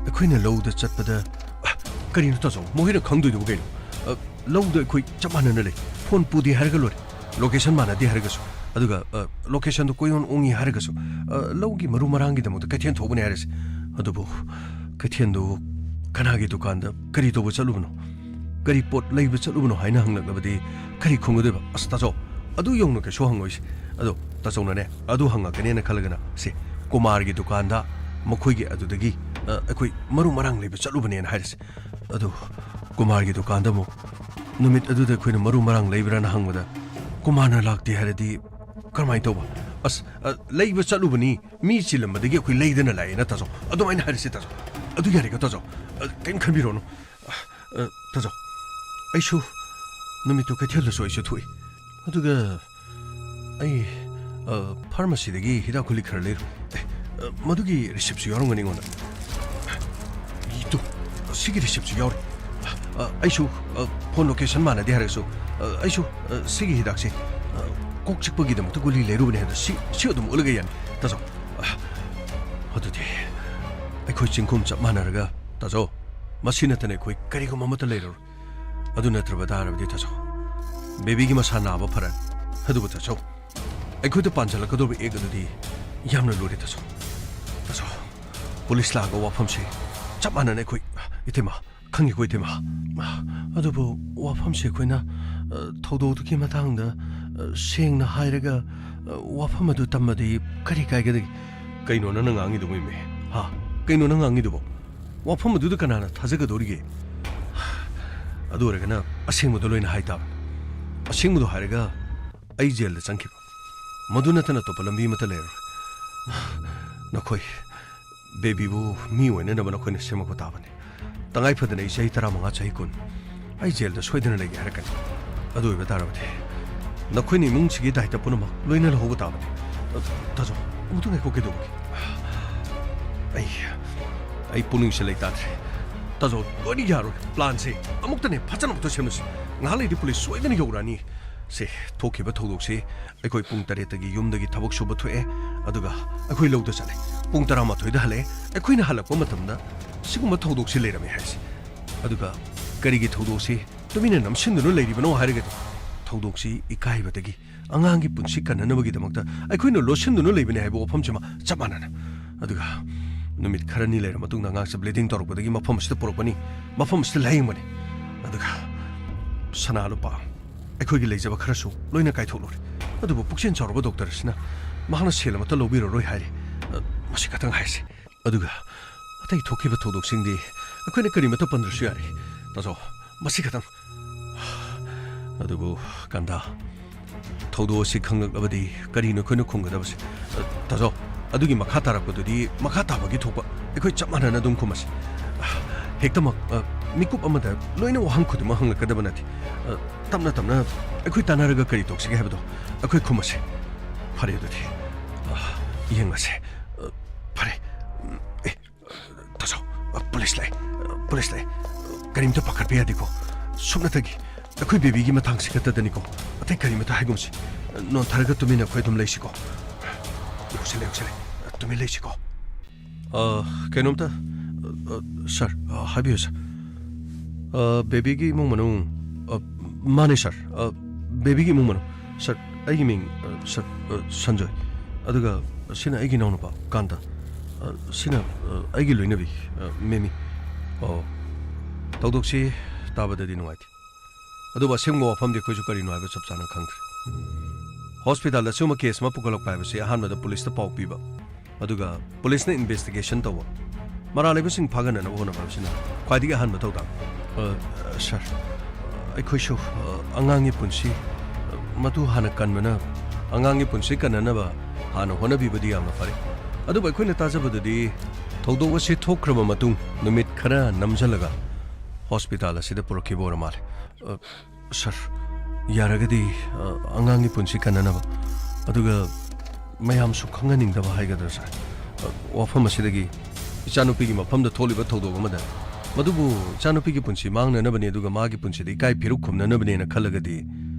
ꯑꯩꯈꯣꯏꯅ ꯂꯧꯗ ꯆꯠꯄꯗ, ꯑ, ꯀꯔꯤꯅꯣ ꯇꯥꯆꯧ, ꯃꯈꯣꯏꯅ ꯈꯪꯗꯣꯏꯗꯨꯕꯨ ꯀꯩꯅꯣ? ꯑ, ꯂꯧꯗ ꯑꯩꯈꯣꯏ ꯆꯞ ꯃꯥꯟꯅꯅ ꯂꯩ, ꯐꯣꯟ ꯄꯨꯗꯦ ꯍꯥꯏꯔꯒ ꯂꯣꯏꯔꯦ, ꯂꯣꯀꯦꯁꯟ ꯃꯥꯟꯅꯗꯦ ꯍꯥꯏꯔꯒꯁꯨ꯫ ꯑꯗꯨꯒ, ꯑ, ꯂꯣꯀꯦꯁꯟꯗꯣ ꯀꯣꯏꯑꯣꯟ ꯑꯣꯡꯉꯤ ꯍꯥꯏꯔꯒꯁꯨ, ꯑ, ꯂꯧꯒꯤ ꯃꯔꯨ ꯃꯔꯥꯡꯒꯤꯗꯃꯛꯇ ꯀꯩꯊꯦꯜ ꯊꯣꯛꯎꯕꯅꯦ ꯍꯥꯏꯔꯁꯤ꯫ ꯑꯗꯨꯕꯨ ꯀꯩꯊꯦꯜꯗꯨ ꯀꯅꯥꯒꯤ ꯗꯨꯀꯥꯟꯗ ꯀꯔꯤ ꯇꯧꯕ ꯆꯠꯂꯨꯕꯅꯣ? ꯀꯔꯤ ꯄꯣꯠ ꯂꯩꯕ ꯆꯠꯂꯨꯕꯅꯣ ꯍꯥꯏꯅ ꯍꯪꯂꯛꯂꯕꯗꯤ ꯀꯔꯤ ꯈꯨꯝꯒꯗꯣꯏꯕ? ꯑꯁ, ꯇꯥꯆꯧ, ꯑꯗꯨ ꯌꯧꯅ ꯀꯩꯁꯨ ꯍꯪꯉꯣꯏꯁꯦ꯫ ꯑꯗꯣ ꯇꯥꯆꯧꯅꯅꯦ, ꯑꯗꯨ ꯍꯪꯉꯛꯀꯅꯦꯅ ꯈꯜꯂꯒꯅ, ꯁꯦ, ꯀꯨꯃꯥꯔꯒꯤ ꯗꯨꯀꯥꯟꯗ ꯃꯈꯣꯏꯒꯤ ꯑꯗꯨꯗꯒꯤ, ꯑ, ꯑꯩꯈꯣꯏ ꯃꯔꯨ ꯃꯔꯥꯡ ꯂꯩꯕ ꯆꯠꯂꯨꯕꯅꯦꯅ ꯍꯥꯏꯔꯁꯦ꯫ ꯑꯗꯨ ꯀꯨꯃꯥꯔꯒꯤ ꯗꯨꯀꯥꯟꯗ ꯑꯃꯨꯛ ꯅꯨꯃꯤꯠ ꯑꯗꯨꯗ ꯑꯩꯈꯣꯏꯅ ꯃꯔꯨ ꯃꯔꯥꯡ ꯂꯩꯕ꯭ꯔꯥꯅ ꯍꯪꯕꯗ ꯀꯨꯃꯥꯔꯅ ꯂꯥꯛꯇꯦ ꯍꯥꯏꯔꯗꯤ ꯀꯔꯝꯍꯥꯏꯅ ꯇꯧꯕ? ꯑꯁ, ꯑ, ꯂꯩꯕ ꯆꯠꯂꯨꯕꯅꯤ, ꯃꯤ ꯆꯤꯜꯂꯝꯕꯗꯒꯤ ꯑꯩꯈꯣꯏ ꯂꯩꯗꯅ ꯂꯥꯛꯑꯦꯅ, ꯇꯥꯆꯧ꯫ ꯑꯗꯨꯃꯥꯏꯅ ꯍꯥꯏꯔꯁꯤ, ꯇꯥꯆꯧ꯫ ꯑꯗꯨ ꯌꯥꯔꯦꯀꯣ, ꯇꯥꯆꯧ? ꯑ, ꯀꯩꯝ ꯈꯟꯕꯤꯔꯣꯅꯨ꯫ ꯑ, ꯑ, ꯇꯥꯆꯧ, ꯑꯩꯁꯨ ꯅꯨꯃꯤꯠꯇꯨ ꯀꯩꯊꯦꯜꯗꯁꯨ ꯑꯩꯁꯨ ꯊꯣꯛꯏ꯫ ꯑꯗꯨꯒ ꯑꯩ, ꯑ, ꯐꯥꯔꯃꯥꯁꯤꯗꯒꯤ ꯍꯤꯗꯥꯛ ꯒꯨꯂꯤ ꯈꯔ ꯂꯩꯔꯨ꯫ ꯑꯦ, ꯑ, ꯃꯗꯨꯒꯤ ꯔꯤꯁꯤꯞꯁꯨ ꯌꯥꯎꯔꯝꯒꯅꯤ ꯑꯩꯉꯣꯟꯗ꯫ ꯏꯗꯨ, ꯁꯤꯒꯤ ꯔꯤꯁꯤꯞꯁꯨ ꯌꯥꯎꯔꯤ꯫ ꯑ, ꯑꯩꯁꯨ, ꯑ, ꯐꯣꯟ ꯂꯣꯀꯦꯁꯟ ꯃꯥꯟꯅꯗꯦ ꯍꯥꯏꯔꯁꯨ, ꯑ, ꯑꯩꯁꯨ, ꯑ, ꯁꯤꯒꯤ ꯍꯤꯗꯥꯛꯁꯦ, ꯑ, ꯀꯣꯛ ꯆꯤꯛꯄꯒꯤꯗꯃꯛꯇ ꯒꯨꯂꯤ ꯂꯩꯔꯨꯕꯅꯦ ꯍꯥꯏꯕꯗ ꯁꯤ, ꯁꯤ ꯑꯗꯨꯝ ꯎꯠꯂꯒ ꯌꯥꯅꯤ꯫ ꯇꯥꯆꯧ, ꯑ, ꯑꯗꯨꯗꯤ ꯑꯩꯈꯣꯏ ꯆꯤꯡꯈꯣꯡ ꯆꯞ ꯃꯥꯟꯅꯔꯒ, ꯇꯥꯆꯧ, ꯃꯁꯤ ꯅꯠꯇꯅ ꯑꯩꯈꯣꯏ ꯀꯔꯤꯒꯨꯝꯕ ꯑꯃꯠꯇ ꯂꯩꯔꯔꯣꯏ꯫ ꯑꯗꯨ ꯅꯠꯇ꯭ꯔꯕ ꯇꯥꯔꯕꯗꯤ, ꯇꯥꯆꯧ, ꯕꯦꯕꯤꯒꯤ ꯃꯁꯥ ꯅꯥꯕ ꯐꯔꯅꯤ꯫ ꯑꯗꯨꯕꯨ, ꯇꯥꯆꯧ, ꯑꯩꯈꯣꯏꯗ ꯄꯥꯟꯁꯤꯜꯂꯛꯀꯗꯧꯔꯤꯕ ꯑꯦꯛ ꯑꯗꯨꯗꯤ ꯌꯥꯝꯅ ꯂꯨꯔꯦ, ꯇꯥꯆꯧ꯫ ꯇꯥꯆꯧ, ꯄꯨꯂꯤꯁ ꯂꯥꯛꯑꯒ ꯋꯥꯐꯝꯁꯤ ꯆꯞ ꯃꯥꯟꯅꯅ ꯑꯩꯈꯣꯏ, ꯏꯇꯩꯃ, ꯈꯪꯉꯤꯀꯣ, ꯏꯇꯩꯃ? ꯑꯗꯨꯕꯨ ꯋꯥꯐꯝꯁꯤ ꯑꯩꯈꯣꯏꯅ, ꯑ, ꯊꯧꯗꯣꯛꯇꯨꯒꯤ ꯃꯇꯥꯡꯗ, ꯑ, ꯁꯦꯡꯅ ꯍꯥꯏꯔꯒ, ꯑ, ꯋꯥꯐꯝ ꯑꯗꯨ ꯇꯝꯃꯗꯤ ꯀꯔꯤ ꯀꯥꯏꯒꯗꯒꯦ? ꯀꯩꯅꯣ ꯅꯪꯅ ꯉꯥꯡꯉꯤꯗꯨꯕꯨ, ꯏꯃꯦ? ꯍꯥ? ꯀꯩꯅꯣ ꯅꯪ ꯉꯥꯡꯉꯤꯗꯨꯕꯨ? ꯋꯥꯐꯝ ꯑꯗꯨꯗ ꯀꯅꯥꯅ ꯊꯥꯖꯒꯗꯧꯔꯤꯒꯦ? ꯑꯗꯨ ꯑꯣꯏꯔꯒꯅ ꯑꯁꯦꯡꯕꯗꯣ ꯂꯣꯏꯅ ꯍꯥꯏ ꯇꯥꯕꯅꯤ꯫ ꯑꯁꯦꯡꯕꯗꯣ ꯍꯥꯏꯔꯒ ꯑꯩ ꯖꯦꯜꯗ ꯆꯪꯈꯤꯕ꯫ ꯃꯗꯨ ꯅꯠꯇꯅ ꯑꯇꯣꯞꯄ ꯂꯝꯕꯤ ꯑꯃꯠꯇ ꯂꯩꯔꯔꯣꯏ꯫ ꯅꯈꯣꯏ ꯕꯦꯕꯤꯕꯨ ꯃꯤ ꯑꯣꯏꯅꯅꯕ ꯅꯈꯣꯏꯅ ꯁꯦꯝꯃꯛꯄ ꯇꯥꯕꯅꯤ꯫ ꯇꯉꯥꯏ ꯐꯗꯅ ꯑꯩ ꯆꯍꯤ ꯇꯔꯥꯃꯉꯥ, ꯆꯍꯤ ꯀꯨꯟ ꯑꯩ ꯖꯦꯜꯗ ꯁꯣꯏꯗꯅ ꯂꯩꯒꯦ ꯍꯥꯏꯔꯛꯀꯅꯤ꯫ ꯑꯗꯨ ꯑꯣꯏꯕ ꯇꯥꯔꯕꯗꯤ ꯅꯈꯣꯏꯅ ꯏꯃꯨꯡꯁꯤꯒꯤ ꯗꯥꯏꯇ ꯄꯨꯝꯅꯃꯛ ꯂꯣꯏꯅ ꯂꯧꯍꯧꯕ ꯇꯥꯕꯅꯤ꯫ ꯇꯥꯆꯧ, ꯑꯃꯨꯛꯇ ꯉꯥꯏꯈꯣ, ꯀꯩꯗꯧꯕꯒꯤ? ꯑꯩ, ꯑꯩ ꯄꯨꯛꯅꯤꯡꯁꯦ ꯂꯩꯇꯥꯗ꯭ꯔꯦ꯫ ꯇꯥꯆꯧ, ꯂꯣꯏꯅ ꯌꯥꯔꯣꯏ꯫ ꯄ꯭ꯂꯥꯟꯁꯦ ꯑꯃꯨꯛꯇꯅꯦ ꯐꯖꯅ ꯑꯃꯨꯛꯇ ꯁꯦꯝꯂꯁꯤ꯫ ꯉꯥꯏꯍꯥꯛ ꯂꯩꯔꯗꯤ ꯄꯨꯂꯤꯁ ꯁꯣꯏꯗꯅ ꯌꯧꯔꯛꯑꯅꯤ꯫ ꯁꯦ, ꯊꯣꯛꯈꯤꯕ ꯊꯧꯗꯣꯛꯁꯤ ꯑꯩꯈꯣꯏ ꯄꯨꯡ ꯇꯔꯦꯠꯇꯒꯤ ꯌꯨꯝꯗꯒꯤ ꯊꯕꯛ ꯁꯨꯕ ꯊꯣꯛꯑꯦ, ꯑꯗꯨꯒ ꯑꯩꯈꯣꯏ ꯂꯧꯗ ꯆꯠꯂꯦ꯫ ꯄꯨꯡ ꯇꯔꯥꯃꯥꯊꯣꯏꯗ ꯍꯜꯂꯛꯑꯦ꯫ ꯑꯩꯈꯣꯏꯅ ꯍꯜꯂꯛꯄ ꯃꯇꯝꯗ ꯁꯤꯒꯨꯝꯕ ꯊꯧꯗꯣꯛꯁꯤ ꯂꯩꯔꯝꯃꯦ ꯍꯥꯏꯁꯦ꯫ ꯑꯗꯨꯒ ꯀꯔꯤꯒꯤ ꯊꯧꯗꯣꯛꯁꯤ ꯇꯨꯃꯤꯟꯅ ꯅꯝꯁꯤꯟꯗꯨꯅ ꯂꯩꯔꯤꯕꯅꯣ ꯍꯥꯏꯔꯒꯗꯤ, ꯊꯧꯗꯣꯛꯁꯤ ꯏꯀꯥꯏꯕꯗꯒꯤ, ꯑꯉꯥꯡꯒꯤ ꯄꯨꯟꯁꯤ ꯀꯟꯅꯅꯕꯒꯤꯗꯃꯛꯇ ꯑꯩꯈꯣꯏꯅ ꯂꯣꯠꯁꯤꯟꯗꯨꯅ ꯂꯩꯕꯅꯤ ꯍꯥꯏꯕ ꯋꯥꯐꯝꯁꯤꯃ ꯆꯞ ꯃꯥꯟꯅꯅ꯫ ꯑꯗꯨꯒ ꯅꯨꯃꯤꯠ ꯈꯔꯅꯤ ꯂꯩꯔ ꯃꯇꯨꯡꯗ ꯑꯉꯥꯡꯁꯦ ꯕ꯭ꯂꯤꯗꯤꯡ ꯇꯧꯔꯛꯄꯗꯒꯤ ꯃꯐꯝ ꯑꯁꯤꯗ ꯄꯨꯔꯛꯄꯅꯤ, ꯃꯐꯝ ꯑꯁꯤꯗ ꯂꯥꯌꯦꯡꯕꯅꯤ꯫ ꯑꯗꯨꯒ ꯁꯅꯥ ꯂꯨꯄꯥ, ꯑꯩꯈꯣꯏꯒꯤ ꯂꯩꯖꯕ ꯈꯔꯁꯨ ꯂꯣꯏꯅ ꯀꯥꯏꯊꯣꯛꯂꯨꯔꯦ꯫ ꯑꯗꯨꯕꯨ ꯄꯨꯛꯆꯦꯜ ꯆꯥꯎꯔꯕ ꯗꯣꯛꯇꯔ ꯑꯁꯤꯅ ꯃꯍꯥꯛꯅ ꯁꯦꯜ ꯑꯃꯠꯇ ꯂꯧꯕꯤꯔꯔꯣꯏ ꯍꯥꯏꯔꯤ꯫ ꯑ, ꯃꯁꯤ ꯈꯛꯇꯪ ꯍꯥꯏꯁꯤ꯫ ꯑꯗꯨꯒ ꯑꯇꯩ ꯊꯣꯛꯈꯤꯕ ꯊꯧꯗꯣꯛꯁꯤꯡꯗꯤ ꯑꯩꯈꯣꯏꯅ ꯀꯔꯤꯃꯠꯇ ꯄꯟꯗ꯭ꯔꯁꯨ ꯌꯥꯔꯤ꯫ ꯇꯥꯖꯧ, ꯃꯁꯤ ꯈꯛꯇꯪ꯫ ꯑꯗꯨꯕꯨ ꯀꯥꯟꯗꯥ, ꯊꯧꯗꯣꯛ ꯑꯁꯤ ꯈꯪꯂꯛꯂꯕꯗꯤ ꯀꯔꯤꯅꯣ ꯑꯩꯈꯣꯏꯅ ꯈꯨꯝꯒꯗꯕꯁꯦ? ꯑ, ꯇꯥꯖꯧ, ꯑꯗꯨꯒꯤ ꯃꯈꯥ ꯇꯥꯔꯛꯄꯗꯨꯗꯤ ꯃꯈꯥ ꯇꯥꯕꯒꯤ ꯊꯣꯛꯄ ꯑꯩꯈꯣꯏ ꯆꯞ ꯃꯥꯟꯅꯅ ꯑꯗꯨꯝ ꯈꯨꯝꯃꯁꯤ꯫ ꯑ, ꯍꯦꯛꯇꯃꯛ, ꯑ, ꯃꯤꯀꯨꯞ ꯑꯃꯗ ꯂꯣꯏꯅ ꯋꯥꯍꯪ ꯈꯨꯗꯤꯡꯃꯛ ꯍꯪꯂꯛꯀꯗꯕ ꯅꯠꯇꯦ꯫ ꯑ, ꯇꯞꯅ ꯇꯞꯅ ꯑꯩꯈꯣꯏ ꯇꯥꯟꯅꯔꯒ ꯀꯔꯤ ꯇꯧꯁꯤꯒꯦ ꯍꯥꯏꯕꯗꯣ ꯑꯩꯈꯣꯏ ꯈꯨꯝꯃꯁꯤ꯫ ꯐꯔꯦ ꯑꯗꯨꯗꯤ, ꯑ, ꯌꯦꯡꯂꯁꯦ꯫ ꯑ, ꯐꯔꯦ꯫ ꯎꯝ, ꯑꯦ, ꯇꯥꯖꯧ, ꯑ, ꯄꯨꯂꯤꯁ ꯂꯥꯛꯑꯦ, ꯑ, ꯄꯨꯂꯤꯁ ꯂꯥꯛꯑꯦ꯫ ꯑ, ꯀꯔꯤꯝꯇ ꯄꯥꯈꯠꯄ ꯌꯥꯗꯦꯀꯣ꯫ ꯁꯨꯞꯅꯇꯒꯤ ꯑꯩꯈꯣꯏ ꯕꯦꯕꯤꯒꯤ ꯃꯇꯥꯡꯁꯤ ꯈꯛꯇꯗꯅꯤꯀꯣ꯫ ꯑꯇꯩ ꯀꯔꯤꯃꯇ ꯍꯥꯏꯒꯨꯝꯁꯤ꯫ ꯑ, ꯅꯣꯟꯊꯔꯒ ꯇꯨꯃꯤꯟꯅ ꯑꯩꯈꯣꯏ ꯑꯗꯨꯝ ꯂꯩꯁꯤꯀꯣ꯫ ꯌꯧꯁꯤꯜꯂꯦ, ꯌꯧꯁꯤꯜꯂꯦ꯫ ꯑ, ꯇꯨꯃꯤꯟ ꯂꯩꯁꯤꯀꯣ꯫ ꯑ, ꯀꯩꯅꯣꯝꯇ, ꯑ, ꯑ, ꯁꯥꯔ, ꯑ, ꯍꯥꯏꯕꯤꯌꯨ, ꯁꯥꯔ꯫ ꯑ, ꯕꯦꯕꯤꯒꯤ ꯏꯃꯨꯡ ꯃꯅꯨꯡ, ꯑ, ꯃꯥꯅꯦ, ꯁꯥꯔ꯫ ꯑ, ꯕꯦꯕꯤꯒꯤ ꯏꯃꯨꯡ ꯃꯅꯨꯡ꯫ ꯁꯥꯔ, ꯑꯩꯒꯤ ꯃꯤꯡ, ꯑ, ꯁꯥꯔ, ꯑ, ꯁꯟꯖꯣꯏ꯫ ꯑꯗꯨꯒ ꯁꯤꯅ ꯑꯩꯒꯤ ꯏꯅꯥꯎꯅꯨꯄꯥ, ꯀꯥꯟꯇ꯫ ꯑ, ꯁꯤꯅ, ꯑ, ꯑꯩꯒꯤ ꯂꯣꯏꯅꯕꯤ, ꯑ, ꯃꯦꯃꯤ꯫ ꯑꯣ, ꯊꯧꯗꯣꯛꯁꯤ ꯇꯥꯕꯗꯗꯤ ꯅꯨꯡꯉꯥꯏꯇꯦ꯫ ꯑꯗꯨꯕꯨ ꯑꯁꯦꯡꯕ ꯋꯥꯐꯝꯗꯤ ꯑꯩꯈꯣꯏꯁꯨ ꯀꯔꯤꯅꯣ ꯍꯥꯏꯕ ꯆꯞ ꯆꯥꯅ ꯈꯪꯗ꯭ꯔꯦ꯫ ꯍꯣꯁꯄꯤꯇꯥꯜꯗ ꯑꯁꯤꯒꯨꯝꯕ ꯀꯦꯁ ꯑꯃ ꯄꯨꯈꯠꯂꯛꯄ ꯍꯥꯏꯕꯁꯤ ꯑꯍꯥꯟꯕꯗ ꯄꯨꯂꯤꯁꯇ ꯄꯥꯎ ꯄꯤꯕ, ꯑꯗꯨꯒ ꯄꯨꯂꯤꯁꯅ ꯏꯟꯚꯦꯁꯇꯤꯒꯦꯁꯟ ꯇꯧꯕ, ꯃꯔꯥꯜ ꯂꯩꯕꯁꯤꯡ ꯐꯥꯒꯠꯅꯅꯕ ꯍꯣꯠꯅꯕ ꯍꯥꯏꯕꯁꯤꯅ ꯈ꯭ꯋꯥꯏꯗꯒꯤ ꯑꯍꯥꯟꯕ ꯊꯧꯗꯥꯡ꯫ ꯑ, ꯁꯥꯔ, ꯑꯩꯈꯣꯏꯁꯨ, ꯑ, ꯑꯉꯥꯡꯒꯤ ꯄꯨꯟꯁꯤ, ꯑ, ꯃꯗꯨ ꯍꯥꯟꯅ ꯀꯟꯕꯅ, ꯑꯉꯥꯡꯒꯤ ꯄꯨꯟꯁꯤ ꯀꯟꯅꯅꯕ ꯍꯥꯟꯅ ꯍꯣꯠꯅꯕꯤꯕꯗꯤ ꯌꯥꯝꯅ ꯐꯔꯦ꯫ ꯑꯗꯨꯕꯨ ꯑꯩꯈꯣꯏꯅ ꯇꯥꯖꯕꯗꯗꯤ ꯊꯧꯗꯣꯛ ꯑꯁꯤ ꯊꯣꯛꯈ꯭ꯔꯕ ꯃꯇꯨꯡ ꯅꯨꯃꯤꯠ ꯈꯔ ꯅꯝꯁꯤꯜꯂꯒ ꯍꯣꯁꯄꯤꯇꯥꯜ ꯑꯁꯤꯗ ꯄꯨꯔꯛꯈꯤꯕ ꯑꯣꯏꯔ ꯃꯥꯜꯂꯦ꯫ ꯑ, ꯁꯥꯔ, ꯌꯥꯔꯒꯗꯤ, ꯑ, ꯑꯉꯥꯡꯒꯤ ꯄꯨꯟꯁꯤ ꯀꯟꯅꯅꯕ, ꯑꯗꯨꯒ ꯃꯌꯥꯝꯁꯨ ꯈꯪꯍꯟꯅꯤꯡꯗꯕ ꯍꯥꯏꯒꯗ꯭ꯔꯥ, ꯁꯥꯔ, ꯑ, ꯋꯥꯐꯝ ꯑꯁꯤꯗꯒꯤ ꯏꯆꯥꯅꯨꯄꯤꯒꯤ ꯃꯐꯝꯗ ꯊꯣꯛꯂꯤꯕ ꯊꯧꯗꯣꯛ ꯑꯃꯗ, ꯃꯗꯨꯕꯨ ꯏꯆꯥꯅꯨꯄꯤꯒꯤ ꯄꯨꯟꯁꯤ ꯃꯥꯡꯅꯅꯕꯅꯤ, ꯑꯗꯨꯒ ꯃꯥꯒꯤ ꯄꯨꯟꯁꯤꯗ ꯏꯀꯥꯏ ꯐꯤꯔꯨꯛ ꯈꯨꯝꯅꯅꯕꯅꯦꯅ ꯈꯜꯂꯒꯗꯤ,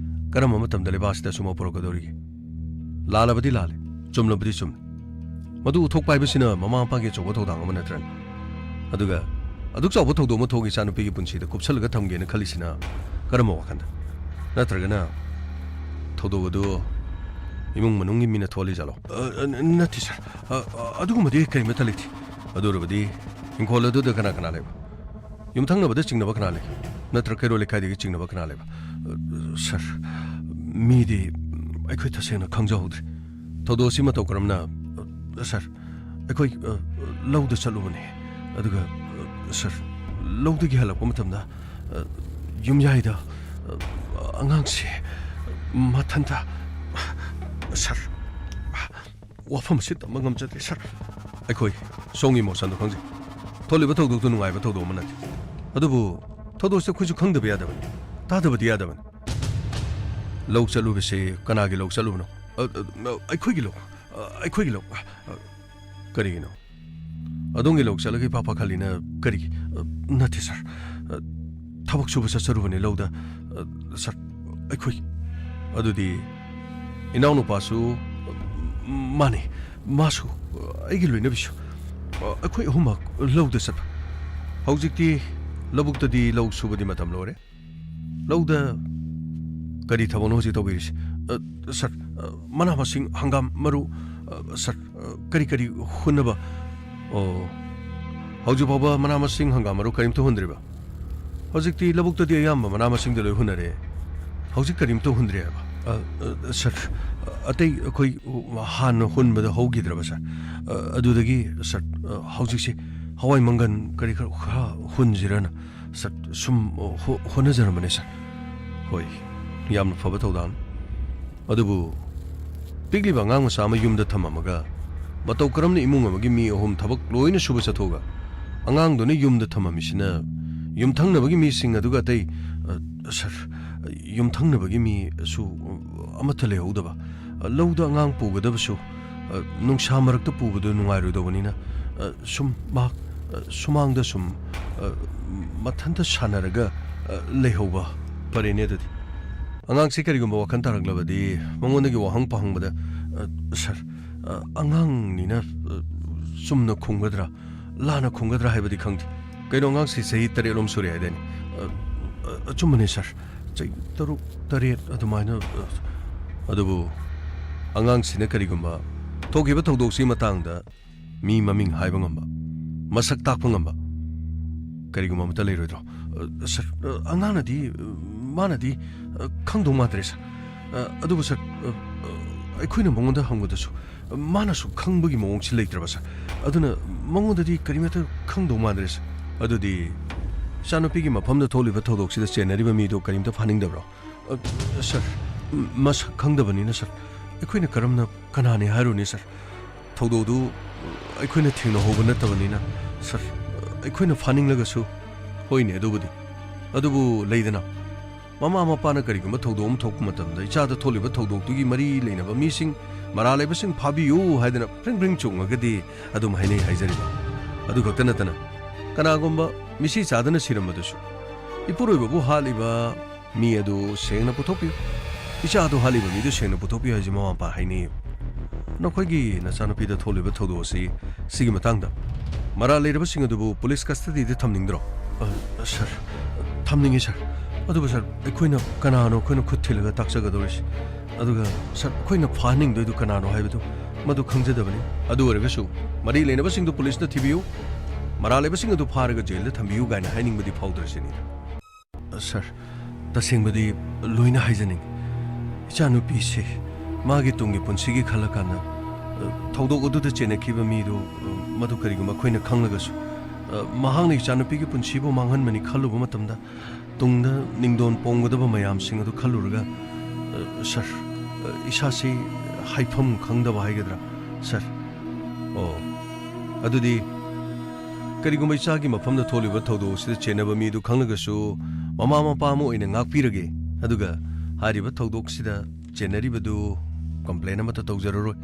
ꯀꯔꯝꯕ ꯃꯇꯝꯗ ꯂꯩꯕꯥꯛ ꯑꯁꯤꯗ ꯑꯁꯨꯝꯕ ꯄꯨꯔꯛꯀꯗꯧꯔꯤꯒꯦ? ꯂꯥꯜꯂꯕꯗꯤ ꯂꯥꯜꯂꯦ, ꯆꯨꯝꯂꯕꯗꯤ ꯆꯨꯝꯂꯦ꯫ ꯃꯗꯨ ꯎꯊꯣꯛꯄ ꯍꯥꯏꯕꯁꯤꯅ ꯃꯃꯥ ꯃꯄꯥꯒꯤ ꯑꯆꯧꯕ ꯊꯧꯗꯥꯡ ꯑꯃ ꯅꯠꯇ꯭ꯔꯅꯦ? ꯑꯗꯨꯒ ꯑꯗꯨꯛ ꯆꯥꯎꯕ ꯊꯧꯗꯣꯛ ꯑꯃ ꯊꯣꯛꯑꯒ ꯏꯆꯥꯅꯨꯄꯤꯒꯤ ꯄꯨꯟꯁꯤꯗ ꯀꯨꯞꯁꯜꯂꯒ ꯊꯝꯒꯦꯅ ꯈꯜꯂꯤꯁꯤꯅ ꯀꯔꯝꯕ ꯋꯥꯈꯜꯗ? ꯅꯠꯇ꯭ꯔꯒꯅ ꯊꯧꯗꯣꯛ ꯑꯗꯨ ꯏꯃꯨꯡ ꯃꯅꯨꯡꯒꯤ ꯃꯤꯅ ꯊꯣꯛꯍꯜꯂꯤ ꯖꯥꯠꯂꯣ? ꯑ, ꯑ, ꯅꯠꯇꯦ, ꯁꯥꯔ꯫ ꯑ, ꯑ, ꯑꯗꯨꯒꯨꯝꯕꯗꯤ ꯀꯔꯤꯃꯠꯇ ꯂꯩꯇꯦ꯫ ꯑꯗꯨ ꯑꯣꯏꯔꯕꯗꯤ ꯏꯪꯈꯣꯜ ꯑꯗꯨꯗ ꯀꯅꯥ ꯀꯅꯥ ꯂꯩꯕ? ꯌꯨꯝꯊꯪꯅꯕꯗ ꯆꯤꯡꯅꯕ ꯀꯅꯥ ꯂꯩꯒꯦ? ꯅꯠꯇ꯭ꯔ ꯀꯩꯔꯣꯜ ꯂꯩꯀꯥꯏꯗꯒꯤ ꯆꯤꯡꯅꯕ ꯀꯅꯥ ꯂꯩꯕ? ꯑ, ꯁꯥꯔ, ꯃꯤꯗꯤ ꯑꯩꯈꯣꯏ ꯇꯁꯦꯡꯅ ꯈꯪꯖꯍꯧꯗ꯭ꯔꯦ꯫ ꯊꯧꯗꯣꯛ ꯑꯁꯤ ꯃꯇꯧ ꯀꯔꯝꯅ, ꯑ, ꯁꯥꯔ, ꯑꯩꯈꯣꯏ, ꯑ, ꯂꯧꯗ ꯆꯠꯂꯨꯕꯅꯦ꯫ ꯑꯗꯨꯒ, ꯑ, ꯁꯥꯔ, ꯂꯧꯗꯒꯤ ꯍꯜꯂꯛꯄ ꯃꯇꯝꯗ, ꯑ, ꯌꯨꯝꯌꯥꯏꯗ, ꯑ, ꯑꯉꯥꯡꯁꯦ ꯃꯊꯟꯇ, ꯁꯥꯔ, ꯋꯥꯐꯝ ꯑꯁꯤ ꯇꯝꯕ ꯉꯝꯖꯗꯦ, ꯁꯥꯔ꯫ ꯑꯩꯈꯣꯏ ꯁꯣꯝꯒꯤ ꯏꯃꯣꯁꯟꯗꯣ ꯈꯪꯖꯩ꯫ ꯊꯣꯛꯂꯤꯕ ꯊꯧꯗꯣꯛꯇꯨ ꯅꯨꯡꯉꯥꯏꯕ ꯊꯧꯗꯣꯛ ꯑꯃ ꯅꯠꯇꯦ꯫ ꯑꯗꯨꯕꯨ ꯊꯧꯗꯣꯛꯁꯦ ꯑꯩꯈꯣꯏꯁꯨ ꯈꯪꯗꯕ ꯌꯥꯗꯕꯅꯤ, ꯇꯥꯗꯕꯗꯤ ꯌꯥꯗꯕꯅꯤ꯫ ꯂꯧ ꯆꯠꯂꯨꯕꯁꯦ ꯀꯅꯥꯒꯤ ꯂꯧ ꯆꯠꯂꯨꯕꯅꯣ? ꯑ, ꯑ, ꯑ, ꯑꯩꯈꯣꯏꯒꯤ ꯂꯧ꯫ ꯑ, ꯑꯩꯈꯣꯏꯒꯤ ꯂꯧ꯫ ꯑ, ꯀꯔꯤꯒꯤꯅꯣ? ꯑꯗꯣꯝꯒꯤ ꯂꯧ ꯆꯠꯂꯒ ꯏꯄꯥ ꯄꯥꯈꯠꯂꯤꯅ ꯀꯔꯤꯒꯤ? ꯑ, ꯅꯠꯇꯦ, ꯁꯥꯔ꯫ ꯑ, ꯊꯕꯛ ꯁꯨꯕ ꯆꯠꯆꯔꯨꯕꯅꯦ ꯂꯧꯗ꯫ ꯑ, ꯁꯥꯔ, ꯑꯩꯈꯣꯏ, ꯑꯗꯨꯗꯤ ꯏꯅꯥꯎꯅꯨꯄꯥꯁꯨ, ꯃꯥꯅꯤ, ꯃꯥꯁꯨ, ꯑꯩꯒꯤ ꯂꯣꯏꯅꯕꯤꯁꯨ, ꯑꯩꯈꯣꯏ ꯑꯍꯨꯝꯃꯛ ꯂꯧꯗ ꯆꯠꯄ꯫ ꯍꯧꯖꯤꯛꯇꯤ ꯂꯧꯕꯨꯛꯇꯗꯤ ꯂꯧ ꯁꯨꯕꯗꯤ ꯃꯇꯝ ꯂꯣꯏꯔꯦ꯫ ꯂꯧꯗ ꯀꯔꯤ ꯊꯕꯛꯅꯣ ꯍꯧꯖꯤꯛ ꯇꯧꯕꯤꯔꯤꯁꯤ? ꯑ, ꯁꯥꯔ, ꯑ, ꯃꯅꯥ ꯃꯁꯤꯡ, ꯍꯪꯒꯥꯝ ꯃꯔꯨ, ꯑ, ꯁꯥꯔ, ꯑ, ꯀꯔꯤ ꯀꯔꯤ ꯍꯨꯟꯅꯕ? ꯑꯣ, ꯍꯧꯖꯤꯛ ꯐꯥꯎꯕ ꯃꯅꯥ ꯃꯁꯤꯡ, ꯍꯪꯒꯥꯝ ꯃꯔꯨ ꯀꯔꯤꯝꯇ ꯍꯨꯟꯗ꯭ꯔꯤꯕ? ꯍꯧꯖꯤꯛꯇꯤ ꯂꯧꯕꯨꯛꯇꯗꯤ ꯑꯌꯥꯝꯕ ꯃꯅꯥ ꯃꯁꯤꯡꯗ ꯂꯣꯏ ꯍꯨꯟꯅꯔꯦ꯫ ꯍꯧꯖꯤꯛ ꯀꯔꯤꯝꯇ ꯍꯨꯟꯗ꯭ꯔꯤ ꯍꯥꯏꯕ? ꯑ, ꯑ, ꯁꯥꯔ, ꯑꯇꯩ ꯑꯩꯈꯣꯏ ꯍꯥꯟꯅ ꯍꯨꯟꯕꯗ ꯍꯧꯈꯤꯗ꯭ꯔꯕ, ꯁꯥꯔ? ꯑ, ꯑꯗꯨꯗꯒꯤ, ꯁꯥꯔ, ꯑ, ꯍꯧꯖꯤꯛꯁꯦ ꯍꯋꯥꯏ ꯃꯪꯒꯟ ꯀꯔꯤ ꯈꯔ, ꯈꯔ ꯍꯨꯟꯁꯤꯔꯅ, ꯁꯥꯔ, ꯁꯨꯝ, ꯑ, ꯍꯣ-, ꯍꯣꯠꯅꯖꯔꯝꯕꯅꯦ, ꯁꯥꯔ꯫ ꯍꯣꯏ, ꯌꯥꯝꯅ ꯐꯕ ꯊꯧꯗꯥꯡꯅꯤ꯫ ꯑꯗꯨꯕꯨ ꯄꯤꯛꯂꯤꯕ ꯑꯉꯥꯡ ꯃꯆꯥ ꯑꯃ ꯌꯨꯝꯗ ꯊꯝꯃꯝꯃꯒ ꯃꯇꯧ ꯀꯔꯝꯅ ꯏꯃꯨꯡ ꯑꯃꯒꯤ ꯃꯤ ꯑꯍꯨꯝ ꯊꯕꯛ ꯂꯣꯏꯅ ꯁꯨꯕ ꯆꯠꯊꯣꯛꯑꯒ ꯑꯉꯥꯡꯗꯨꯅ ꯌꯨꯝꯗ ꯊꯝꯃꯝꯃꯤꯁꯤꯅ ꯌꯨꯝꯊꯪꯅꯕꯒꯤ ꯃꯤꯁꯤꯡ ꯑꯗꯨꯒ ꯑꯇꯩ, ꯑ, ꯁꯥꯔ, ꯌꯨꯝꯊꯪꯅꯕꯒꯤ ꯃꯤꯁꯨ ꯑꯃꯠꯇ ꯂꯩꯍꯧꯗꯕ, ꯂꯧꯗ ꯑꯉꯥꯡ ꯄꯨꯒꯗꯕꯁꯨ, ꯑ, ꯅꯨꯡꯁꯥ ꯃꯔꯛꯇ ꯄꯨꯕꯗꯨ ꯅꯨꯡꯉꯥꯏꯔꯣꯏꯗꯧꯕꯅꯤꯅ, ꯑ, ꯁꯨꯝ ꯃꯍꯥꯛ, ꯑ, ꯁꯨꯃꯥꯡꯗ ꯁꯨꯝ, ꯑ, ꯃꯊꯟꯇ ꯁꯥꯟꯅꯔꯒ, ꯑ, ꯂꯩꯍꯧꯕ꯫ ꯐꯔꯦꯅꯦ ꯑꯗꯨꯗꯤ꯫ ꯑꯉꯥꯡꯁꯤ ꯀꯔꯤꯒꯨꯝꯕ ꯋꯥꯈꯜ ꯇꯥꯔꯛꯂꯕꯗꯤ ꯃꯉꯣꯟꯗꯒꯤ ꯋꯥꯍꯪ ꯄꯥꯍꯪꯕꯗ, "ꯑ, ꯁꯥꯔ, ꯑ, ꯑꯉꯥꯡꯅꯤꯅ, ꯑ, ꯆꯨꯝꯅ ꯈꯨꯝꯒꯗ꯭ꯔꯥ, ꯂꯥꯟꯅ ꯈꯨꯝꯒꯗ꯭ꯔꯥ ꯍꯥꯏꯕꯗꯤ ꯈꯪꯗꯦ꯫ ꯀꯩꯅꯣ, ꯑꯉꯥꯡꯁꯤ ꯆꯍꯤ ꯇꯔꯦꯠꯂꯣꯝ ꯁꯨꯔꯦ ꯍꯥꯏꯗꯥꯏꯅꯦ?" "ꯑ, ꯑ, ꯑꯆꯨꯝꯕꯅꯦ ꯁꯥꯔ, ꯆꯍꯤ ꯇꯔꯨꯛ, ꯇꯔꯦꯠ ꯑꯗꯨꯃꯥꯏꯅ, ꯑ, ꯑꯗꯨꯕꯨ ꯑꯉꯥꯡꯁꯤꯅ ꯀꯔꯤꯒꯨꯝꯕ ꯊꯣꯛꯈꯤꯕ ꯊꯧꯗꯣꯛꯁꯤꯒꯤ ꯃꯇꯥꯡꯗ ꯃꯤ ꯃꯃꯤꯡ ꯍꯥꯏꯕ ꯉꯝꯕ, ꯃꯁꯛ ꯇꯥꯛꯄ ꯉꯝꯕ ꯀꯔꯤꯒꯨꯝꯕ ꯑꯃꯠꯇ ꯂꯩꯔꯣꯏꯗ꯭ꯔꯣ?" ꯑ, ꯁꯥꯔ, ꯑ, ꯑꯉꯥꯡꯅꯗꯤ, ꯑ, ꯃꯥꯅꯗꯤ, ꯑ, ꯈꯪꯗꯧ ꯃꯥꯟꯗ꯭ꯔꯦ, ꯁꯥꯔ꯫ ꯑ, ꯑꯗꯨꯕꯨ, ꯁꯥꯔ, ꯑ, ꯑ, ꯑꯩꯈꯣꯏꯅ ꯃꯉꯣꯟꯗ ꯍꯪꯕꯗꯁꯨ, ꯑ, ꯃꯥꯅꯁꯨ ꯈꯪꯕꯒꯤ ꯃꯑꯣꯡꯁꯤ ꯂꯩꯇ꯭ꯔꯕ, ꯁꯥꯔ꯫ ꯑꯗꯨꯅ ꯃꯉꯣꯟꯗꯗꯤ ꯀꯔꯤꯃꯠꯇ ꯈꯪꯗꯧ ꯃꯥꯟꯗ꯭ꯔꯦ, ꯁꯥꯔ꯫ ꯑꯗꯨꯗꯤ ꯏꯆꯥꯅꯨꯄꯤꯒꯤ ꯃꯐꯝꯗ ꯊꯣꯛꯂꯤꯕ ꯊꯧꯗꯣꯛꯁꯤꯗ ꯆꯦꯟꯅꯔꯤꯕ ꯃꯤꯗꯣ ꯀꯔꯤꯝꯇ ꯐꯥꯅꯤꯡꯗꯕ꯭ꯔꯣ? ꯑ, ꯁꯥꯔ, ꯃꯁꯛ ꯈꯪꯗꯕꯅꯤꯅ, ꯁꯥꯔ, ꯑꯩꯈꯣꯏꯅ ꯀꯔꯝꯅ ꯀꯅꯥꯅꯤ ꯍꯥꯏꯔꯨꯅꯤ, ꯁꯥꯔ? ꯊꯧꯗꯣꯛꯗꯨ ꯑꯩꯈꯣꯏꯅ ꯊꯦꯡꯅꯍꯧꯕ ꯅꯠꯇꯕꯅꯤꯅ, ꯁꯥꯔ, ꯑꯩꯈꯣꯏꯅ ꯐꯥꯅꯤꯡꯂꯒꯁꯨ, ꯍꯣꯏꯅꯦ, ꯑꯗꯨꯕꯨꯗꯤ꯫ ꯑꯗꯨꯕꯨ ꯂꯩꯗꯅ, ꯃꯃꯥ ꯃꯄꯥꯅ ꯀꯔꯤꯒꯨꯝꯕ ꯊꯧꯗꯣꯛ ꯑꯃ ꯊꯣꯛꯄ ꯃꯇꯝꯗ ꯏꯆꯥꯗ ꯊꯣꯛꯂꯤꯕ ꯊꯧꯗꯣꯛꯇꯨꯒꯤ ꯃꯔꯤ ꯂꯩꯅꯕ ꯃꯤꯁꯤꯡ, ꯃꯔꯥꯜ ꯂꯩꯕꯁꯤꯡ ꯐꯥꯕꯤꯌꯨ ꯍꯥꯏꯗꯅ ꯐ꯭ꯔꯤꯡ ꯐ꯭ꯔꯤꯡ ꯆꯣꯡꯉꯒꯗꯤ ꯑꯗꯨꯝ ꯍꯥꯏꯅꯩ ꯍꯥꯏꯖꯔꯤꯕ꯫ ꯑꯗꯨ ꯈꯛꯇ ꯅꯠꯇꯅ, ꯀꯅꯥꯒꯨꯝꯕ ꯃꯤꯁꯤ ꯆꯥꯗꯅ ꯁꯤꯔꯝꯕꯗꯁꯨ ꯏꯄꯨꯔꯣꯏꯕꯕꯨ ꯍꯥꯠꯂꯤꯕ ꯃꯤ ꯑꯗꯨ ꯁꯦꯡꯅ ꯄꯨꯊꯣꯛꯄꯤꯌꯨ, ꯏꯆꯥ ꯑꯗꯨ ꯍꯥꯠꯂꯤꯕ ꯃꯤꯗꯨ ꯁꯦꯡꯅ ꯄꯨꯊꯣꯛꯄꯤꯌꯨ ꯍꯥꯏꯁꯤ ꯃꯃꯥ ꯃꯄꯥ ꯍꯥꯏꯅꯩ꯫ ꯅꯈꯣꯏꯒꯤ ꯅꯆꯥꯅꯨꯄꯤꯗ ꯊꯣꯛꯂꯤꯕ ꯊꯧꯗꯣꯛ ꯑꯁꯤ, ꯁꯤꯒꯤ ꯃꯇꯥꯡꯗ ꯃꯔꯥꯜ ꯂꯩꯔꯕꯁꯤꯡ ꯑꯗꯨꯕꯨ ꯄꯨꯂꯤꯁ ꯀꯁꯇꯗꯤꯗ ꯊꯝꯅꯤꯡꯗ꯭ꯔꯣ? ꯑ, ꯁꯥꯔ, ꯊꯝꯅꯤꯡꯉꯤ, ꯁꯥꯔ꯫ ꯑꯗꯨꯕꯨ, ꯁꯥꯔ, ꯑꯩꯈꯣꯏꯅ ꯀꯅꯥꯅꯣ ꯑꯩꯈꯣꯏꯅ ꯈꯨꯠ ꯊꯤꯜꯂꯒ ꯇꯥꯛꯆꯒꯗꯧꯔꯤꯁꯤ? ꯑꯗꯨꯒ, ꯁꯥꯔ, ꯑꯩꯈꯣꯏꯅ ꯐꯥꯍꯟꯅꯤꯡꯗꯣꯏꯗꯨ ꯀꯅꯥꯅꯣ ꯍꯥꯏꯕꯗꯨ ꯃꯗꯨ ꯈꯪꯖꯗꯕꯅꯤ꯫ ꯑꯗꯨ ꯑꯣꯏꯔꯒꯁꯨ, ꯃꯔꯤ ꯂꯩꯅꯕꯁꯤꯡꯗꯨ ꯄꯨꯂꯤꯁꯅ ꯊꯤꯕꯤꯌꯨ, ꯃꯔꯥꯜ ꯂꯩꯕꯁꯤꯡ ꯑꯗꯨ ꯐꯥꯔꯒ ꯖꯦꯜꯗ ꯊꯝꯕꯤꯌꯨ ꯀꯥꯏꯅ ꯍꯥꯏꯅꯤꯡꯕꯗꯤ ꯐꯥꯎꯗ꯭ꯔꯁꯤꯅꯤꯗ꯫ ꯁꯥꯔ, ꯇꯁꯦꯡꯕꯗꯤ ꯂꯣꯏꯅ ꯍꯥꯏꯖꯅꯤꯡꯉꯤ꯫ ꯏꯆꯥꯅꯨꯄꯤꯁꯤ ꯃꯥꯒꯤ ꯇꯨꯡꯒꯤ ꯄꯨꯟꯁꯤꯒꯤ ꯈꯜꯂꯀꯥꯟꯗ, ꯑ, ꯊꯧꯗꯣꯛ ꯑꯗꯨꯗ ꯆꯦꯟꯅꯈꯤꯕ ꯃꯤꯗꯨ, ꯑ, ꯃꯗꯨ ꯀꯔꯤꯒꯨꯝꯕ ꯑꯩꯈꯣꯏꯅ ꯈꯪꯂꯒꯁꯨ, ꯑ, ꯃꯍꯥꯛꯅ ꯏꯆꯥꯅꯨꯄꯤꯒꯤ ꯄꯨꯟꯁꯤꯕꯨ ꯃꯥꯡꯍꯟꯕꯅꯤ ꯈꯜꯂꯨꯕ ꯃꯇꯝꯗ, ꯇꯨꯡꯗ ꯅꯤꯡꯗꯣꯟ ꯄꯣꯡꯒꯗꯕ ꯃꯌꯥꯝꯁꯤꯡ ꯑꯗꯨ ꯈꯜꯂꯨꯔꯒ, ꯑ, ꯁꯥꯔ, ꯑ, ꯏꯁꯥꯁꯤ ꯍꯥꯏꯐꯝ ꯈꯪꯗꯕ ꯍꯥꯏꯒꯗ꯭ꯔꯥ, ꯁꯥꯔ? ꯑꯣ, ꯑꯗꯨꯗꯤ ꯀꯔꯤꯒꯨꯝꯕ ꯏꯆꯥꯒꯤ ꯃꯐꯝꯗ ꯊꯣꯛꯂꯤꯕ ꯊꯧꯗꯣꯛ ꯑꯁꯤꯗ ꯆꯦꯟꯅꯕ ꯃꯤꯗꯨ ꯈꯪꯂꯒꯁꯨ, ꯃꯃꯥ ꯃꯄꯥ ꯑꯃ ꯑꯣꯏꯅ ꯉꯥꯛꯄꯤꯔꯒꯦ, ꯑꯗꯨꯒ ꯍꯥꯏꯔꯤꯕ ꯊꯧꯗꯣꯛꯁꯤꯗ ꯆꯦꯟꯅꯔꯤꯕꯗꯨ ꯀꯝꯄ꯭ꯂꯦꯟ ꯑꯃꯠꯇ ꯇꯧꯖꯔꯔꯣꯏ꯫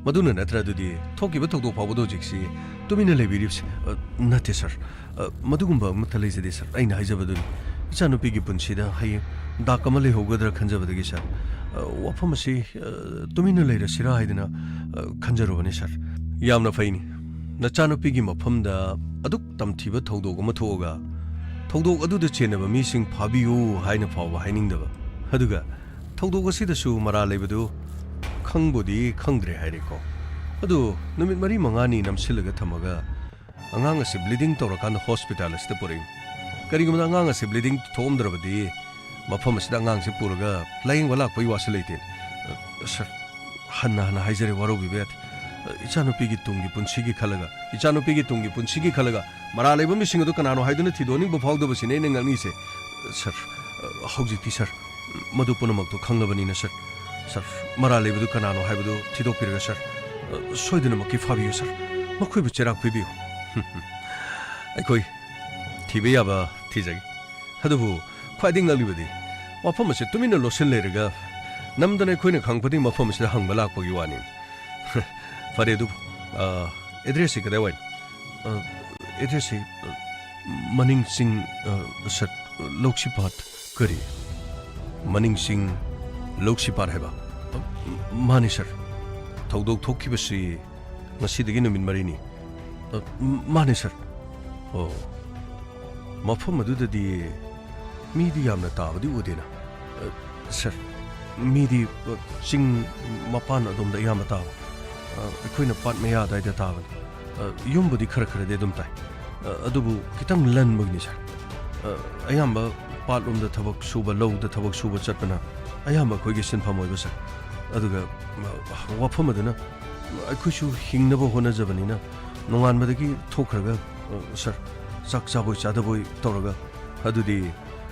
ꯃꯗꯨꯅ ꯅꯠꯇ꯭ꯔ ꯑꯗꯨꯗꯤ ꯊꯣꯛꯈꯤꯕ ꯊꯧꯗꯣꯛ ꯐꯥꯎꯕꯗ ꯍꯧꯖꯤꯛꯁꯤ ꯇꯨꯃꯤꯟꯅ ꯂꯩꯕꯤꯔꯤꯕꯁꯤ? ꯑ, ꯅꯠꯇꯦ, ꯁꯥꯔ꯫ ꯑ, ꯃꯗꯨꯒꯨꯝꯕ ꯑꯃꯠꯇ ꯂꯩꯖꯗꯦ, ꯁꯥꯔ꯫ ꯑꯩꯅ ꯍꯥꯏꯖꯕꯗꯨꯅꯤ, ꯏꯆꯥꯅꯨꯄꯤꯒꯤ ꯄꯨꯟꯁꯤꯗ ꯍꯌꯦꯡ ꯗꯥꯛ ꯑꯃ ꯂꯩꯍꯧꯒꯗ꯭ꯔꯥ ꯈꯟꯖꯕꯗꯒꯤ, ꯁꯥꯔ, ꯑ, ꯋꯥꯐꯝ ꯑꯁꯤ, ꯑ, ꯇꯨꯃꯤꯟꯅ ꯂꯩꯔꯁꯤꯔꯥ ꯍꯥꯏꯗꯅ, ꯑ, ꯈꯟꯖꯔꯨꯕꯅꯤ, ꯁꯥꯔ꯫ ꯌꯥꯝꯅ ꯐꯩꯅꯤ꯫ ꯅꯆꯥꯅꯨꯄꯤꯒꯤ ꯃꯐꯝꯗ ꯑꯗꯨꯛ ꯇꯝꯊꯤꯕ ꯊꯧꯗꯣꯛ ꯑꯃ ꯊꯣꯛꯑꯒ, ꯊꯧꯗꯣꯛ ꯑꯗꯨꯗ ꯆꯦꯟꯅꯕ ꯃꯤꯁꯤꯡ ꯐꯥꯕꯤꯌꯨ ꯍꯥꯏꯅ ꯐꯥꯎꯕ ꯍꯥꯏꯅꯤꯡꯗꯕ, ꯑꯗꯨꯒ ꯊꯧꯗꯣꯛ ꯑꯁꯤꯗꯁꯨ ꯃꯔꯥꯜ ꯂꯩꯕꯗꯨ ꯈꯪꯕꯨꯗꯤ ꯈꯪꯗ꯭ꯔꯦ ꯍꯥꯏꯔꯦꯀꯣ꯫ ꯑꯗꯨ ꯅꯨꯃꯤꯠ ꯃꯔꯤ ꯃꯉꯥꯅꯤ ꯅꯝꯁꯤꯜꯂꯒ ꯊꯝꯃꯒ, ꯑꯉꯥꯡ ꯑꯁꯤ ꯕ꯭ꯂꯤꯗꯤꯡ ꯇꯧꯔꯀꯥꯟꯗ ꯍꯣꯁꯄꯤꯇꯥꯜ ꯑꯁꯤꯗ ꯄꯨꯔꯛꯏ꯫ ꯀꯔꯤꯒꯨꯝꯕꯗ ꯑꯉꯥꯡ ꯑꯁꯤ ꯕ꯭ꯂꯤꯗꯤꯡ ꯊꯣꯛꯑꯝꯗ꯭ꯔꯕꯗꯤ ꯃꯐꯝ ꯑꯁꯤꯗ ꯑꯉꯥꯡꯁꯤ ꯄꯨꯔꯒ ꯂꯥꯌꯦꯡꯕ ꯂꯥꯛꯄꯒꯤ ꯋꯥꯁꯨ ꯂꯩꯇꯦ꯫ ꯑ, ꯁꯔ, ꯍꯟꯅ ꯍꯟꯅ ꯍꯥꯏꯖꯔꯤ, ꯋꯥꯔꯧꯕꯤꯕ ꯌꯥꯗꯦ꯫ ꯑ, ꯏꯆꯥꯅꯨꯄꯤꯒꯤ ꯇꯨꯡꯒꯤ ꯄꯨꯟꯁꯤꯒꯤ ꯈꯜꯂꯒ, ꯏꯆꯥꯅꯨꯄꯤꯒꯤ ꯇꯨꯡꯒꯤ ꯄꯨꯟꯁꯤꯒꯤ ꯈꯜꯂꯒ ꯃꯔꯥꯜ ꯂꯩꯕ ꯃꯤꯁꯤꯡ ꯑꯗꯨ ꯀꯅꯥꯅꯣ ꯍꯥꯏꯗꯨꯅ ꯊꯤꯗꯣꯛꯅꯤꯡꯕ ꯐꯥꯎꯗꯕꯁꯤꯅꯦ ꯑꯩꯅ ꯉꯛꯅꯤꯡꯉꯤꯁꯦ꯫ ꯁꯔ, ꯑ, ꯍꯧꯖꯤꯛꯇꯤ ꯁꯔ, ꯃꯗꯨ ꯄꯨꯝꯅꯃꯛꯇꯣ ꯈꯪꯂꯕꯅꯤꯅ ꯁꯔ, ꯁꯔ, ꯃꯔꯥꯜ ꯂꯩꯕꯗꯨ ꯀꯅꯥꯅꯣ ꯍꯥꯏꯕꯗꯨ ꯊꯤꯗꯣꯛꯄꯤꯔꯒ ꯁꯔ, ꯑ, ꯁꯣꯏꯗꯅꯃꯛꯀꯤ ꯐꯥꯕꯤꯌꯨ ꯁꯔ꯫ ꯃꯈꯣꯏꯕꯨ ꯆꯩꯔꯥꯛ ꯄꯤꯕꯤꯌꯨ꯫ ꯑꯩꯈꯣꯏ ꯊꯤꯕ ꯌꯥꯕ ꯊꯤꯖꯒꯦ꯫ ꯑꯗꯨꯕꯨ ꯈ꯭ꯋꯥꯏꯗꯒꯤ ꯉꯛꯂꯤꯕꯗꯤ ꯋꯥꯐꯝ ꯑꯁꯤ ꯇꯨꯃꯤꯟꯅ ꯂꯣꯠꯁꯤꯟ ꯂꯩꯔꯒ ꯅꯝꯗꯅ ꯑꯩꯈꯣꯏꯅ ꯈꯪꯕꯗꯤ ꯃꯐꯝ ꯑꯁꯤꯗ ꯍꯪꯕ ꯂꯥꯛꯄꯒꯤ ꯋꯥꯅꯤ꯫ ꯐꯔꯦ ꯑꯗꯨꯕꯨ, ꯑ, ꯑꯦꯗ꯭ꯔꯦꯁꯁꯤ ꯀꯗꯥꯏꯋꯥꯏꯅꯣ? ꯑ, ꯑꯦꯗ꯭ꯔꯦꯁꯁꯤ, ꯑ, ꯃꯅꯤꯡ ꯆꯤꯡ, ꯑ, ꯁꯠ, ꯂꯧꯁꯤꯄꯥꯠ꯫ ꯀꯔꯤ? ꯃꯅꯤꯡ ꯆꯤꯡ, ꯂꯧꯁꯤꯄꯥꯠ ꯍꯥꯏꯕ? ꯑ, ꯃꯥꯅꯤ ꯁꯔ꯫ ꯊꯧꯗꯣꯛ ꯊꯣꯛꯈꯤꯕꯁꯤ ꯉꯁꯤꯗꯒꯤ ꯅꯨꯃꯤꯠ ꯃꯔꯤꯅꯤ꯫ ꯑ, ꯃꯥꯅꯤ ꯁꯔ꯫ ꯑꯣ, ꯃꯐꯝ ꯑꯗꯨꯗꯗꯤ ꯃꯤꯗꯤ ꯌꯥꯝꯅ ꯇꯥꯕꯗꯤ ꯎꯗꯦꯅ꯫ ꯑ, ꯁꯔ, ꯃꯤꯗꯤ, ꯑ, ꯆꯤꯡ ꯃꯄꯥꯟ ꯑꯗꯣꯝꯗ ꯑꯌꯥꯝꯕ ꯇꯥꯕ꯫ ꯑ, ꯑꯩꯈꯣꯏꯅ ꯄꯥꯠ ꯃꯌꯥ ꯑꯗꯥꯏꯗ ꯇꯥꯕꯅꯤ꯫ ꯑ, ꯌꯨꯝꯕꯨꯗꯤ ꯈꯔ ꯈꯔꯗꯤ ꯑꯗꯨꯝ ꯇꯥꯏ꯫ ꯑ, ꯑꯗꯨꯕꯨ ꯈꯤꯇꯪ ꯂꯟꯕꯒꯤꯅꯤ ꯁꯔ꯫ ꯑ, ꯑꯌꯥꯝꯕ ꯄꯥꯠꯂꯣꯝꯗ ꯊꯕꯛ ꯁꯨꯕ, ꯂꯧꯗ ꯊꯕꯛ ꯁꯨꯕ ꯆꯠꯄꯅ ꯑꯌꯥꯝꯕ ꯑꯩꯈꯣꯏꯒꯤ ꯁꯤꯟꯐꯝ ꯑꯣꯏꯕ ꯁꯔ꯫ ꯑꯗꯨꯒ, ꯑ, ꯋꯥꯐꯝ ꯑꯗꯨꯅ ꯑꯩꯈꯣꯏꯁꯨ ꯍꯤꯡꯅꯕ ꯍꯣꯠꯅꯖꯕꯅꯤꯅ ꯅꯣꯡꯉꯥꯟꯕꯗꯒꯤ ꯊꯣꯛꯈ꯭ꯔꯒ, ꯑ, ꯁꯔ, ꯆꯥꯛ ꯆꯥꯕꯣꯏ ꯆꯥꯗꯕꯣꯏ ꯇꯧꯔꯒ, ꯑꯗꯨꯗꯤ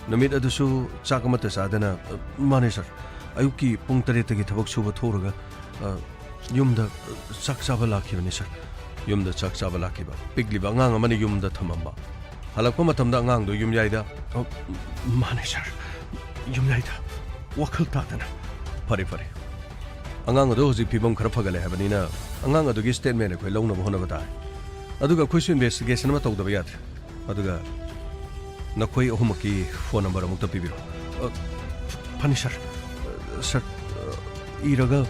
ꯅꯨꯃꯤꯠ ꯑꯗꯨꯁꯨ ꯆꯥꯛ ꯑꯃꯠꯇ ꯆꯥꯗꯅ, ꯑ, ꯃꯥꯅꯦ ꯁꯔ, ꯑꯌꯨꯛꯀꯤ ꯄꯨꯡ ꯇꯔꯦꯠꯇꯒꯤ ꯊꯕꯛ ꯁꯨꯕ ꯊꯣꯛꯎꯔꯒ, ꯑ, ꯌꯨꯝꯗ, ꯑ, ꯆꯥꯛ ꯆꯥꯕ ꯂꯥꯛꯈꯤꯕꯅꯤ ꯁꯔ꯫ ꯌꯨꯝꯗ ꯆꯥꯛ ꯆꯥꯕ ꯂꯥꯛꯈꯤꯕ꯫ ꯄꯤꯛꯂꯤꯕ ꯑꯉꯥꯡ ꯑꯃꯅ ꯌꯨꯝꯗ ꯊꯝꯃꯝꯕ꯫ ꯍꯜꯂꯛꯄ ꯃꯇꯝꯗ ꯑꯉꯥꯡꯗꯨ ꯌꯨꯝꯌꯥꯏꯗ, ꯑ, ꯃꯥꯅꯦ ꯁꯔ, ꯌꯨꯝꯌꯥꯏꯗ ꯋꯥꯈꯜ ꯇꯥꯗꯅ꯫ ꯐꯔꯦ, ꯐꯔꯦ꯫ ꯑꯉꯥꯡ ꯑꯗꯨ ꯍꯧꯖꯤꯛ ꯐꯤꯕꯝ ꯈꯔ ꯐꯒꯠꯂꯦ ꯍꯥꯏꯕꯅꯤꯅ ꯑꯉꯥꯡ ꯑꯗꯨꯒꯤ ꯁ꯭ꯇꯦꯠꯃꯦꯟ ꯑꯩꯈꯣꯏ ꯂꯧꯅꯕ ꯍꯣꯠꯅꯕ ꯇꯥꯔꯦ꯫ ꯑꯗꯨꯒ ꯑꯩꯈꯣꯏꯁꯨ ꯏꯟꯚꯦꯁꯇꯤꯒꯦꯁꯟ ꯑꯃ ꯇꯧꯗꯕ ꯌꯥꯗ꯭ꯔꯦ꯫ ꯑꯗꯨꯒ ꯅꯈꯣꯏ ꯑꯍꯨꯝꯃꯛꯀꯤ ꯐꯣꯟ ꯅꯝꯕꯔ ꯑꯃꯨꯛꯇ ꯄꯤꯕꯤꯔꯣ꯫ ꯑ, ꯐꯅꯤ ꯁꯔ꯫ ꯑ, ꯁꯔ, ꯑ, ꯏꯔꯒ,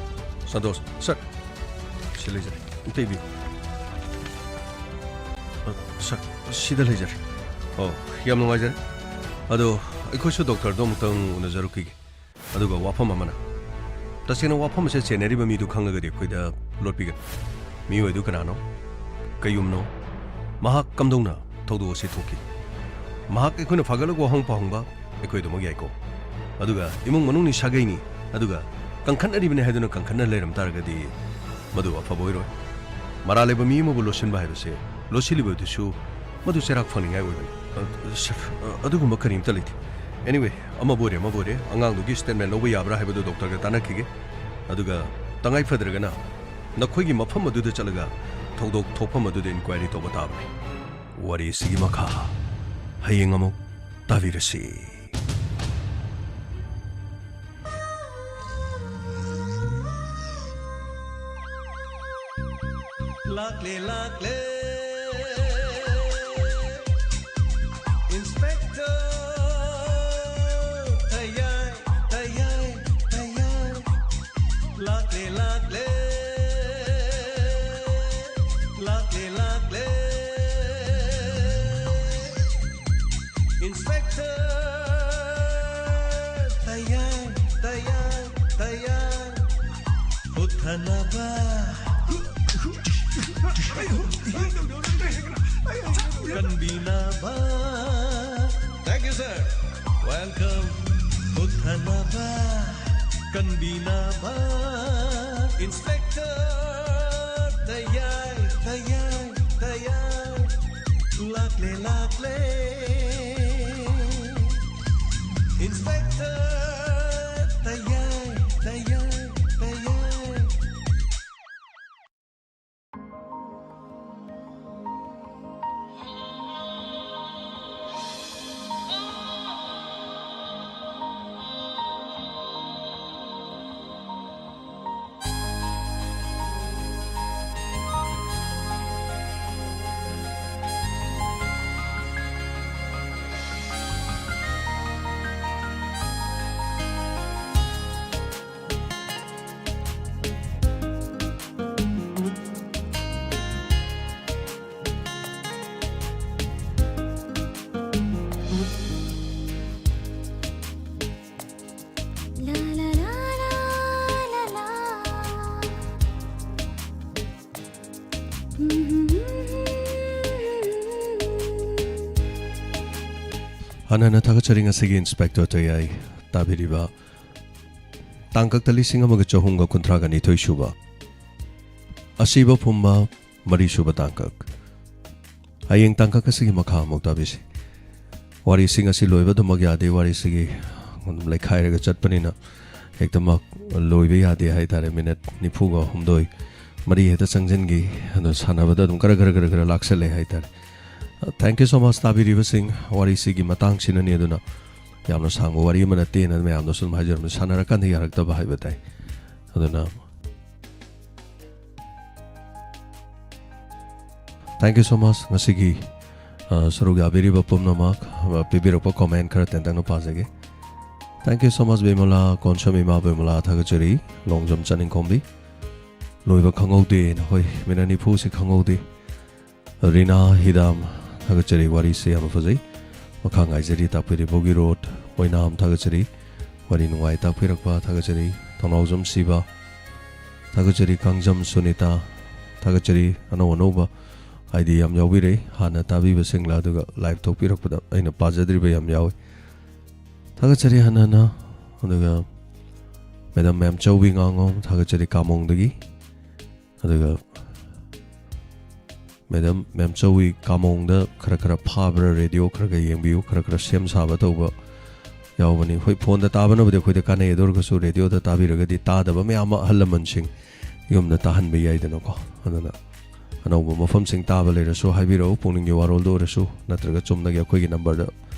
ꯁꯟꯇꯣꯁ, ꯁꯔ, ꯁꯤ ꯂꯩꯖꯔꯦ꯫ ꯑꯝꯇ ꯏꯕꯤꯌꯨ꯫ ꯑ, ꯁꯔ, ꯁꯤꯗ ꯂꯩꯖꯔꯦ꯫ ꯑꯣ, ꯌꯥꯝ ꯅꯨꯡꯉꯥꯏꯖꯔꯦ꯫ ꯑꯗꯣ ꯑꯩꯈꯣꯏꯁꯨ ꯗꯣꯛꯇꯔꯗꯣ ꯑꯃꯨꯛꯇꯪ ꯎꯅꯖꯔꯨꯈꯤꯒꯦ꯫ ꯑꯗꯨꯒ ꯋꯥꯐꯝ ꯑꯃꯅ, ꯇꯁꯦꯡꯅ ꯋꯥꯐꯝ ꯑꯁꯦ ꯆꯦꯟꯅꯔꯤꯕ ꯃꯤꯗꯨ ꯈꯪꯂꯒꯗꯤ ꯑꯩꯈꯣꯏꯗ ꯂꯣꯠꯄꯤꯒꯅꯨ꯫ ꯃꯤꯑꯣꯏꯗꯨ ꯀꯅꯥꯅꯣ? ꯀꯩ ꯌꯨꯝꯅꯣ? ꯃꯍꯥꯛ ꯀꯝꯗꯧꯅ ꯊꯧꯗꯣꯛ ꯑꯁꯤ ꯊꯣꯛꯈꯤ? ꯃꯍꯥꯛ ꯑꯩꯈꯣꯏꯅ ꯐꯒꯠꯂꯒ ꯋꯥꯍꯪ ꯄꯥꯎꯍꯪꯕ ꯑꯩꯈꯣꯏ ꯑꯗꯨꯃꯛ ꯌꯥꯏꯀꯣ꯫ ꯑꯗꯨꯒ ꯏꯃꯨꯡ ꯃꯅꯨꯡꯅꯤ, ꯁꯥꯒꯩꯅꯤ, ꯑꯗꯨꯒ ꯀꯟꯈꯠꯅꯔꯤꯕꯅꯤ ꯍꯥꯏꯗꯨꯅ ꯀꯟꯈꯠꯅ ꯂꯩꯔꯝ ꯇꯥꯔꯒꯗꯤ ꯃꯗꯨ ꯑꯐꯕ ꯑꯣꯏꯔꯣꯏ꯫ ꯃꯔꯥꯜ ꯂꯩꯕ ꯃꯤ ꯑꯃꯕꯨ ꯂꯣꯠꯁꯤꯟꯕ ꯍꯥꯏꯕꯁꯦ, ꯂꯣꯠꯁꯤꯜꯂꯤꯕꯗꯨꯁꯨ ꯃꯗꯨ ꯆꯩꯔꯥꯛ ꯐꯪꯅꯤꯡꯉꯥꯏ ꯑꯣꯏꯕꯅꯤ꯫ ꯑ, ꯁꯔ, ꯑ, ꯑꯗꯨꯒꯨꯝꯕ ꯀꯔꯤꯝꯇ ꯂꯩꯇꯦ꯫ Anyway, ꯑꯃꯕꯨ ꯑꯣꯏꯔꯦ, ꯑꯃꯕꯨ ꯑꯣꯏꯔꯦ, ꯑꯉꯥꯡꯗꯨꯒꯤ statement ꯂꯧꯕ ꯌꯥꯕ꯭ꯔꯥ ꯍꯥꯏꯕꯗꯨ ꯗꯣꯛꯇꯔꯒ ꯇꯥꯟꯅꯈꯤꯒꯦ꯫ ꯑꯗꯨꯒ ꯇꯉꯥꯏ ꯐꯗ꯭ꯔꯒꯅ ꯅꯈꯣꯏꯒꯤ ꯃꯐꯝ ꯑꯗꯨꯗ ꯆꯠꯂꯒ ꯊꯧꯗꯣꯛ ꯊꯣꯛꯐꯝ ꯑꯗꯨꯗ inquiry ꯇꯧꯕ ꯇꯥꯕꯅꯤ꯫ ꯋꯥꯔꯤꯁꯤꯒꯤ ꯃꯈꯥ ꯍꯌꯦꯡ ꯑꯃꯨꯛ ꯇꯥꯕꯤꯔꯁꯤ꯫ ꯂꯥꯛꯂꯦ, ꯂꯥꯛꯂꯦ, Inspector ꯇꯌꯥꯏ, ꯇꯌꯥꯏ, ꯇꯌꯥꯏ꯫ ꯂꯥꯛꯂꯦ, ꯂꯥꯛꯂꯦ, ꯂꯥꯛꯂꯦ, ꯂꯥꯛꯂꯦ, Inspector ꯇꯌꯥꯏ, ꯇꯌꯥꯏ, ꯇꯌꯥꯏ꯫ ꯍꯨꯠꯊꯅꯕ, ꯀꯟꯕꯤꯅꯕ꯫ Thank you, sir. Welcome. ꯍꯨꯠꯊꯅꯕ, ꯀꯟꯕꯤꯅꯕ, Inspector ꯇꯌꯥꯏ, ꯇꯌꯥꯏ, ꯇꯌꯥꯏ꯫ ꯂꯥꯛꯂꯦ, ꯂꯥꯛꯂꯦ, Inspector ꯇꯌꯥꯏ, ꯇꯌꯥꯏ, ꯇꯌꯥꯏ꯫ ꯑꯅꯅ ꯊꯥꯒꯠꯆꯔꯤ ꯉꯁꯤꯒꯤ ꯏꯟꯁꯄꯦꯛꯇꯔ ꯇꯌꯥꯏ ꯇꯥꯕꯤꯔꯤꯕ ꯇꯥꯡꯀꯛꯇ ꯂꯤꯁꯤꯡ ꯑꯃꯒ ꯆꯍꯨꯝꯒ ꯀꯨꯟꯊ꯭ꯔꯥꯒ ꯅꯤꯊꯣꯏ ꯁꯨꯕ, ꯑꯁꯤꯕ ꯐꯨꯝꯕ ꯃꯔꯤ ꯁꯨꯕ ꯇꯥꯡꯀꯛ꯫ ꯍꯌꯦꯡ ꯇꯥꯡꯀꯛ ꯑꯁꯤꯒꯤ ꯃꯈꯥ ꯑꯃꯨꯛ ꯇꯥꯕꯤꯁꯤ꯫ ꯋꯥꯔꯤꯁꯤꯡ ꯑꯁꯤ ꯂꯣꯏꯕ ꯑꯗꯨꯃꯛ ꯌꯥꯗꯦ, ꯋꯥꯔꯤꯁꯤꯒꯤ ꯑꯗꯨꯝ ꯂꯩꯈꯥꯏꯔꯒ ꯆꯠꯄꯅꯤꯅ ꯍꯦꯛꯇꯃꯛ ꯂꯣꯏꯕ ꯌꯥꯗꯦ ꯍꯥꯏꯇꯥꯔꯦ꯫ ꯃꯤꯅꯠ ꯅꯤꯐꯨꯒ ꯍꯨꯝꯗꯣꯏ ꯃꯔꯤ ꯍꯦꯛꯇ ꯆꯪꯁꯤꯟꯈꯤ꯫ ꯑꯗꯣ ꯁꯥꯟꯅꯕꯗ ꯑꯗꯨꯝ ꯈꯔ ꯈꯔ ꯈꯔ ꯈꯔ ꯂꯥꯛꯁꯜꯂꯦ ꯍꯥꯏꯇꯥꯔꯦ꯫ Thank you so much ꯇꯥꯕꯤꯔꯤꯕꯁꯤꯡ꯫ ꯋꯥꯔꯤꯁꯤꯒꯤ ꯃꯇꯥꯡꯁꯤꯅꯅꯤ, ꯑꯗꯨꯅ ꯌꯥꯝꯅ ꯁꯥꯡꯕ ꯋꯥꯔꯤ ꯑꯃ ꯅꯠꯇꯦꯅ ꯃꯌꯥꯝꯗꯁꯨ ꯑꯗꯨꯝ ꯍꯥꯏꯖꯔꯝꯃꯤ, ꯁꯥꯟꯅꯔꯀꯥꯟꯗ ꯌꯥꯔꯛꯇꯕ ꯍꯥꯏꯕ ꯇꯥꯏ꯫ ꯑꯗꯨꯅ thank you so much ꯉꯁꯤꯒꯤ, ꯑ, ꯁꯔꯨꯛ ꯌꯥꯕꯤꯔꯤꯕ ꯄꯨꯝꯅꯃꯛ, ꯑ, ꯄꯤꯕꯤꯔꯛꯄ comment ꯈꯔ ꯇꯦꯟꯇꯛꯅ ꯄꯥꯖꯒꯦ꯫ Thank you so much ꯕꯤꯃꯂꯥ, Konsam ꯏꯃꯥ ꯕꯤꯃꯂꯥ ꯊꯥꯒꯠꯆꯔꯤ꯫ ꯂꯣꯡꯖꯝ ꯆꯅꯤꯡꯈꯣꯝꯕꯤ, ꯂꯣꯏꯕ ꯈꯪꯍꯧꯗꯦ꯫ ꯅꯈꯣꯏ ꯃꯤꯅꯠ ꯅꯤꯐꯨꯁꯤ ꯈꯪꯍꯧꯗꯦ꯫ ꯔꯤꯅꯥ ꯍꯤꯗꯥꯝ ꯊꯥꯒꯠꯆꯔꯤ, ꯋꯥꯔꯤꯁꯦ ꯌꯥꯝꯅ ꯐꯖꯩ꯫ ꯃꯈꯥ ꯉꯥꯏꯖꯔꯤ꯫ ꯇꯥꯛꯄꯤꯔꯤꯕ ꯕꯣꯒꯤ ꯔꯣꯗ ꯑꯣꯏꯅꯥꯝ ꯊꯥꯒꯠꯆꯔꯤ, ꯋꯥꯔꯤ ꯅꯨꯡꯉꯥꯏ ꯇꯥꯛꯄꯤꯔꯛꯄ ꯊꯥꯒꯠꯆꯔꯤ꯫ ꯊꯧꯅꯥꯎꯖꯝ ꯁꯤꯕ ꯊꯥꯒꯠꯆꯔꯤ꯫ ꯀꯥꯡꯖꯝ ꯁꯨꯅꯤꯇꯥ ꯊꯥꯒꯠꯆꯔꯤ꯫ ꯑꯅꯧ ꯑꯅꯧꯕ ꯍꯥꯏꯗꯤ ꯌꯥꯝ ꯌꯥꯎꯕꯤꯔꯛꯏ, ꯍꯥꯟꯅ ꯇꯥꯕꯤꯕꯁꯤꯡꯂ, ꯑꯗꯨꯒ ꯂꯥꯏꯚ ꯊꯣꯛꯄꯤꯔꯛꯄꯗ ꯑꯩꯅ ꯄꯥꯖꯗ꯭ꯔꯤꯕ ꯌꯥꯝ ꯌꯥꯎꯏ꯫ ꯊꯥꯒꯠꯆꯔꯤ ꯍꯟꯅ ꯍꯟꯅ꯫ ꯑꯗꯨꯒ ꯃꯦꯗꯥꯝ ꯃꯦꯝꯆꯧꯕꯤ ꯉꯥꯉꯣꯝ ꯊꯥꯒꯠꯆꯔꯤ ꯀꯥꯃꯣꯡꯗꯒꯤ꯫ ꯑꯗꯨꯒ ꯃꯦꯗꯥꯝ ꯃꯦꯝꯆꯧꯕꯤ ꯀꯥꯃꯣꯡꯗ ꯈꯔ ꯈꯔ ꯐꯥꯕ꯭ꯔꯥ ꯔꯦꯗꯤꯑꯣ ꯈꯔ ꯈꯔ ꯌꯦꯡꯕꯤꯌꯨ, ꯈꯔ ꯈꯔ ꯁꯦꯝ ꯁꯥꯕ ꯇꯧꯕ ꯌꯥꯎꯕꯅꯤ꯫ ꯍꯣꯏ, ꯐꯣꯟꯗ ꯇꯥꯕꯅꯕꯨꯗꯤ ꯑꯩꯈꯣꯏꯗ ꯀꯥꯟꯅꯩ, ꯑꯗꯨ ꯑꯣꯏꯔꯒꯁꯨ ꯔꯦꯗꯤꯑꯣꯗ ꯇꯥꯕꯤꯔꯒꯗꯤ ꯇꯥꯗꯕ ꯃꯌꯥꯝ ꯑꯃ ꯑꯍꯜ ꯂꯃꯟꯁꯤꯡ ꯌꯨꯝꯗ ꯇꯥꯍꯟꯕ ꯌꯥꯏꯗꯅꯀꯣ꯫ ꯑꯗꯨꯅ ꯑꯅꯧꯕ ꯃꯐꯝꯁꯤꯡ ꯇꯥꯕ ꯂꯩꯔꯁꯨ ꯍꯥꯏꯕꯤꯔꯛꯎ, ꯄꯨꯛꯅꯤꯡꯒꯤ ꯋꯥꯔꯣꯜꯗ ꯑꯣꯏꯔꯁꯨ, ꯅꯠꯇ꯭ꯔꯒ ꯆꯨꯝꯅꯒꯤ ꯑꯩꯈꯣꯏꯒꯤ ꯅꯝꯕꯔꯗ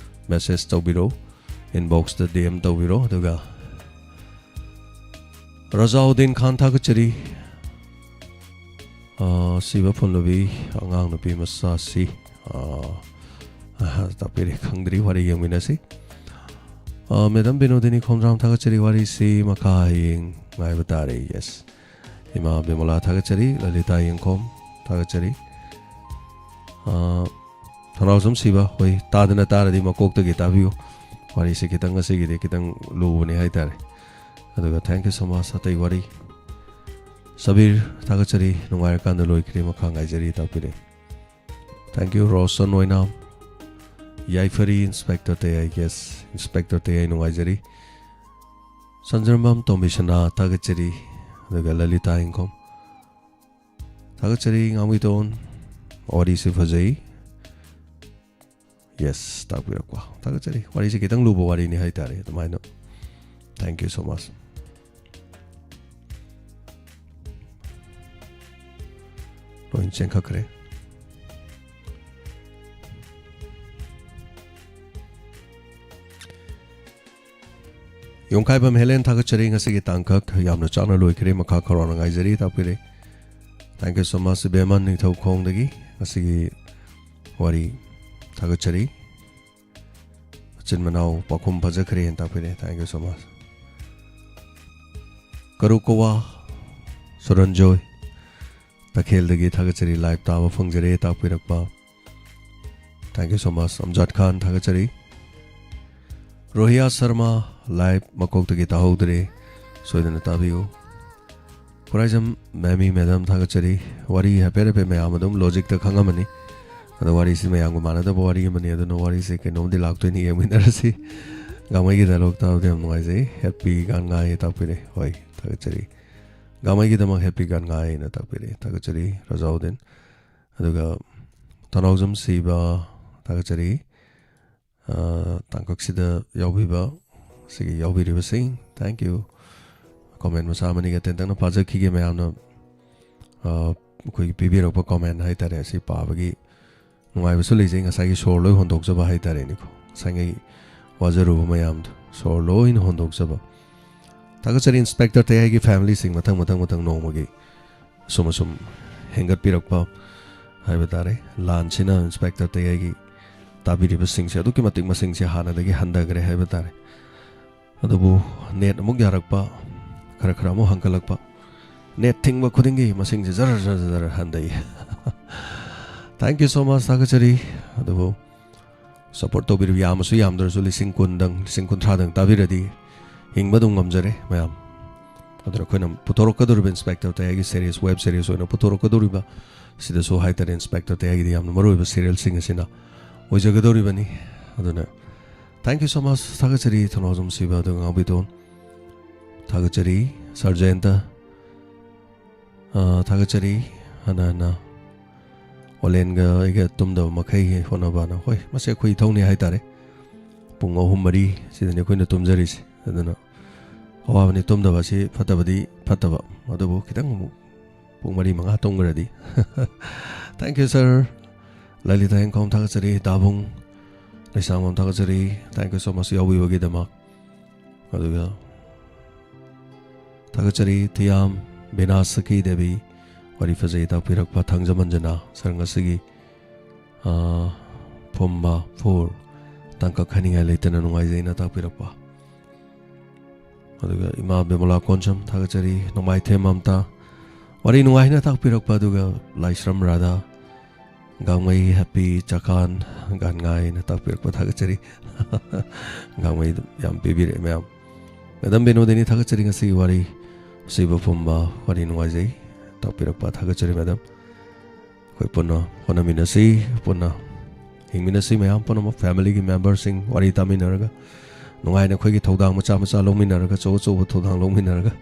ꯃꯦꯁꯦꯖ ꯇꯧꯕꯤꯔꯛꯎ, ꯏꯟꯕꯣꯛꯁꯇ ꯗꯤ ꯑꯦꯝ ꯇꯧꯕꯤꯔꯣ꯫ ꯑꯗꯨꯒ ꯔꯖꯥꯎꯗꯤꯟ ꯈꯥꯟ ꯊꯥꯒꯠꯆꯔꯤ꯫ ꯑꯥ, ꯁꯤꯕ ꯐꯨꯜꯅꯕꯤ ꯑꯉꯥꯡ ꯅꯨꯄꯤ ꯃꯆꯥꯁꯤ, ꯑꯥ, ꯑꯥ, ꯇꯥꯛꯄꯤꯔꯦ, ꯈꯪꯗ꯭ꯔꯤ, ꯋꯥꯔꯤ ꯌꯦꯡꯃꯤꯟꯅꯁꯤ꯫ ꯑꯥ, ꯃꯦꯗꯥꯝ ꯕꯤꯅꯣꯗꯤꯅꯤ ꯈꯣꯝꯗ꯭ꯔꯥꯝ ꯊꯥꯒꯠꯆꯔꯤ, ꯋꯥꯔꯤꯁꯤ ꯃꯈꯥ ꯍꯌꯦꯡ ꯉꯥꯏꯕ ꯇꯥꯔꯦ꯫ ꯌꯦꯁ꯫ ꯏꯃꯥ ꯕꯤꯃꯂꯥ ꯊꯥꯒꯠꯆꯔꯤ, ꯂꯂꯤꯇꯥ ꯌꯦꯡꯈꯣꯝ ꯊꯥꯒꯠꯆꯔꯤ꯫ ꯑꯥ, ꯊꯧꯅꯥꯎꯖꯝ ꯁꯤꯕ, ꯍꯣꯏ, ꯇꯥꯗꯅ ꯇꯥꯔꯗꯤ ꯃꯀꯣꯛꯇꯒꯤ ꯇꯥꯕꯤꯌꯨ꯫ ꯋꯥꯔꯤꯁꯤ ꯈꯤꯇꯪ ꯉꯁꯤꯒꯤꯗꯤ ꯈꯤꯇꯪ ꯂꯨꯕꯅꯤ ꯍꯥꯏꯇꯥꯔꯦ꯫ ꯑꯗꯨꯒ thank you so much ꯑꯇꯩ ꯋꯥꯔꯤ꯫ ꯁꯕꯤꯔ ꯊꯥꯒꯠꯆꯔꯤ, ꯅꯨꯡꯉꯥꯏꯔꯀꯥꯟꯗ ꯂꯣꯏꯈ꯭ꯔꯦ, ꯃꯈꯥ ꯉꯥꯏꯖꯔꯤ ꯇꯥꯛꯄꯤꯔꯦ꯫ Thank you ꯔꯣꯁꯟ ꯑꯣꯏꯅꯥꯝ꯫ ꯌꯥꯏꯐꯔꯤ inspector Tayai, yes, inspector Tayai ꯅꯨꯡꯉꯥꯏꯖꯔꯤ꯫ ꯁꯟꯖꯔꯝꯕꯝ ꯇꯣꯝꯕꯤꯁꯅꯥ ꯊꯥꯒꯠꯆꯔꯤ꯫ ꯑꯗꯨꯒ ꯂꯂꯤꯇꯥ ꯏꯪꯈꯣꯝ ꯊꯥꯒꯠꯆꯔꯤ꯫ ꯉꯥꯃꯨꯇꯣꯟ, ꯋꯥꯔꯤꯁꯤ ꯐꯖꯩ꯫ ꯌꯦꯁ, ꯇꯥꯛꯄꯤꯔꯛꯄ ꯊꯥꯒꯠꯆꯔꯤ꯫ ꯋꯥꯔꯤꯁꯤ ꯈꯤꯇꯪ ꯂꯨꯕ ꯋꯥꯔꯤꯅꯤ ꯍꯥꯏꯇꯥꯔꯦ, ꯑꯗꯨꯃꯥꯏꯅ꯫ Thank you so much꯫ ꯂꯣꯏ ꯆꯦꯟꯈꯠꯈ꯭ꯔꯦ꯫ ꯌꯣꯡꯈꯥꯏꯕꯝ ꯍꯦꯂꯦꯟ ꯊꯥꯒꯠꯆꯔꯤ꯫ ꯉꯁꯤꯒꯤ ꯇꯥꯡꯀꯛ ꯌꯥꯝꯅ ꯆꯥꯎꯅ ꯂꯣꯏꯈ꯭ꯔꯦ, ꯃꯈꯥ ꯈꯔꯥꯎꯅ ꯉꯥꯏꯖꯔꯤ, ꯇꯥꯛꯄꯤꯔꯦ꯫ Thank you so much꯫ ꯏꯕꯦꯝꯃ ꯅꯤꯡꯊꯧꯈꯣꯡꯗꯒꯤ ꯉꯁꯤꯒꯤ ꯋꯥꯔꯤ ꯊꯥꯒꯠꯆꯔꯤ꯫ ꯃꯆꯤꯟ ꯃꯅꯥꯎ ꯄꯥꯎꯈꯨꯝ ꯐꯖꯈ꯭ꯔꯦꯅ ꯇꯥꯛꯄꯤꯔꯦ꯫ Thank you so much꯫ ꯀꯔꯨ ꯀꯋꯥ ꯁꯨꯔꯟꯖꯣꯏ ꯇꯈꯦꯜꯗꯒꯤ ꯊꯥꯒꯠꯆꯔꯤ, live ꯇꯥꯕ ꯐꯪꯖꯔꯦ ꯇꯥꯛꯄꯤꯔꯛꯄ꯫ Thank you so much꯫ ꯑꯝꯖꯥꯗ ꯈꯥꯟ ꯊꯥꯒꯠꯆꯔꯤ꯫ ꯔꯣꯍꯤꯌꯥ ꯁꯔꯃ, live ꯃꯀꯣꯛꯇꯒꯤ ꯇꯥꯍꯧꯗ꯭ꯔꯦ, ꯁꯣꯏꯗꯅ ꯇꯥꯕꯤꯌꯨ꯫ ꯈꯨꯔꯥꯏꯖꯝ ꯃꯦꯃꯤ ꯃꯦꯗꯥꯝ ꯊꯥꯒꯠꯆꯔꯤ꯫ ꯋꯥꯔꯤ ꯍꯥꯏꯐꯦꯠ ꯍꯥꯏꯐꯦꯠ ꯃꯌꯥꯝ ꯑꯗꯨꯝ ꯂꯣꯖꯤꯛꯇ ꯈꯪꯉꯝꯃꯅꯤ꯫ ꯑꯗꯣ ꯋꯥꯔꯤꯁꯤ ꯃꯌꯥꯝꯒ ꯃꯥꯟꯅꯗꯕ ꯋꯥꯔꯤ ꯑꯃꯅꯤ, ꯑꯗꯨꯅ ꯋꯥꯔꯤꯁꯦ ꯀꯩꯅꯣꯝꯗꯤ ꯂꯥꯛꯇꯣꯏꯅꯤ, ꯌꯦꯡꯃꯤꯟꯅꯔꯁꯤ꯫ ꯒꯥꯡꯃꯩꯒꯤ dialogue ꯇꯥꯕꯗ ꯌꯥꯝ ꯅꯨꯡꯉꯥꯏꯖꯩ꯫ ꯍꯦꯄꯤ ꯒꯥꯟ ꯉꯥꯏ ꯇꯥꯛꯄꯤꯔꯦ꯫ ꯍꯣꯏ, ꯊꯥꯒꯠꯆꯔꯤ꯫ ꯒꯥꯡꯃꯩꯒꯤꯗꯃꯛ ꯍꯦꯄꯤ ꯒꯥꯟ ꯉꯥꯏꯅ ꯇꯥꯛꯄꯤꯔꯦ꯫ ꯊꯥꯒꯠꯆꯔꯤ, ꯔꯖꯥꯎꯗꯤꯟ꯫ ꯑꯗꯨꯒ ꯇꯅꯥꯎꯖꯝ ꯁꯤꯕ ꯊꯥꯒꯠꯆꯔꯤ꯫ ꯑ, ꯇꯥꯡꯀꯛꯁꯤꯗ ꯌꯥꯎꯕꯤꯕ, ꯁꯤꯒꯤ ꯌꯥꯎꯕꯤꯔꯤꯕꯁꯤꯡ, thank you꯫ Comment ꯃꯆꯥ ꯑꯃꯅꯤꯒ ꯇꯦꯟꯇꯛꯅ ꯄꯥꯖꯈꯤꯒꯦ ꯃꯌꯥꯝꯅ꯫ ꯑ, ꯑꯩꯈꯣꯏꯒꯤ ꯄꯤꯕꯤꯔꯛꯄ comment ꯍꯥꯏꯇꯥꯔꯦ, ꯑꯁꯤ ꯄꯥꯕꯒꯤ ꯅꯨꯡꯉꯥꯏꯕꯁꯨ ꯂꯩꯖꯩ꯫ ꯉꯁꯥꯏꯒꯤ ꯁꯣꯔ ꯂꯣꯏ ꯍꯣꯟꯗꯣꯛꯆꯕ ꯍꯥꯏꯇꯥꯔꯦꯅꯦꯀꯣ, ꯉꯁꯥꯏꯉꯩ ꯋꯥꯖꯔꯨꯕ ꯃꯌꯥꯝꯗꯣ ꯁꯣꯔ ꯂꯣꯏꯅ ꯍꯣꯟꯗꯣꯛꯆꯕ꯫ ꯊꯥꯒꯠꯆꯔꯤ ꯏꯟꯁꯄꯦꯛꯇꯔ ꯇꯌꯥꯏꯒꯤ familyꯁꯤꯡ, ꯃꯊꯪ ꯃꯊꯪ ꯃꯊꯪ ꯅꯣꯡꯃꯒꯤ ꯑꯁꯨꯝ ꯑꯁꯨꯝ ꯍꯦꯟꯒꯠꯄꯤꯔꯛꯄ ꯍꯥꯏꯕ ꯇꯥꯔꯦ꯫ ꯂꯥꯟꯁꯤꯅ ꯏꯟꯁꯄꯦꯛꯇꯔ ꯇꯌꯥꯏꯒꯤ ꯇꯥꯕꯤꯔꯤꯕꯁꯤꯡꯁꯦ ꯑꯗꯨꯛꯀꯤ ꯃꯇꯤꯛ ꯃꯁꯤꯡꯁꯦ ꯍꯥꯟꯅꯗꯒꯤ ꯍꯟꯊꯈ꯭ꯔꯦ ꯍꯥꯏꯕ ꯇꯥꯔꯦ꯫ ꯑꯗꯨꯕꯨ net ꯑꯃꯨꯛ ꯌꯥꯔꯛꯄ, ꯈꯔ ꯈꯔ ꯑꯃꯨꯛ ꯍꯟꯒꯠꯂꯛꯄ, net ꯊꯤꯡꯕ ꯈꯨꯗꯤꯡꯒꯤ ꯃꯁꯤꯡꯁꯦ ꯖꯔ ꯖꯔ ꯖꯔ ꯍꯟꯊꯩ꯫ Thank you so much, ꯊꯥꯒꯠꯆꯔꯤ꯫ ꯑꯗꯨꯕꯨ support ꯇꯧꯕꯤꯔꯤꯕ ꯌꯥꯝꯃꯁꯨ ꯌꯥꯝꯗ꯭ꯔꯁꯨ ꯂꯤꯁꯤꯡ ꯀꯨꯟꯗꯪ, ꯂꯤꯁꯤꯡ ꯀꯨꯟꯊ꯭ꯔꯥꯗꯪ ꯇꯥꯕꯤꯔꯗꯤ ꯍꯤꯡꯕ ꯑꯗꯨꯝ ꯉꯝꯖꯔꯦ ꯃꯌꯥꯝ꯫ ꯑꯗꯨꯅ ꯑꯩꯈꯣꯏꯅ ꯄꯨꯊꯣꯔꯛꯀꯗꯧꯔꯤꯕ ꯏꯟꯁꯄꯦꯛꯇꯔ ꯇꯌꯥꯏꯒꯤ series, web series ꯑꯣꯏꯅ ꯄꯨꯊꯣꯔꯛꯀꯗꯧꯔꯤꯕ ꯁꯤꯗꯁꯨ ꯍꯥꯏꯇꯥꯔꯦ, ꯏꯟꯁꯄꯦꯛꯇꯔ ꯇꯌꯥꯏꯒꯤꯗꯤ ꯌꯥꯝꯅ ꯃꯔꯨꯑꯣꯏꯕ serialꯁꯤꯡ ꯑꯁꯤꯅ ꯑꯣꯏꯖꯒꯗꯧꯔꯤꯕꯅꯤ꯫ ꯑꯗꯨꯅ thank you so much, ꯊꯥꯒꯠꯆꯔꯤ ꯊꯧꯅꯥꯎꯖꯝ ꯁꯤꯕ ꯑꯗꯨꯒ ꯉꯥꯡꯕꯤꯗꯣꯟ꯫ ꯊꯥꯒꯠꯆꯔꯤ ꯁꯔ ꯖꯌꯟꯇ꯫ ꯑ, ꯊꯥꯒꯠꯆꯔꯤ꯫ ꯍꯟꯅ ꯍꯟꯅ ꯑꯣꯂꯦꯟꯒ ꯑꯩꯒ ꯇꯨꯝꯗꯕ ꯃꯈꯩꯒꯤ ꯍꯣꯠꯅꯕꯅ꯫ ꯍꯣꯏ, ꯃꯁꯤ ꯑꯩꯈꯣꯏ ꯏꯊꯧꯅꯤ ꯍꯥꯏꯇꯥꯔꯦ꯫ ꯄꯨꯡ ꯑꯍꯨꯝ ꯃꯔꯤ ꯁꯤꯗꯅꯤ ꯑꯩꯈꯣꯏꯅ ꯇꯨꯝꯖꯔꯤꯁꯦ꯫ ꯑꯗꯨꯅ ꯑꯋꯥꯕꯅꯤ, ꯇꯨꯝꯗꯕ ꯑꯁꯤ ꯐꯠꯇꯕꯗꯤ ꯐꯠꯇꯕ, ꯑꯗꯨꯕꯨ ꯈꯤꯇꯪ ꯑꯃꯨꯛ ꯄꯨꯡ ꯃꯔꯤ ꯃꯉꯥ ꯇꯨꯝꯈ꯭ꯔꯗꯤ꯫ Thank you, sir. ꯂꯂꯤꯇꯥ ꯍꯦꯡꯈꯣꯝ ꯊꯥꯒꯠꯆꯔꯤ, ꯗꯥꯕꯨꯡ ꯂꯩꯁꯥꯡꯕꯝ ꯊꯥꯒꯠꯆꯔꯤ, thank you so much ꯌꯥꯎꯕꯤꯕꯒꯤꯗꯃꯛ꯫ ꯑꯗꯨꯒ ꯊꯥꯒꯠꯆꯔꯤ ꯊꯤꯌꯥꯝ ꯕꯤꯅꯥꯁꯀꯤ ꯗꯦꯕꯤ, ꯋꯥꯔꯤ ꯐꯖꯩ ꯇꯥꯛꯄꯤꯔꯛꯄ꯫ ꯊꯥꯡꯖꯃꯟꯖꯅ ꯁꯔ ꯉꯁꯤꯒꯤ, ꯑꯥ, ꯐꯨꯝꯕ ꯐꯣꯔ ꯇꯥꯡꯀꯛ ꯍꯥꯏꯅꯤꯡꯉꯥꯏ ꯂꯩꯇꯅ ꯅꯨꯡꯉꯥꯏꯖꯩꯅ ꯇꯥꯛꯄꯤꯔꯛꯄ꯫ ꯑꯗꯨꯒ ꯏꯃꯥ ꯕꯤꯃꯂꯥ ꯀꯣꯟꯁꯝ ꯊꯥꯒꯠꯆꯔꯤ, ꯅꯣꯡꯃꯥꯏꯊꯦꯝ ꯃꯝꯇꯥ ꯋꯥꯔꯤ ꯅꯨꯡꯉꯥꯏꯅ ꯇꯥꯛꯄꯤꯔꯛꯄ꯫ ꯑꯗꯨꯒ ꯂꯥꯏꯁ꯭ꯔꯝ ꯔꯥꯙꯥ, ꯒꯥꯡꯃꯩ ꯍꯦꯄꯤ ꯆꯈꯥꯟ ꯒꯥꯟꯉꯥꯏꯅ ꯇꯥꯛꯄꯤꯔꯛꯄ ꯊꯥꯒꯠꯆꯔꯤ꯫ ꯒꯥꯡꯃꯩꯗ ꯌꯥꯝ ꯄꯤꯕꯤꯔꯛꯑꯦ ꯃꯌꯥꯝ꯫ ꯃꯦꯗꯝ ꯕꯤꯅꯣꯗꯤꯅꯤ ꯊꯥꯒꯠꯆꯔꯤ ꯉꯁꯤꯒꯤ ꯋꯥꯔꯤ, ꯑꯁꯤꯕ ꯐꯨꯝꯕ ꯋꯥꯔꯤ ꯅꯨꯡꯉꯥꯏꯖꯩ ꯇꯥꯛꯄꯤꯔꯛꯄ ꯊꯥꯒꯠꯆꯔꯤ ꯃꯦꯗꯝ꯫ ꯑꯩꯈꯣꯏ ꯄꯨꯟꯅ ꯍꯣꯠꯅꯃꯤꯟꯅꯁꯤ, ꯄꯨꯟꯅ ꯍꯤꯡꯃꯤꯟꯅꯁꯤ ꯃꯌꯥꯝ ꯄꯨꯝꯅꯃꯛ, ꯐꯦꯃꯤꯂꯤꯒꯤ ꯃꯦꯝꯕꯔꯁꯤꯡ ꯋꯥꯔꯤ ꯇꯥꯃꯤꯟꯅꯔꯒ ꯅꯨꯡꯉꯥꯏꯅ ꯑꯩꯈꯣꯏꯒꯤ ꯊꯧꯗꯥꯡ ꯃꯆꯥ ꯃꯆꯥ ꯂꯧꯃꯤꯟꯅꯔꯒ, ꯑꯆꯧ ꯑꯆꯧꯕ ꯊꯧꯗꯥꯡ ꯂꯧꯃꯤꯟꯅꯔꯒ꯫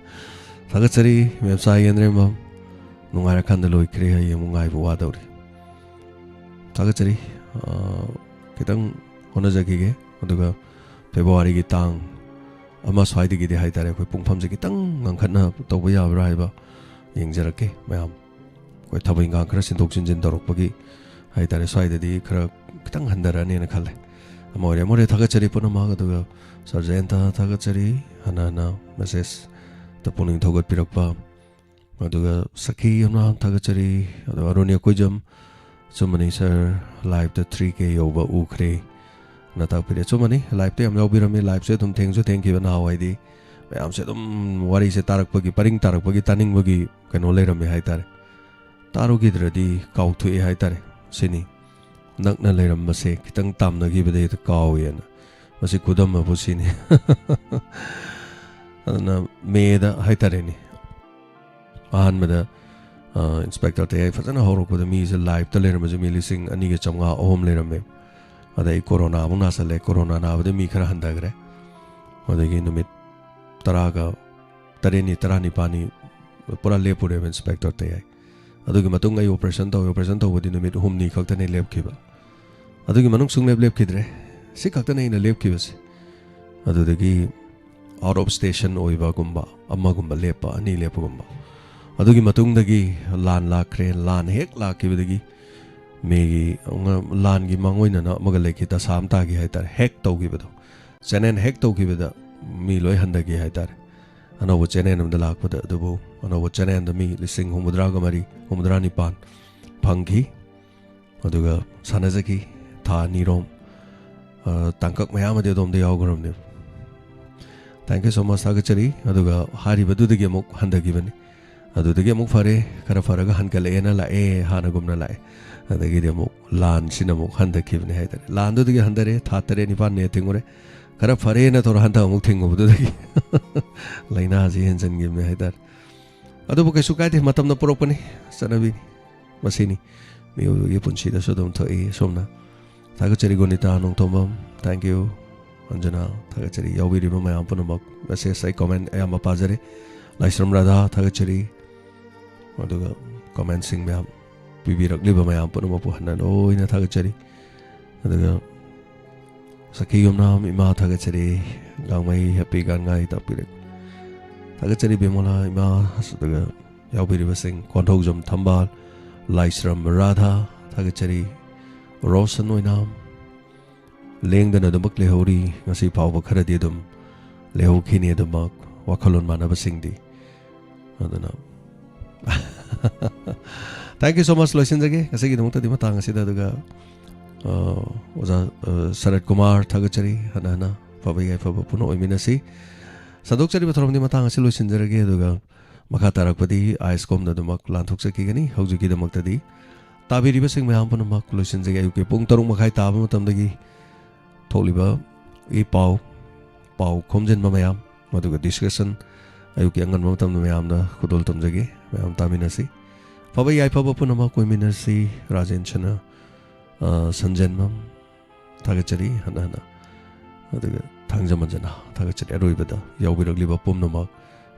ꯊꯥꯒꯠꯆꯔꯤ ꯃꯦꯝꯆꯥ ꯌꯦꯟꯗ꯭ꯔꯦꯝꯕꯝ꯫ ꯅꯨꯡꯉꯥꯏꯔꯀꯥꯟꯗ ꯂꯣꯏꯈ꯭ꯔꯦ, ꯍꯌꯦꯡ ꯑꯃꯨꯛ ꯉꯥꯏꯕ ꯋꯥꯗꯧꯔꯤ꯫ ꯊꯥꯒꯠꯆꯔꯤ꯫ ꯑ, ꯈꯤꯇꯪ ꯍꯣꯠꯅꯖꯈꯤꯒꯦ, ꯑꯗꯨꯒ ꯐꯦꯕ꯭ꯔꯨꯋꯥꯔꯤꯒꯤ ꯇꯥꯡ ꯑꯃ ꯁ꯭ꯋꯥꯏꯗꯒꯤꯗꯤ ꯍꯥꯏꯇꯥꯔꯦ, ꯑꯩꯈꯣꯏ ꯄꯨꯡꯐꯝꯁꯦ ꯈꯤꯇꯪ ꯉꯟꯈꯠꯅ ꯇꯧꯕ ꯌꯥꯕ꯭ꯔꯥ ꯍꯥꯏꯕ ꯌꯦꯡꯖꯔꯛꯀꯦ ꯃꯌꯥꯝ꯫ ꯑꯩꯈꯣꯏ ꯊꯕꯛ ꯏꯪꯈꯥꯡ ꯈꯔ ꯁꯤꯟꯗꯣꯛ ꯁꯤꯟꯖꯤꯟ ꯇꯧꯔꯛꯄꯒꯤ ꯍꯥꯏꯇꯥꯔꯦ, ꯁ꯭ꯋꯥꯏꯗꯗꯤ ꯈꯔ ꯈꯤꯇꯪ ꯍꯟꯊꯔꯛꯑꯅꯦꯅ ꯈꯜꯂꯦ꯫ ꯑꯃ ꯑꯣꯏꯔꯦ, ꯑꯃ ꯑꯣꯏꯔꯦ, ꯊꯥꯒꯠꯆꯔꯤ ꯄꯨꯝꯅꯃꯛ꯫ ꯑꯗꯨꯒ ꯁꯔ ꯖꯌꯟꯇ ꯊꯥꯒꯠꯆꯔꯤ, ꯍꯟꯅ ꯍꯟꯅ ꯃꯦꯁꯦꯖꯇ ꯄꯨꯛꯅꯤꯡ ꯊꯧꯒꯠꯄꯤꯔꯛꯄ꯫ ꯑꯗꯨꯒ ꯁꯈꯤ ꯌꯨꯝꯅꯥꯝ ꯊꯥꯒꯠꯆꯔꯤ꯫ ꯑꯗꯨꯒ ꯑꯔꯨꯟ ꯌꯥꯀꯨꯖꯝ, ꯑꯆꯨꯝꯕꯅꯤ ꯁꯔ, ꯂꯥꯏꯞꯇ ꯊ꯭ꯔꯤ ꯀꯦ ꯌꯧꯕ ꯎꯈ꯭ꯔꯦ꯫ ꯅ ꯇꯥꯛꯄꯤꯔꯦ꯫ ꯑꯆꯨꯝꯕꯅꯤ, ꯂꯥꯏꯞꯇ ꯌꯥꯝ ꯌꯥꯎꯕꯤꯔꯝꯃꯤ꯫ ꯂꯥꯏꯞꯁꯦ ꯑꯗꯨꯝ ꯊꯦꯡꯁꯨ ꯊꯦꯡꯈꯤꯕ ꯅꯍꯥꯟꯋꯥꯏꯗꯤ꯫ ꯃꯌꯥꯝꯁꯦ ꯑꯗꯨꯝ ꯋꯥꯔꯤꯁꯦ ꯇꯥꯔꯛꯄꯒꯤ, ꯄꯔꯤꯡ ꯇꯥꯔꯛꯄꯒꯤ ꯇꯥꯅꯤꯡꯕꯒꯤ ꯀꯩꯅꯣ ꯂꯩꯔꯝꯃꯦ ꯍꯥꯏꯇꯥꯔꯦ꯫ ꯇꯥꯔꯨꯈꯤꯗ꯭ꯔꯗꯤ ꯀꯥꯎꯊꯣꯛꯑꯦ ꯍꯥꯏꯇꯥꯔꯦ꯫ ꯁꯤꯅꯤ꯫ ꯅꯛꯅ ꯂꯩꯔꯝꯕꯁꯦ ꯈꯤꯇꯪ ꯇꯥꯝꯅꯈꯤꯕꯗ ꯍꯦꯛꯇ ꯀꯥꯎꯋꯦꯅ꯫ ꯃꯁꯤ ꯈꯨꯗꯝ ꯑꯃꯕꯨ ꯁꯤꯅꯤ꯫ ꯑꯗꯨꯅ ꯃꯦꯗ ꯍꯥꯏꯇꯥꯔꯦꯅꯦ꯫ ꯑꯍꯥꯟꯕꯗ, ꯑ, ꯏꯟꯁꯄꯦꯛꯇꯔ ꯇꯌꯥꯏ ꯐꯖꯅ ꯍꯧꯔꯛꯄꯗ ꯃꯤꯁꯦ ꯂꯥꯏꯞꯇ ꯂꯩꯔꯝꯕꯁꯦ ꯃꯤ ꯂꯤꯁꯤꯡ ꯑꯅꯤꯒ ꯆꯥꯝꯃꯉꯥ ꯑꯍꯨꯝ ꯂꯩꯔꯝꯃꯦ꯫ ꯑꯗꯩ ꯀꯣꯔꯣꯅꯥ ꯑꯃꯨꯛ ꯅꯥꯁꯜꯂꯦ꯫ ꯀꯣꯔꯣꯅꯥ ꯅꯥꯕꯗ ꯃꯤ ꯈꯔ ꯍꯟꯊꯈ꯭ꯦ꯫ ꯑꯗꯒꯤ ꯅꯨꯃꯤꯠ ꯇꯔꯥꯒ ꯇꯔꯦꯠꯅꯤ, ꯇꯔꯥꯅꯤꯄꯥꯜꯅꯤ ꯄꯨꯔꯥ ꯂꯦꯞꯄꯨꯔꯦꯕ ꯏꯟꯁꯄꯦꯛꯇꯔ ꯇꯌꯥꯏ꯫ ꯑꯗꯨꯒꯤ ꯃꯇꯨꯡ ꯑꯩ ꯑꯣꯄꯔꯦꯁꯟ ꯇꯧꯋꯤ꯫ ꯑꯣꯄꯔꯦꯁꯟ ꯇꯧꯕꯗꯤ ꯅꯨꯃꯤꯠ ꯍꯨꯝꯅꯤ ꯈꯛꯇꯅꯦ ꯂꯦꯞꯈꯤꯕ꯫ ꯑꯗꯨꯒꯤ ꯃꯅꯨꯡ ꯁꯨꯡꯂꯦꯞ ꯂꯦꯞꯈꯤꯗ꯭ꯔꯦ꯫ ꯁꯤ ꯈꯛꯇꯅꯦ ꯑꯩꯅ ꯂꯦꯞꯈꯤꯕꯁꯦ꯫ ꯑꯗꯨꯗꯒꯤ ꯑꯥꯎꯠ ꯑꯣꯐ ꯁ꯭ꯇꯦꯁꯟ ꯑꯣꯏꯕꯒꯨꯝꯕ, ꯑꯃꯒꯨꯝꯕ ꯂꯦꯞꯄ, ꯑꯅꯤ ꯂꯦꯞꯄꯒꯨꯝꯕ꯫ ꯑꯗꯨꯒꯤ ꯃꯇꯨꯡꯗꯒꯤ ꯂꯥꯟ ꯂꯥꯛꯈ꯭ꯔꯦ꯫ ꯂꯥꯟ ꯍꯦꯛ ꯂꯥꯛꯈꯤꯕꯗꯒꯤ ꯃꯤꯒꯤ, ꯂꯥꯟꯒꯤ ꯃꯥꯡꯑꯣꯏꯅꯅ ꯑꯃꯒ ꯂꯩꯈꯤ, ꯗꯁꯥ ꯑꯃ ꯇꯥꯈꯤ ꯍꯥꯏꯇꯥꯔꯦ꯫ ꯍꯦꯛ ꯇꯧꯈꯤꯕꯗꯣ, ꯆꯦꯅꯦꯜ ꯍꯦꯛ ꯇꯧꯈꯤꯕꯗ ꯃꯤ ꯂꯣꯏ ꯍꯟꯊꯈꯤ ꯍꯥꯏꯇꯥꯔꯦ꯫ ꯑꯅꯧꯕ ꯆꯦꯅꯦꯜ ꯑꯃꯗ ꯂꯥꯛꯄꯗ, ꯑꯗꯨꯕꯨ ꯑꯅꯧꯕ ꯆꯦꯅꯦꯜꯗ ꯃꯤ ꯂꯤꯁꯤꯡ ꯍꯨꯝꯐꯨꯇꯔꯥꯒ ꯃꯔꯤ, ꯍꯨꯝꯐꯨꯇꯔꯥ ꯅꯤꯄꯥꯟ ꯐꯪꯈꯤ꯫ ꯑꯗꯨꯒ ꯁꯥꯟꯅꯖꯈꯤ ꯊꯥ ꯑꯅꯤꯔꯣꯝ꯫ ꯑ, ꯇꯥꯡꯀꯛ ꯃꯌꯥꯝ ꯑꯃꯗꯤ ꯑꯗꯣꯝꯗ ꯌꯥꯎꯈ꯭ꯔꯕꯅꯦꯕ꯫ Thank you so much, ꯊꯥꯒꯠꯆꯔꯤ꯫ ꯑꯗꯨꯒ ꯍꯥꯏꯔꯤꯕꯗꯨꯗꯒꯤ ꯑꯃꯨꯛ ꯍꯟꯊꯈꯤꯕꯅꯤ꯫ ꯑꯗꯨꯗꯒꯤ ꯑꯃꯨꯛ ꯐꯔꯦ, ꯈꯔ ꯐꯔꯒ ꯍꯟꯒꯠꯂꯛꯑꯦꯅ ꯂꯥꯛꯑꯦ, ꯍꯥꯟꯅꯒꯨꯝꯅ ꯂꯥꯛꯑꯦ꯫ ꯑꯗꯒꯤꯗꯤ ꯑꯃꯨꯛ ꯂꯥꯟꯁꯤꯅ ꯑꯃꯨꯛ ꯍꯟꯊꯈꯤꯕꯅꯦ ꯍꯥꯏꯇꯥꯔꯦ꯫ ꯂꯥꯟꯗꯨꯗꯒꯤ ꯍꯟꯊꯔꯦ, ꯊꯥ ꯇꯔꯦꯠ ꯅꯤꯄꯥꯟ ꯅꯦꯠ ꯊꯤꯡꯉꯨꯔꯦ꯫ ꯈꯔ ꯐꯔꯦꯅ ꯇꯧꯔ ꯍꯟꯗꯛ ꯑꯃꯨꯛ ꯊꯤꯡꯉꯨꯕꯗꯨꯗꯒꯤ ꯂꯥꯏꯅꯥꯁꯤ ꯍꯦꯟꯖꯟꯈꯤꯕꯅꯦ ꯍꯥꯏꯇꯥꯔꯦ꯫ ꯑꯗꯨꯕꯨ ꯀꯩꯁꯨ ꯀꯥꯏꯗꯦ, ꯃꯇꯝꯅ ꯄꯨꯔꯛꯄꯅꯤ, ꯆꯠꯅꯕꯤꯅꯤ, ꯃꯁꯤꯅꯤ꯫ ꯃꯤꯑꯣꯏꯕꯒꯤ ꯄꯨꯟꯁꯤꯗꯁꯨ ꯑꯗꯨꯝ ꯊꯣꯛꯏ꯫ ꯑꯁꯣꯝꯅ ꯊꯥꯒꯠꯆꯔꯤ ꯒꯣꯅꯤꯇꯥ ꯅꯣꯡꯊꯣꯝꯕꯝ, thank you꯫ ꯑꯟꯖꯅꯥ, ꯊꯥꯒꯠꯆꯔꯤ꯫ ꯌꯥꯎꯕꯤꯔꯤꯕ ꯃꯌꯥꯝ ꯄꯨꯝꯅꯃꯛ, message ꯑꯩ comment ꯑꯌꯥꯝꯕ ꯄꯥꯖꯔꯦ꯫ ꯂꯥꯏꯁ꯭ꯔꯝ ꯔꯥꯙꯥ, ꯊꯥꯒꯠꯆꯔꯤ꯫ ꯑꯗꯨꯒ commentꯁꯤꯡ ꯃꯌꯥꯝ ꯄꯤꯕꯤꯔꯛꯂꯤꯕ ꯃꯌꯥꯝ ꯄꯨꯝꯅꯃꯛꯄꯨ ꯍꯟꯅ ꯂꯣꯏꯅ ꯊꯥꯒꯠꯆꯔꯤ꯫ ꯑꯗꯨꯒ ꯁꯈꯤ ꯌꯨꯝꯅꯥꯝ ꯏꯃꯥ, ꯊꯥꯒꯠꯆꯔꯤ꯫ ꯒꯥꯡꯃꯩ ꯍꯦꯄꯤ ꯒꯥꯟꯉꯥꯏ ꯇꯥꯛꯄꯤꯔꯛ, ꯊꯥꯒꯠꯆꯔꯤ ꯕꯤꯃꯣꯂꯥ ꯏꯃꯥ꯫ ꯑꯗꯨꯒ ꯌꯥꯎꯕꯤꯔꯤꯕꯁꯤꯡ, ꯀꯣꯟꯊꯧꯖꯝ ꯊꯝꯕꯥꯜ, ꯂꯥꯏꯁ꯭ꯔꯝ ꯔꯥꯙꯥ, ꯊꯥꯒꯠꯆꯔꯤ꯫ ꯔꯣꯁꯟ ꯑꯣꯏꯅꯥꯝ, ꯂꯦꯡꯗꯅ ꯑꯗꯨꯃꯛ ꯂꯩꯍꯧꯔꯤ, ꯉꯁꯤ ꯐꯥꯎꯕ ꯈꯔꯗꯤ ꯑꯗꯨꯝ ꯂꯩꯍꯧꯈꯤꯅꯤ ꯑꯗꯨꯃꯛ, ꯋꯥꯈꯜꯂꯣꯟ ꯃꯥꯟꯅꯕꯁꯤꯡꯗꯤ꯫ ꯑꯗꯨꯅ thank you so much꯫ ꯂꯣꯏꯁꯤꯟꯖꯒꯦ ꯉꯁꯤꯒꯤꯗꯃꯛꯇꯗꯤ ꯃꯇꯥꯡ ꯑꯁꯤꯗ꯫ ꯑꯗꯨꯒ, ꯑ, ꯑꯣꯖꯥ, ꯑ, ꯁꯔꯠ ꯀꯨꯃꯥꯔ, ꯊꯥꯒꯠꯆꯔꯤ꯫ ꯍꯟꯅ ꯍꯟꯅ ꯐꯕ ꯌꯥꯏꯐꯕ ꯄꯨꯟꯅ ꯑꯣꯏꯃꯤꯟꯅꯁꯤ꯫ ꯁꯟꯗꯣꯛꯆꯔꯤꯕ ꯊꯧꯔꯝꯗꯤ ꯃꯇꯥꯡ ꯑꯁꯤ ꯂꯣꯏꯁꯤꯟꯖꯔꯒꯦ꯫ ꯑꯗꯨꯒ ꯃꯈꯥ ꯇꯥꯔꯛꯄꯗꯤ ꯑꯥꯏꯁ ꯀꯣꯝꯅ ꯑꯗꯨꯃꯛ ꯂꯥꯟꯊꯣꯛꯆꯈꯤꯒꯅꯤ꯫ ꯍꯧꯖꯤꯛꯀꯤꯗꯃꯛꯇꯗꯤ ꯇꯥꯕꯤꯔꯤꯕꯁꯤꯡ ꯃꯌꯥꯝ ꯄꯨꯝꯅꯃꯛ ꯂꯣꯏꯁꯤꯟꯖꯒꯦ꯫ ꯑꯌꯨꯛꯀꯤ ꯄꯨꯡ ꯇꯔꯨꯛ ꯃꯈꯥꯏ ꯇꯥꯕ ꯃꯇꯝꯗꯒꯤ ꯊꯣꯛꯂꯤꯕ ꯏ ꯄꯥꯎ, ꯄꯥꯎ ꯈꯣꯝꯖꯤꯟꯕ ꯃꯌꯥꯝ, ꯑꯗꯨꯒ discussion ꯑꯌꯨꯛꯀꯤ ꯑꯉꯟꯕ ꯃꯇꯝꯗ ꯃꯌꯥꯝꯗ ꯈꯨꯗꯣꯜ ꯇꯝꯖꯒꯦ꯫ ꯃꯌꯥꯝ ꯇꯥꯃꯤꯟꯅꯁꯤ꯫ ꯐꯕ ꯌꯥꯏꯐꯕ ꯄꯨꯝꯅꯃꯛ ꯑꯣꯏꯃꯤꯟꯅꯁꯤ꯫ ꯔꯥꯖꯦꯟ ꯁꯅꯥ, ꯑ, ꯁꯟꯖꯦꯟꯕꯝ, ꯊꯥꯒꯠꯆꯔꯤ ꯍꯟꯅ ꯍꯟꯅ꯫ ꯑꯗꯨꯒ ꯊꯥꯡꯖ ꯃꯟꯖꯅ ꯊꯥꯒꯠꯆꯔꯤ ꯑꯔꯣꯏꯕꯗ ꯌꯥꯎꯕꯤꯔꯛꯂꯤꯕ ꯄꯨꯝꯅꯃꯛ꯫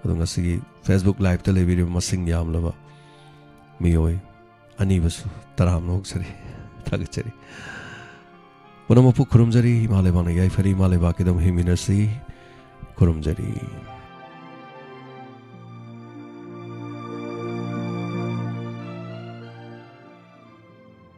ꯑꯗꯣ ꯉꯁꯤꯒꯤ Facebook Liveꯇ ꯂꯩꯕꯤꯔꯤꯕ ꯃꯁꯤꯡ ꯌꯥꯝꯂꯕ ꯃꯤꯑꯣꯏ ꯑꯅꯤꯕꯨꯁꯨ ꯇꯔꯥꯝꯅ ꯑꯣꯛꯆꯔꯤ, ꯊꯥꯒꯠꯆꯔꯤ꯫ ꯄꯨꯝꯅꯃꯛꯄꯨ ꯈꯨꯔꯨꯝꯖꯔꯤ꯫ ꯏꯃꯥ ꯂꯩꯕꯥꯛꯅ ꯌꯥꯏꯐꯔꯤ, ꯏꯃꯥ ꯂꯩꯕꯥꯛꯀꯤꯗꯃꯛ ꯍꯤꯡꯃꯤꯟꯅꯁꯤ꯫ ꯈꯨꯔꯨꯝꯖꯔꯤ꯫